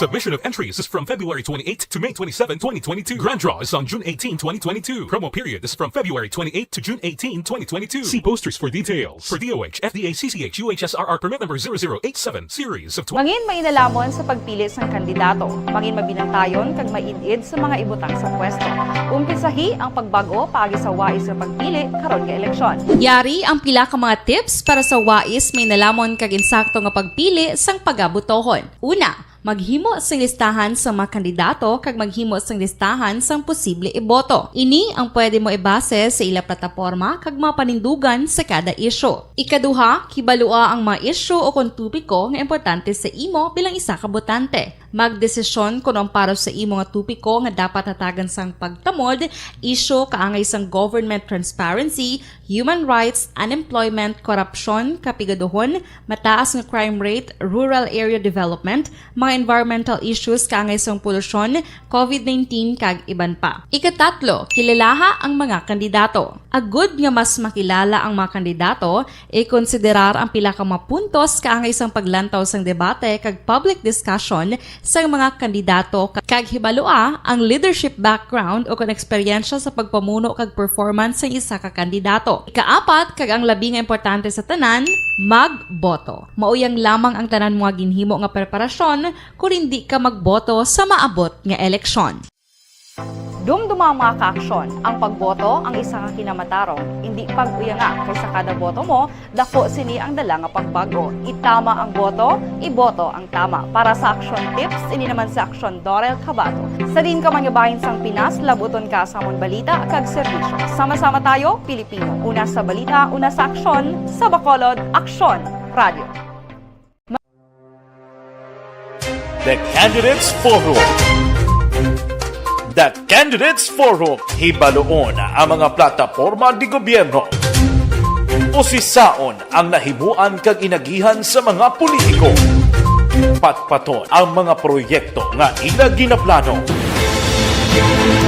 Submission of entries is from February twenty-eight to May twenty-seven, twenty twenty-two. Grand draw is on June eighteen, twenty twenty-two. Promo period is from February twenty-eight to June eighteen, twenty twenty-two. See posters for details. For D O H, F D A, C C H, U H S R R permit number zero zero eight seven, series of twenty. Mangin mainalomon sa pagpili sang kandidato. Mangin mabinantayon kag maid-id sa mga ibutang sa pwesto. Umpisahi ang pagbag-o paagi sa wais nga pagpili karon nga eleksyon. Yari ang pila ka mga tips para sa wais, mainalomon kag insakto nga pagpili sang pagabutohon. Una, maghimo sing listahan sa mga kandidato kag maghimo sing listahan sang posible iboto. Ini ang pwede mo ibase sa ila plataporma kag mga panindugan sa kada isyu. Ikaduha, kibalua ang mga isyu o kon topiko nga importante sa imo bilang isa ka botante. Magdesisyon kon ang para sa imo nga topiko nga dapat hatagan sang pagtamod, isyu kaangay sang government transparency, human rights, unemployment, korupsyon, kapigaduhon, mataas nga crime rate, rural area development, mga environmental issues kaangay sang polusyon, covid nineteen, kag iban pa. Ikatatlo, kilalaha ang mga kandidato. Agud nga mas makilala ang mga kandidato, ikonsiderar ang pila ka mga puntos kaangay sang paglantaw sang debate kag public discussion sang mga kandidato, kag hibalua ang leadership background o kon eksperyensya sa pagpamuno kag performance sang isa ka kandidato. Ikaapat, kag ang labi nga importante sa tanan, magboto. Mauyang lamang ang tanan mga ginhimo nga preparasyon kon indi ka magboto sa maabot nga eleksyon. Dumduma, mga kaaksyon, ang pagboto ang isa ka kinamatarong. Indi pag-uyanga, kay sa kada boto mo, dako sini ang dala nga pagbag-o. Itama ang boto, iboto ang tama. Para sa Aksyon Tips, ini naman si Aksyon Dorel Cabato. Sa diin ka man nga bahin sang Pinas, labuton ka sa amon balita kag serbisyo. Sama-sama tayo, Pilipino. Una sa balita, una sa aksyon, sa Bacolod, Aksyon Radio. The Candidates Forum. The Candidates Forum, hibaluon ang mga plataporma di gobyerno. Usisaon ang nahimuan kag inagihan sa mga politiko. Patpaton ang mga proyekto nga ila ginaplano.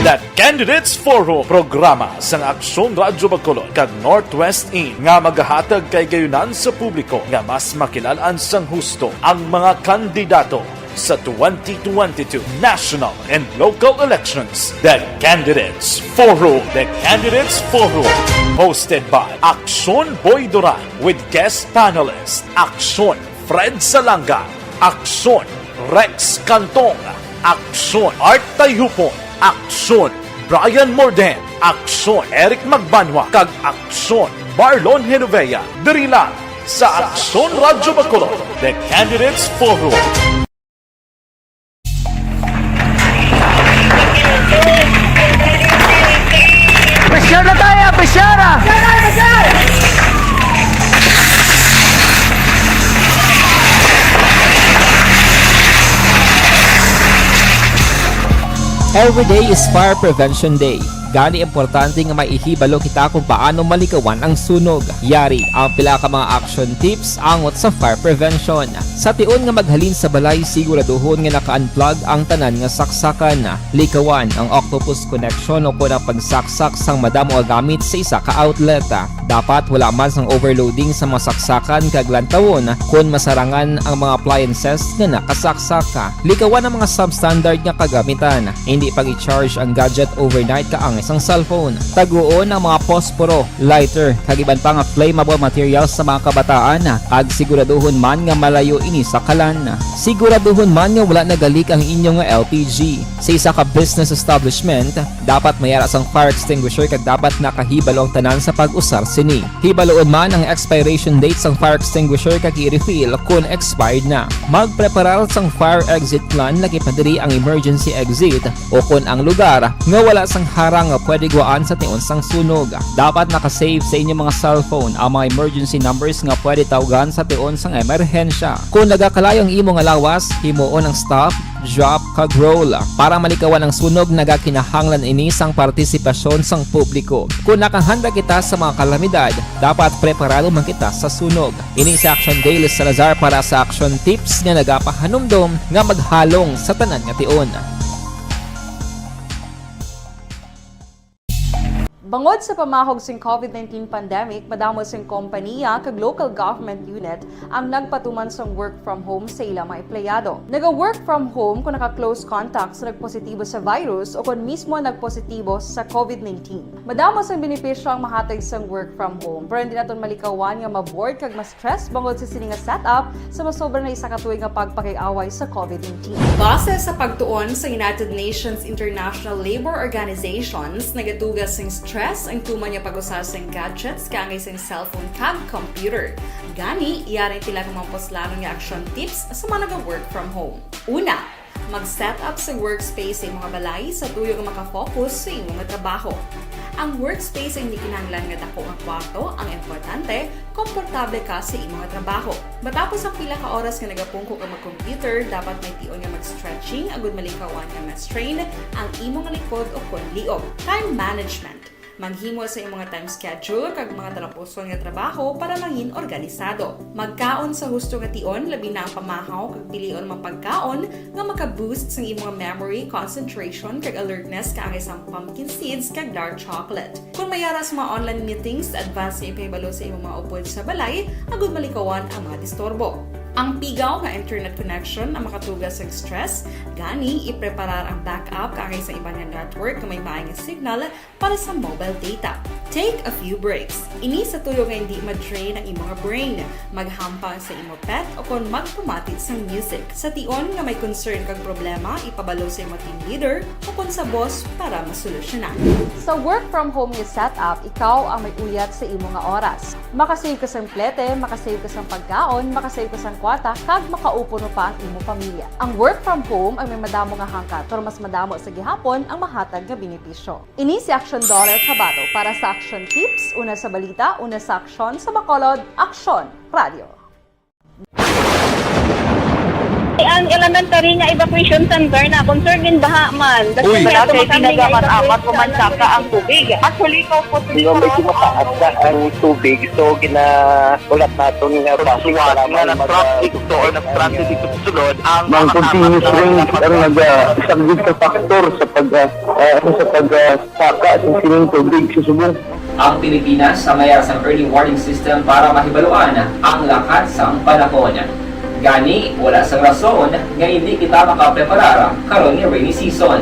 The Candidates Forum, programa sang Aksyon Radyo Bacolod kag Northwest In nga magahatag kahigayonan sa publiko nga mas makilal-an sang husto ang mga kandidato sa twenty twenty-two national and local elections. The Candidates Forum. The Candidates Forum, hosted by Aksyon Boy Duran with guest panelist Aksyon Fred Salanga, Aksyon Rex Cantong, Aksyon Art Tayhupon, Aksyon Brian Morden, Aksyon Eric Magbanwa, kag Aksyon Marlon Genovea. Diri lang sa Aksyon Radyo Bacolod, The Candidates Forum. Presyar na tayo, presyar, ah! Every day is Fire Prevention Day. Gani, importante nga maihibalo kita kung paano malikawan ang sunog. Yari ang pila ka mga action tips angot sa fire prevention. Sa tion nga maghalin sa balay, siguraduhon nga naka-unplug ang tanan nga saksakan. Likawan ang octopus connection o kon ang pagsaksak sang madamo nga gamit sa isa ka outlet. Dapat wala man sang overloading sa mga saksakan kag lantawon kon masarangan ang mga appliances nga nakasaksak. Likawan ang mga substandard nga kagamitan. Hindi pag-i-charge ang gadget overnight kaangay sang cellphone. Taguon ang mga posporo, lighter, kag iban pa nga flammable materials sa mga kabataan, kag siguraduhon man nga malayo ini sa kalan. Siguraduhon man nga wala nagalik ang inyo nga L P G. Sa isa ka business establishment, dapat may ara sang fire extinguisher kag dapat nakahibalo ang tanan sa pag-usar sini. Hibaluon man ang expiration date sang fire extinguisher kag i-refill kon expired na. Magpreparar sang fire exit plan, lakip na diri ang emergency exit o kon ang lugar nga wala sang harang nga pwede guwaan sa tion sang sunog. Dapat naka-save sa inyo mga cellphone ang mga emergency numbers nga pwede tawgan sa tion sang emerhensya. Kon nagakalayo ang imo nga lawas, himuon ang stop, drop, kag roll. Para malikawan ang sunog, nagakinahanglan ini sang partisipasyon sang publiko. Kon nakahanda kita sa mga kalamidad, dapat preparado man kita sa sunog. Ini si Action Daily Salazar para sa Action Tips nga nagapahanumdom nga maghalong sa tanan nga tion. Bangod sa pamahog sing covid nineteen pandemic, madamo sing kompaniya kag local government unit ang nagpatuman sang work from home sa ila mga empleyado. Naga-work from home kon naka-close contact sa nagpositibo sa virus o kon mismo nagpositibo sa covid nineteen. Madamo sang benepisyo ang mahatag sang work from home, pero hindi naton malikawan nga ma-bored kag ma-stress bangod sa sini nga setup sa masobra na isa ka tuig nga pagpakig-away sa covid nineteen. Base sa pagtuon sa United Nations International Labour Organizations, nagatuga sing stress ang tuman nga pag-usar sing gadgets kaangay sing cellphone kag computer. Gani, yari ang pila ka mga puslanon nga action tips sa mga naga-work from home. Una, mag-set up sa workspace sa imong balay sa tuyo nga maka-focus sa imo nga trabaho. Ang workspace hindi kinahanglan nga dako nga kwarto, ang importante, komportable ka sa imo nga trabaho. Matapos ang pila ka oras nga nagapungko ka mag-computer, dapat may tion nga mag-stretching agud malikawan nga ma-strain ang imo nga likod o kon liog. Time management. Maghimo sa imong time schedule kag mga talapuson nga trabaho para mangin organisado. Magkaon sa husto nga tion, labi na ang pamahaw kag pilion mga pagkaon nga maka-boost sang imong memory, concentration, kag alertness kaangay sang pumpkin seeds kag dark chocolate. Kung may ara sa mga online meetings, advance nga ipahibalo sa imong mga upod sa balay agud malikawan ang mga disturbo. Ang pigaw nga internet connection ang makatuga sa stress, gani ipreparar ang backup kaangay sa iban nga network nga may maay nga signal para sa mobile data. Take a few breaks. Ini sa tuyo nga hindi ma-drain ang imong brain. Maghampang sa imo pet o kon magpamati sang music. Sa tion nga may concern kag problema, ipabalo sa imo team leader o kon sa boss para masolusyonan. Sa work from home nga setup, ikaw ang may uyat sa imo nga oras. Makasave ka sang plete, makasave ka sang pagkaon, makasave ka sang kwarta, kag makaupo pa ang imo pamilya. Ang work from home ang may madamo nga hangkat, pero mas madamo sa gihapon ang mahatag nga benepisyo. Ini si Action Daughter Kabato para sa Action Tips, una sa balita, una sa aksyon, sa Bacolod, Aksyon Radio. Ang elementary nga evacuation center na concerned din baha man. Uy, Kasi wala medyo kay makami nga tinaga man evacuation apat o man center. Saka ang tubig. Actually, ikaw po, Di ba, medyo mataas na ang tubig, so ginaulat naton nga Tapos traffic wala para nga mag- nag-traffic to or nag-transit dito sa sulod, ang Mang mga continuous tapat na rain ang nag-, ah, isang good factor sa pag, ah, ah, sa pag, ah, saka sa sining tubig sa subong. Ang Pilipinas ang may sang early warning system para mahibaluan ang lakat sang panahon. Gani, wala sang rason nga hindi kita makapreparar karon nga rainy season.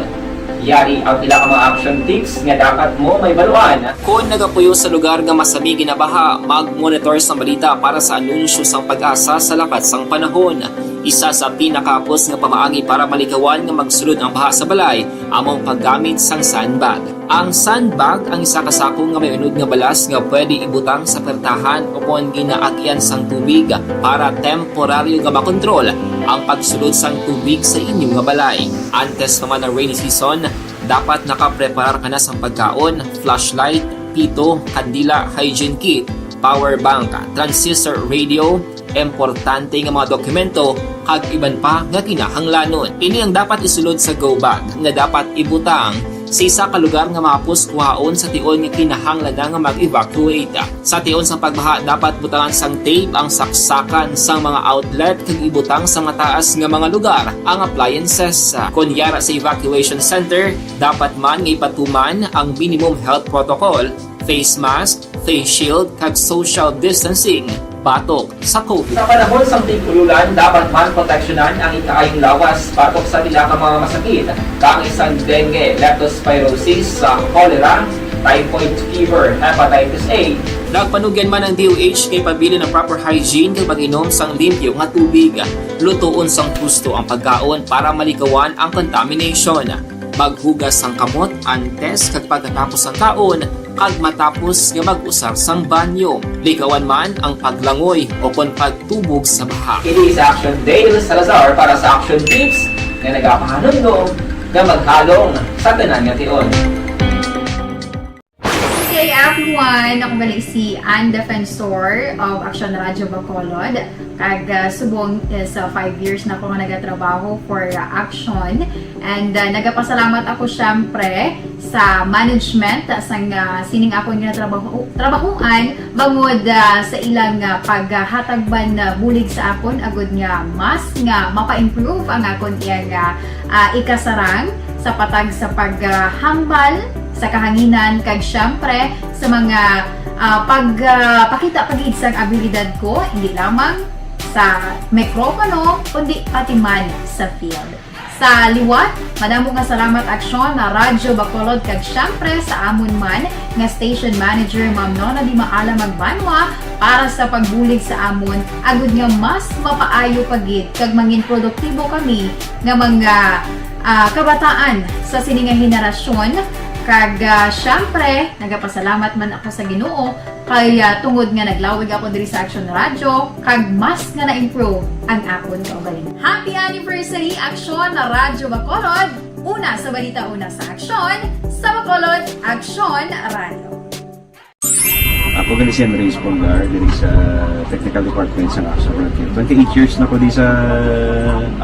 Yari ang pila ka mga action tips nga dapat mo mahibaluan. Kon nagapuyo sa lugar nga masami ginabaha, mag-monitor sang balita para sa anunsyo sang PAGASA sa lakat sang panahon. Isa sa pinakahapos nga pamaagi para malikawan nga magsulod ang baha sa balay amo ang paggamit sang sandbag. Ang sandbag ang isa ka sako nga may unod nga balas nga pwede ibutang sa pertahan o kon ginaagian sang tubig para temporaryo nga makontrol ang pagsulod sang tubig sa inyo nga balay. Antes pa man ang rainy season, dapat nakapreparar ka na sang pagkaon, flashlight, pito, kandila, hygiene kit, power bank, transistor radio, importante nga mga dokumento, kag iban pa nga kinahanglanon. Ini ang dapat isulod sa go bag nga dapat ibutang sa isa ka lugar nga mahapos kuhaon sa tion nga kinahanglan na nga mag-evacuate. Sa tion sang pagbaha, dapat butangan sang tape ang saksakan sang mga outlet kag ibutang sa mataas nga mga lugar ang appliances. Kon yara sa evacuation center, dapat man nga ipatuman ang minimum health protocol, face mask, face shield, kag social distancing batok sa COVID. Sa panahon sang tig-ululan, dapat man proteksyonan ang ikaayong lawas batok sa pila ka mga masakit, kaangay sang dengue, leptospirosis, sa cholera, typhoid fever, hepatitis A. Nagpanugyan man ang D O H kay pabilin ang proper hygiene kag pag-inom sang limpyo nga tubig. Lutoon sang husto ang pagkaon para malikawan ang contamination. Maghugas sang kamot antes kag pagkatapos sang kaon, kag matapos nga mag-usar sang banyo. Likawan man ang paglangoy o kon pagtubog sa baha. Ini si Action Dale Salazar para sa Action Tips nga nagapahanumdom nga maghalong sa tanan nga tion. Good day, everyone! Ako gali si Ann Defensor of Action Radio Bacolod. Kag, ah, subong is, ah, five years na ako nga nagatrabaho for, ah, Action. And, ah, nagapasalamat ako, syempre, sa management, ah, sang, ah, sining akon nga trabaho, trabahuan, bangod, ah, sa ilang, ah, paghatag man, ah, bulig sa akon, agud nga mas nga mapa-improve ang akon iyang, ah, ah, ikasarang sa patag sa paghambal sa kahanginan, kag syempre sa mga, ah, pag, ah, pakita pa gid sang abilidad ko, hindi lamang sa mikropono, kundi pati man sa field. Sa liwat, madamo nga salamat, Aksyon, na Radyo Bacolod, kag syempre sa amon man nga station manager, Ma'am Nona Di Maala Magbanwa, para sa pagbulig sa amon, agud nga mas mapaayo pa gid kag mangin produktibo kami nga mga, ah, kabataan sa sini nga henerasyon. Kag, ah, syempre, nagapasalamat man ako sa Ginoo kay, ah, tungod nga naglawig ako diri sa Action Radio, kag mas nga na-improve ang akon kaugalingon. Happy anniversary, Action Radio Bacolod! Una sa balita, una sa aksyon, sa Bacolod, Action Radio. Ako gali si Henry Espolgar, diri sa technical department sa Action Radio. Twenty-eight years na ko di sa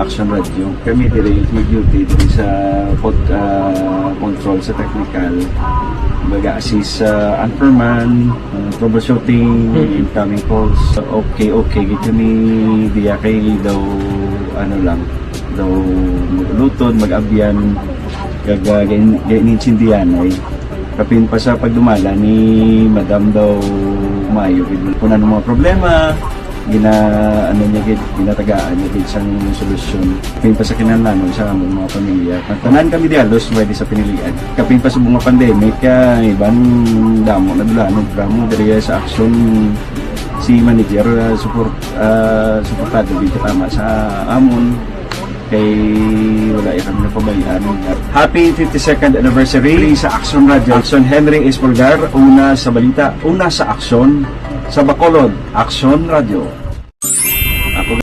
Action Radio. Kami diri mag-duty diri sa pod-, ah, control sa technical. Mag-assist sa anchorman, ah, troubleshooting, Mm. incoming calls. Okay, okay, gid kami diya kay daw, ano lang, daw mag-ulutod, mag-abyan, kag, ah, gain-, gain-, inintindihan ay. Kapin pa sa pagdumala ni Madam daw maayo gid. Kung ano mga problema, gina-, ano niya gid, ginatagaan niya gid sang solusyon. Kapin pa sa kinahanglanon sa among mga pamilya. Tanan kami di halos pwede sa pinilian. Kapin pa sa mga pandemic, ah, iban damo na dula, no, drama diri sa Action si manager, ah, support, ah, suportado gid katama sa amon. Kay wala ya kami napabayaan. Happy fifty-second anniversary sa Action Radio. Action Henry Espolgar, una sa balita, una sa aksyon, sa Bacolod, Action Radio. Ako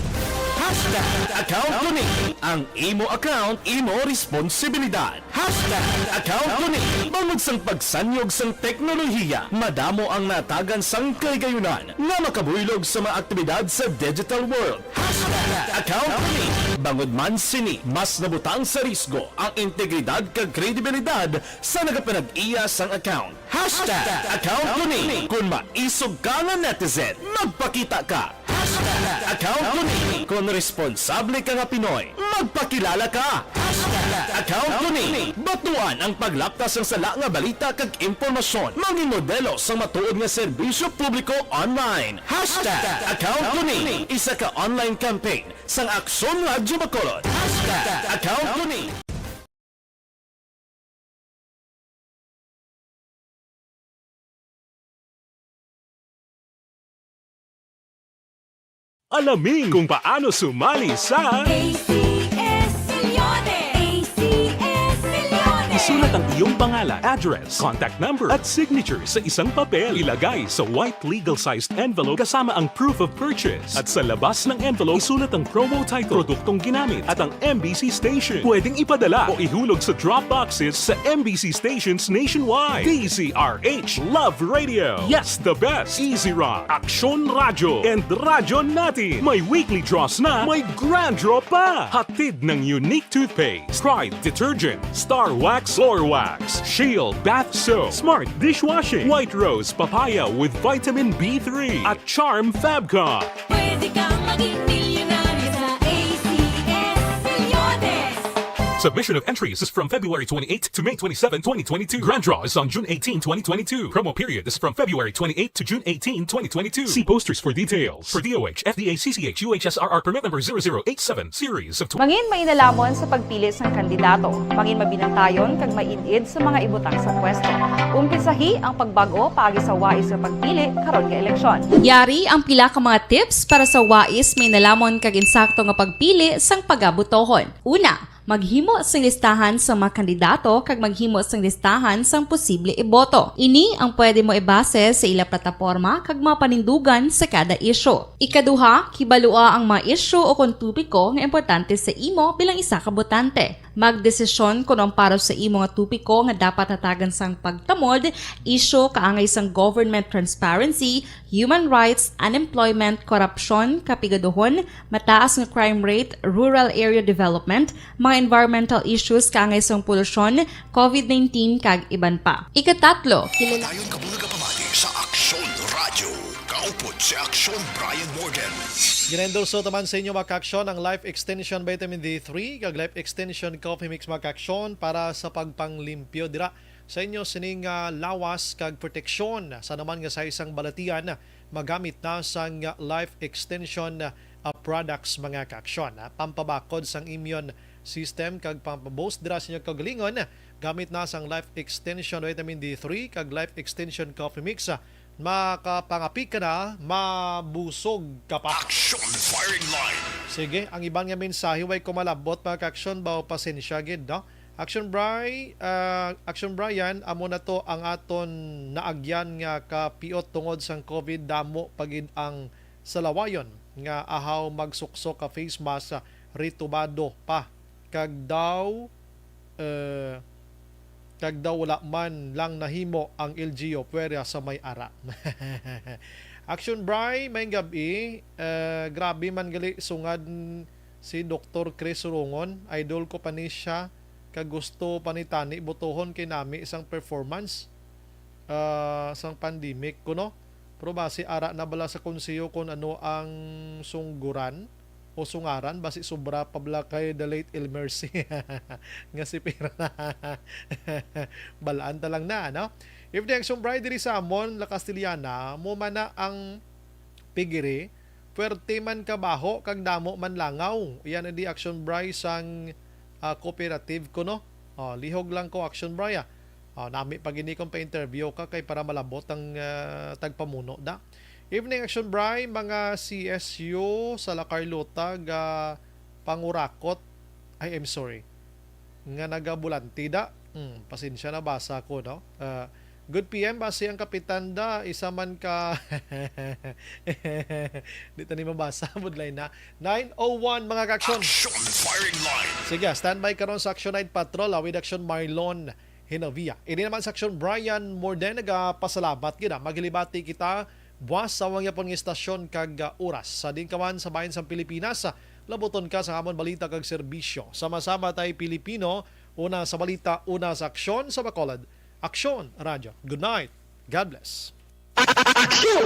Hashtag account ko ni. Ang imo account, imo responsibilidad. Hashtag account ko ni. Bangod sang pagsanyog sang teknolohiya, madamo ang natagan sang kahigayonan nga makabuylog sa mga aktibidad sa digital world. Hashtag account ko ni. Bangod man sini, mas nabutang sa risgo ang integridad kag kredibilidad sa nagapanag-iya sang account. Hashtag account ko ni. Kung maisog ka nga netizen, magpakita ka. Hashtag account ko ni. Kung responsable ka nga Pinoy, magpakilala ka. Hashtag account ko ni. Batuan ang paglaptas sang sala nga balita kag impormasyon. Mangin modelo sang matuod nga serbisyo publiko online. Hashtag account ko ni. Isa ka online campaign sang Aksyon Radyo Bacolod. Hashtag account ko ni. Alamin kung paano sumali sa A C S Millones! A C S Millones! Isulat ang iyong pangalan, address, contact number, at signature sa isang papel. Ilagay sa white legal-sized envelope kasama ang proof of purchase. At sa labas ng envelope, isulat ang promo title, produktong ginamit, at ang M B C station. Pwedeng ipadala o ihulog sa drop boxes sa M B C stations nationwide. D Z R H Love Radio. Yes, the best. Easy Run, Aksyon Radyo, and Radyo Natin. May weekly draws na, may grand draw pa. Hatid ng Unique Toothpaste, Pride Detergent, Star Wax Floor Wax, Shield Bath Soap, Smart Dishwashing, White Rose Papaya with Vitamin B three, at Charm Fabcon. Pwede kang maging milyonaryo sa A C S Millones. Submission of entries is from February twenty-eighth to May twenty-seven, twenty twenty-two. Grand draw is on June eighteen, twenty twenty-two. Promo period is from February twenty-eighth to June eighteen, twenty twenty-two. See posters for details. For D O H, F D A, C C H, U H S R R permit number zero zero eight seven, series of tw- Mangin mainalamon sa pagpili sang kandidato. Mangin mabinantayon kag maid-id sa mga ibutang sa pwesto. Umpisahi ang pagbag-o paagi sa wais nga pagpili karon nga eleksyon. Yari ang pila ka mga tips para sa wais, mainalamon kag insakto nga pagpili sang pagabutohon. Una, maghimo sing listahan sa mga kandidato kag maghimo sing listahan sang posible iboto. Ini ang pwede mo ibase sa ila plataporma kag mga panindugan sa kada isyu. Ikaduha, kibalua ang mga isyu o kon topiko nga importante sa imo bilang isa ka botante. Magdesisyon kon ang para sa imo nga topiko nga dapat hatagan sang pagtamod, isyu kaangay sang government transparency, human rights, unemployment, korupsyon, kapigaduhon, mataas nga crime rate, rural area development, mga environmental issues kaangay sang polusyon, covid nineteen, kag iban pa. Ikatatlo, kilala- Dayon ka muna kapamati sa Aksyon Radyo. Kaupod si Aksyon Brian Morgan. Ginaendorso taman sa inyo, mga ka-aksyon, ang Life Extension Vitamin D three kag Life Extension Coffee Mix, mga ka-aksyon, para sa pagpanglimpyo dira sa inyo sining, ah, lawas kag proteksyon sa naman nga sa isang balatian. Magamit na sang Life Extension, ah, products, mga ka-aksyon, ah, pampabakod sang immune system kag pampaboost dira sa inyong kaugalingon. Gamit na sang Life Extension Vitamin D three kag Life Extension Coffee Mix, ah, makapangapi ka na, mabusog ka pa. Action Firing Line. Sige, ang iban nga mensahe way ko malabot, mga ka-aksyon, ba, pasensya gid, no? Action Bri-, ah, Action Brian, amo na to ang aton naagyan nga kapiot tungod sang covid, damo pa gid ang salawayon nga ahaw magsuksok ka face mask, ah, ritubado pa. Kag daw, eh, Kag daw wala man lang nahimo ang L G U pwera sa may ara. Action Bri, may gabi. Eh, grabe man gali sungad si Doktor Chris Rungon. Idol ko pa ni siya. Kag gusto pa ni tani butuhon kay nami sang performance ah, sang pandemic kuno. Pero basi ara na bala sa konseho kung ano ang sungguran o sungaran, basi sobra pa bala kay the late Elmer C. Nga si Pera na. Balaan ta lang na, no? If the Action Bride diri sa amon, La Castellana, mo man na ang pigiri, puwerte man kabaho kag damo man langaw. Yan ang di Action Bri sang ah, cooperative ko, no? Oh, lihog lang ko, Action Bri, ah. Oh, nami pa gini kung pa-interview ka kay para malabot ang ah, tagpamuno da. Evening, Action Bri, mga C S U sa La Carlota ga pangurakot. Ay, I'm sorry. Nga nagabulante da. Hmm, pasensya na, basa ko, no? Ah, good P M, basi ang kapitan da, isa man ka... Di ta ni mabasa, budlay na. Nine oh one, mga ka-action. Action firing line. Sige, standby karon sa Action Night Patrol, ah, with Action Marlon Hinovia. Ini naman sa Action Brian Morden, nagapasalamat gid, ah. Maghilibati kita buwas sa wang yapon nga istasyon kag, ah, oras. Sa din ka man sa bayan sang Pilipinas, ah, labuton ka sa amon balita kag serbisyo. Sama-sama tay Pilipino, una sa balita, una sa aksyon, sa Bacolod. Aksyon, Radyo. Good night. God bless. Aksyon!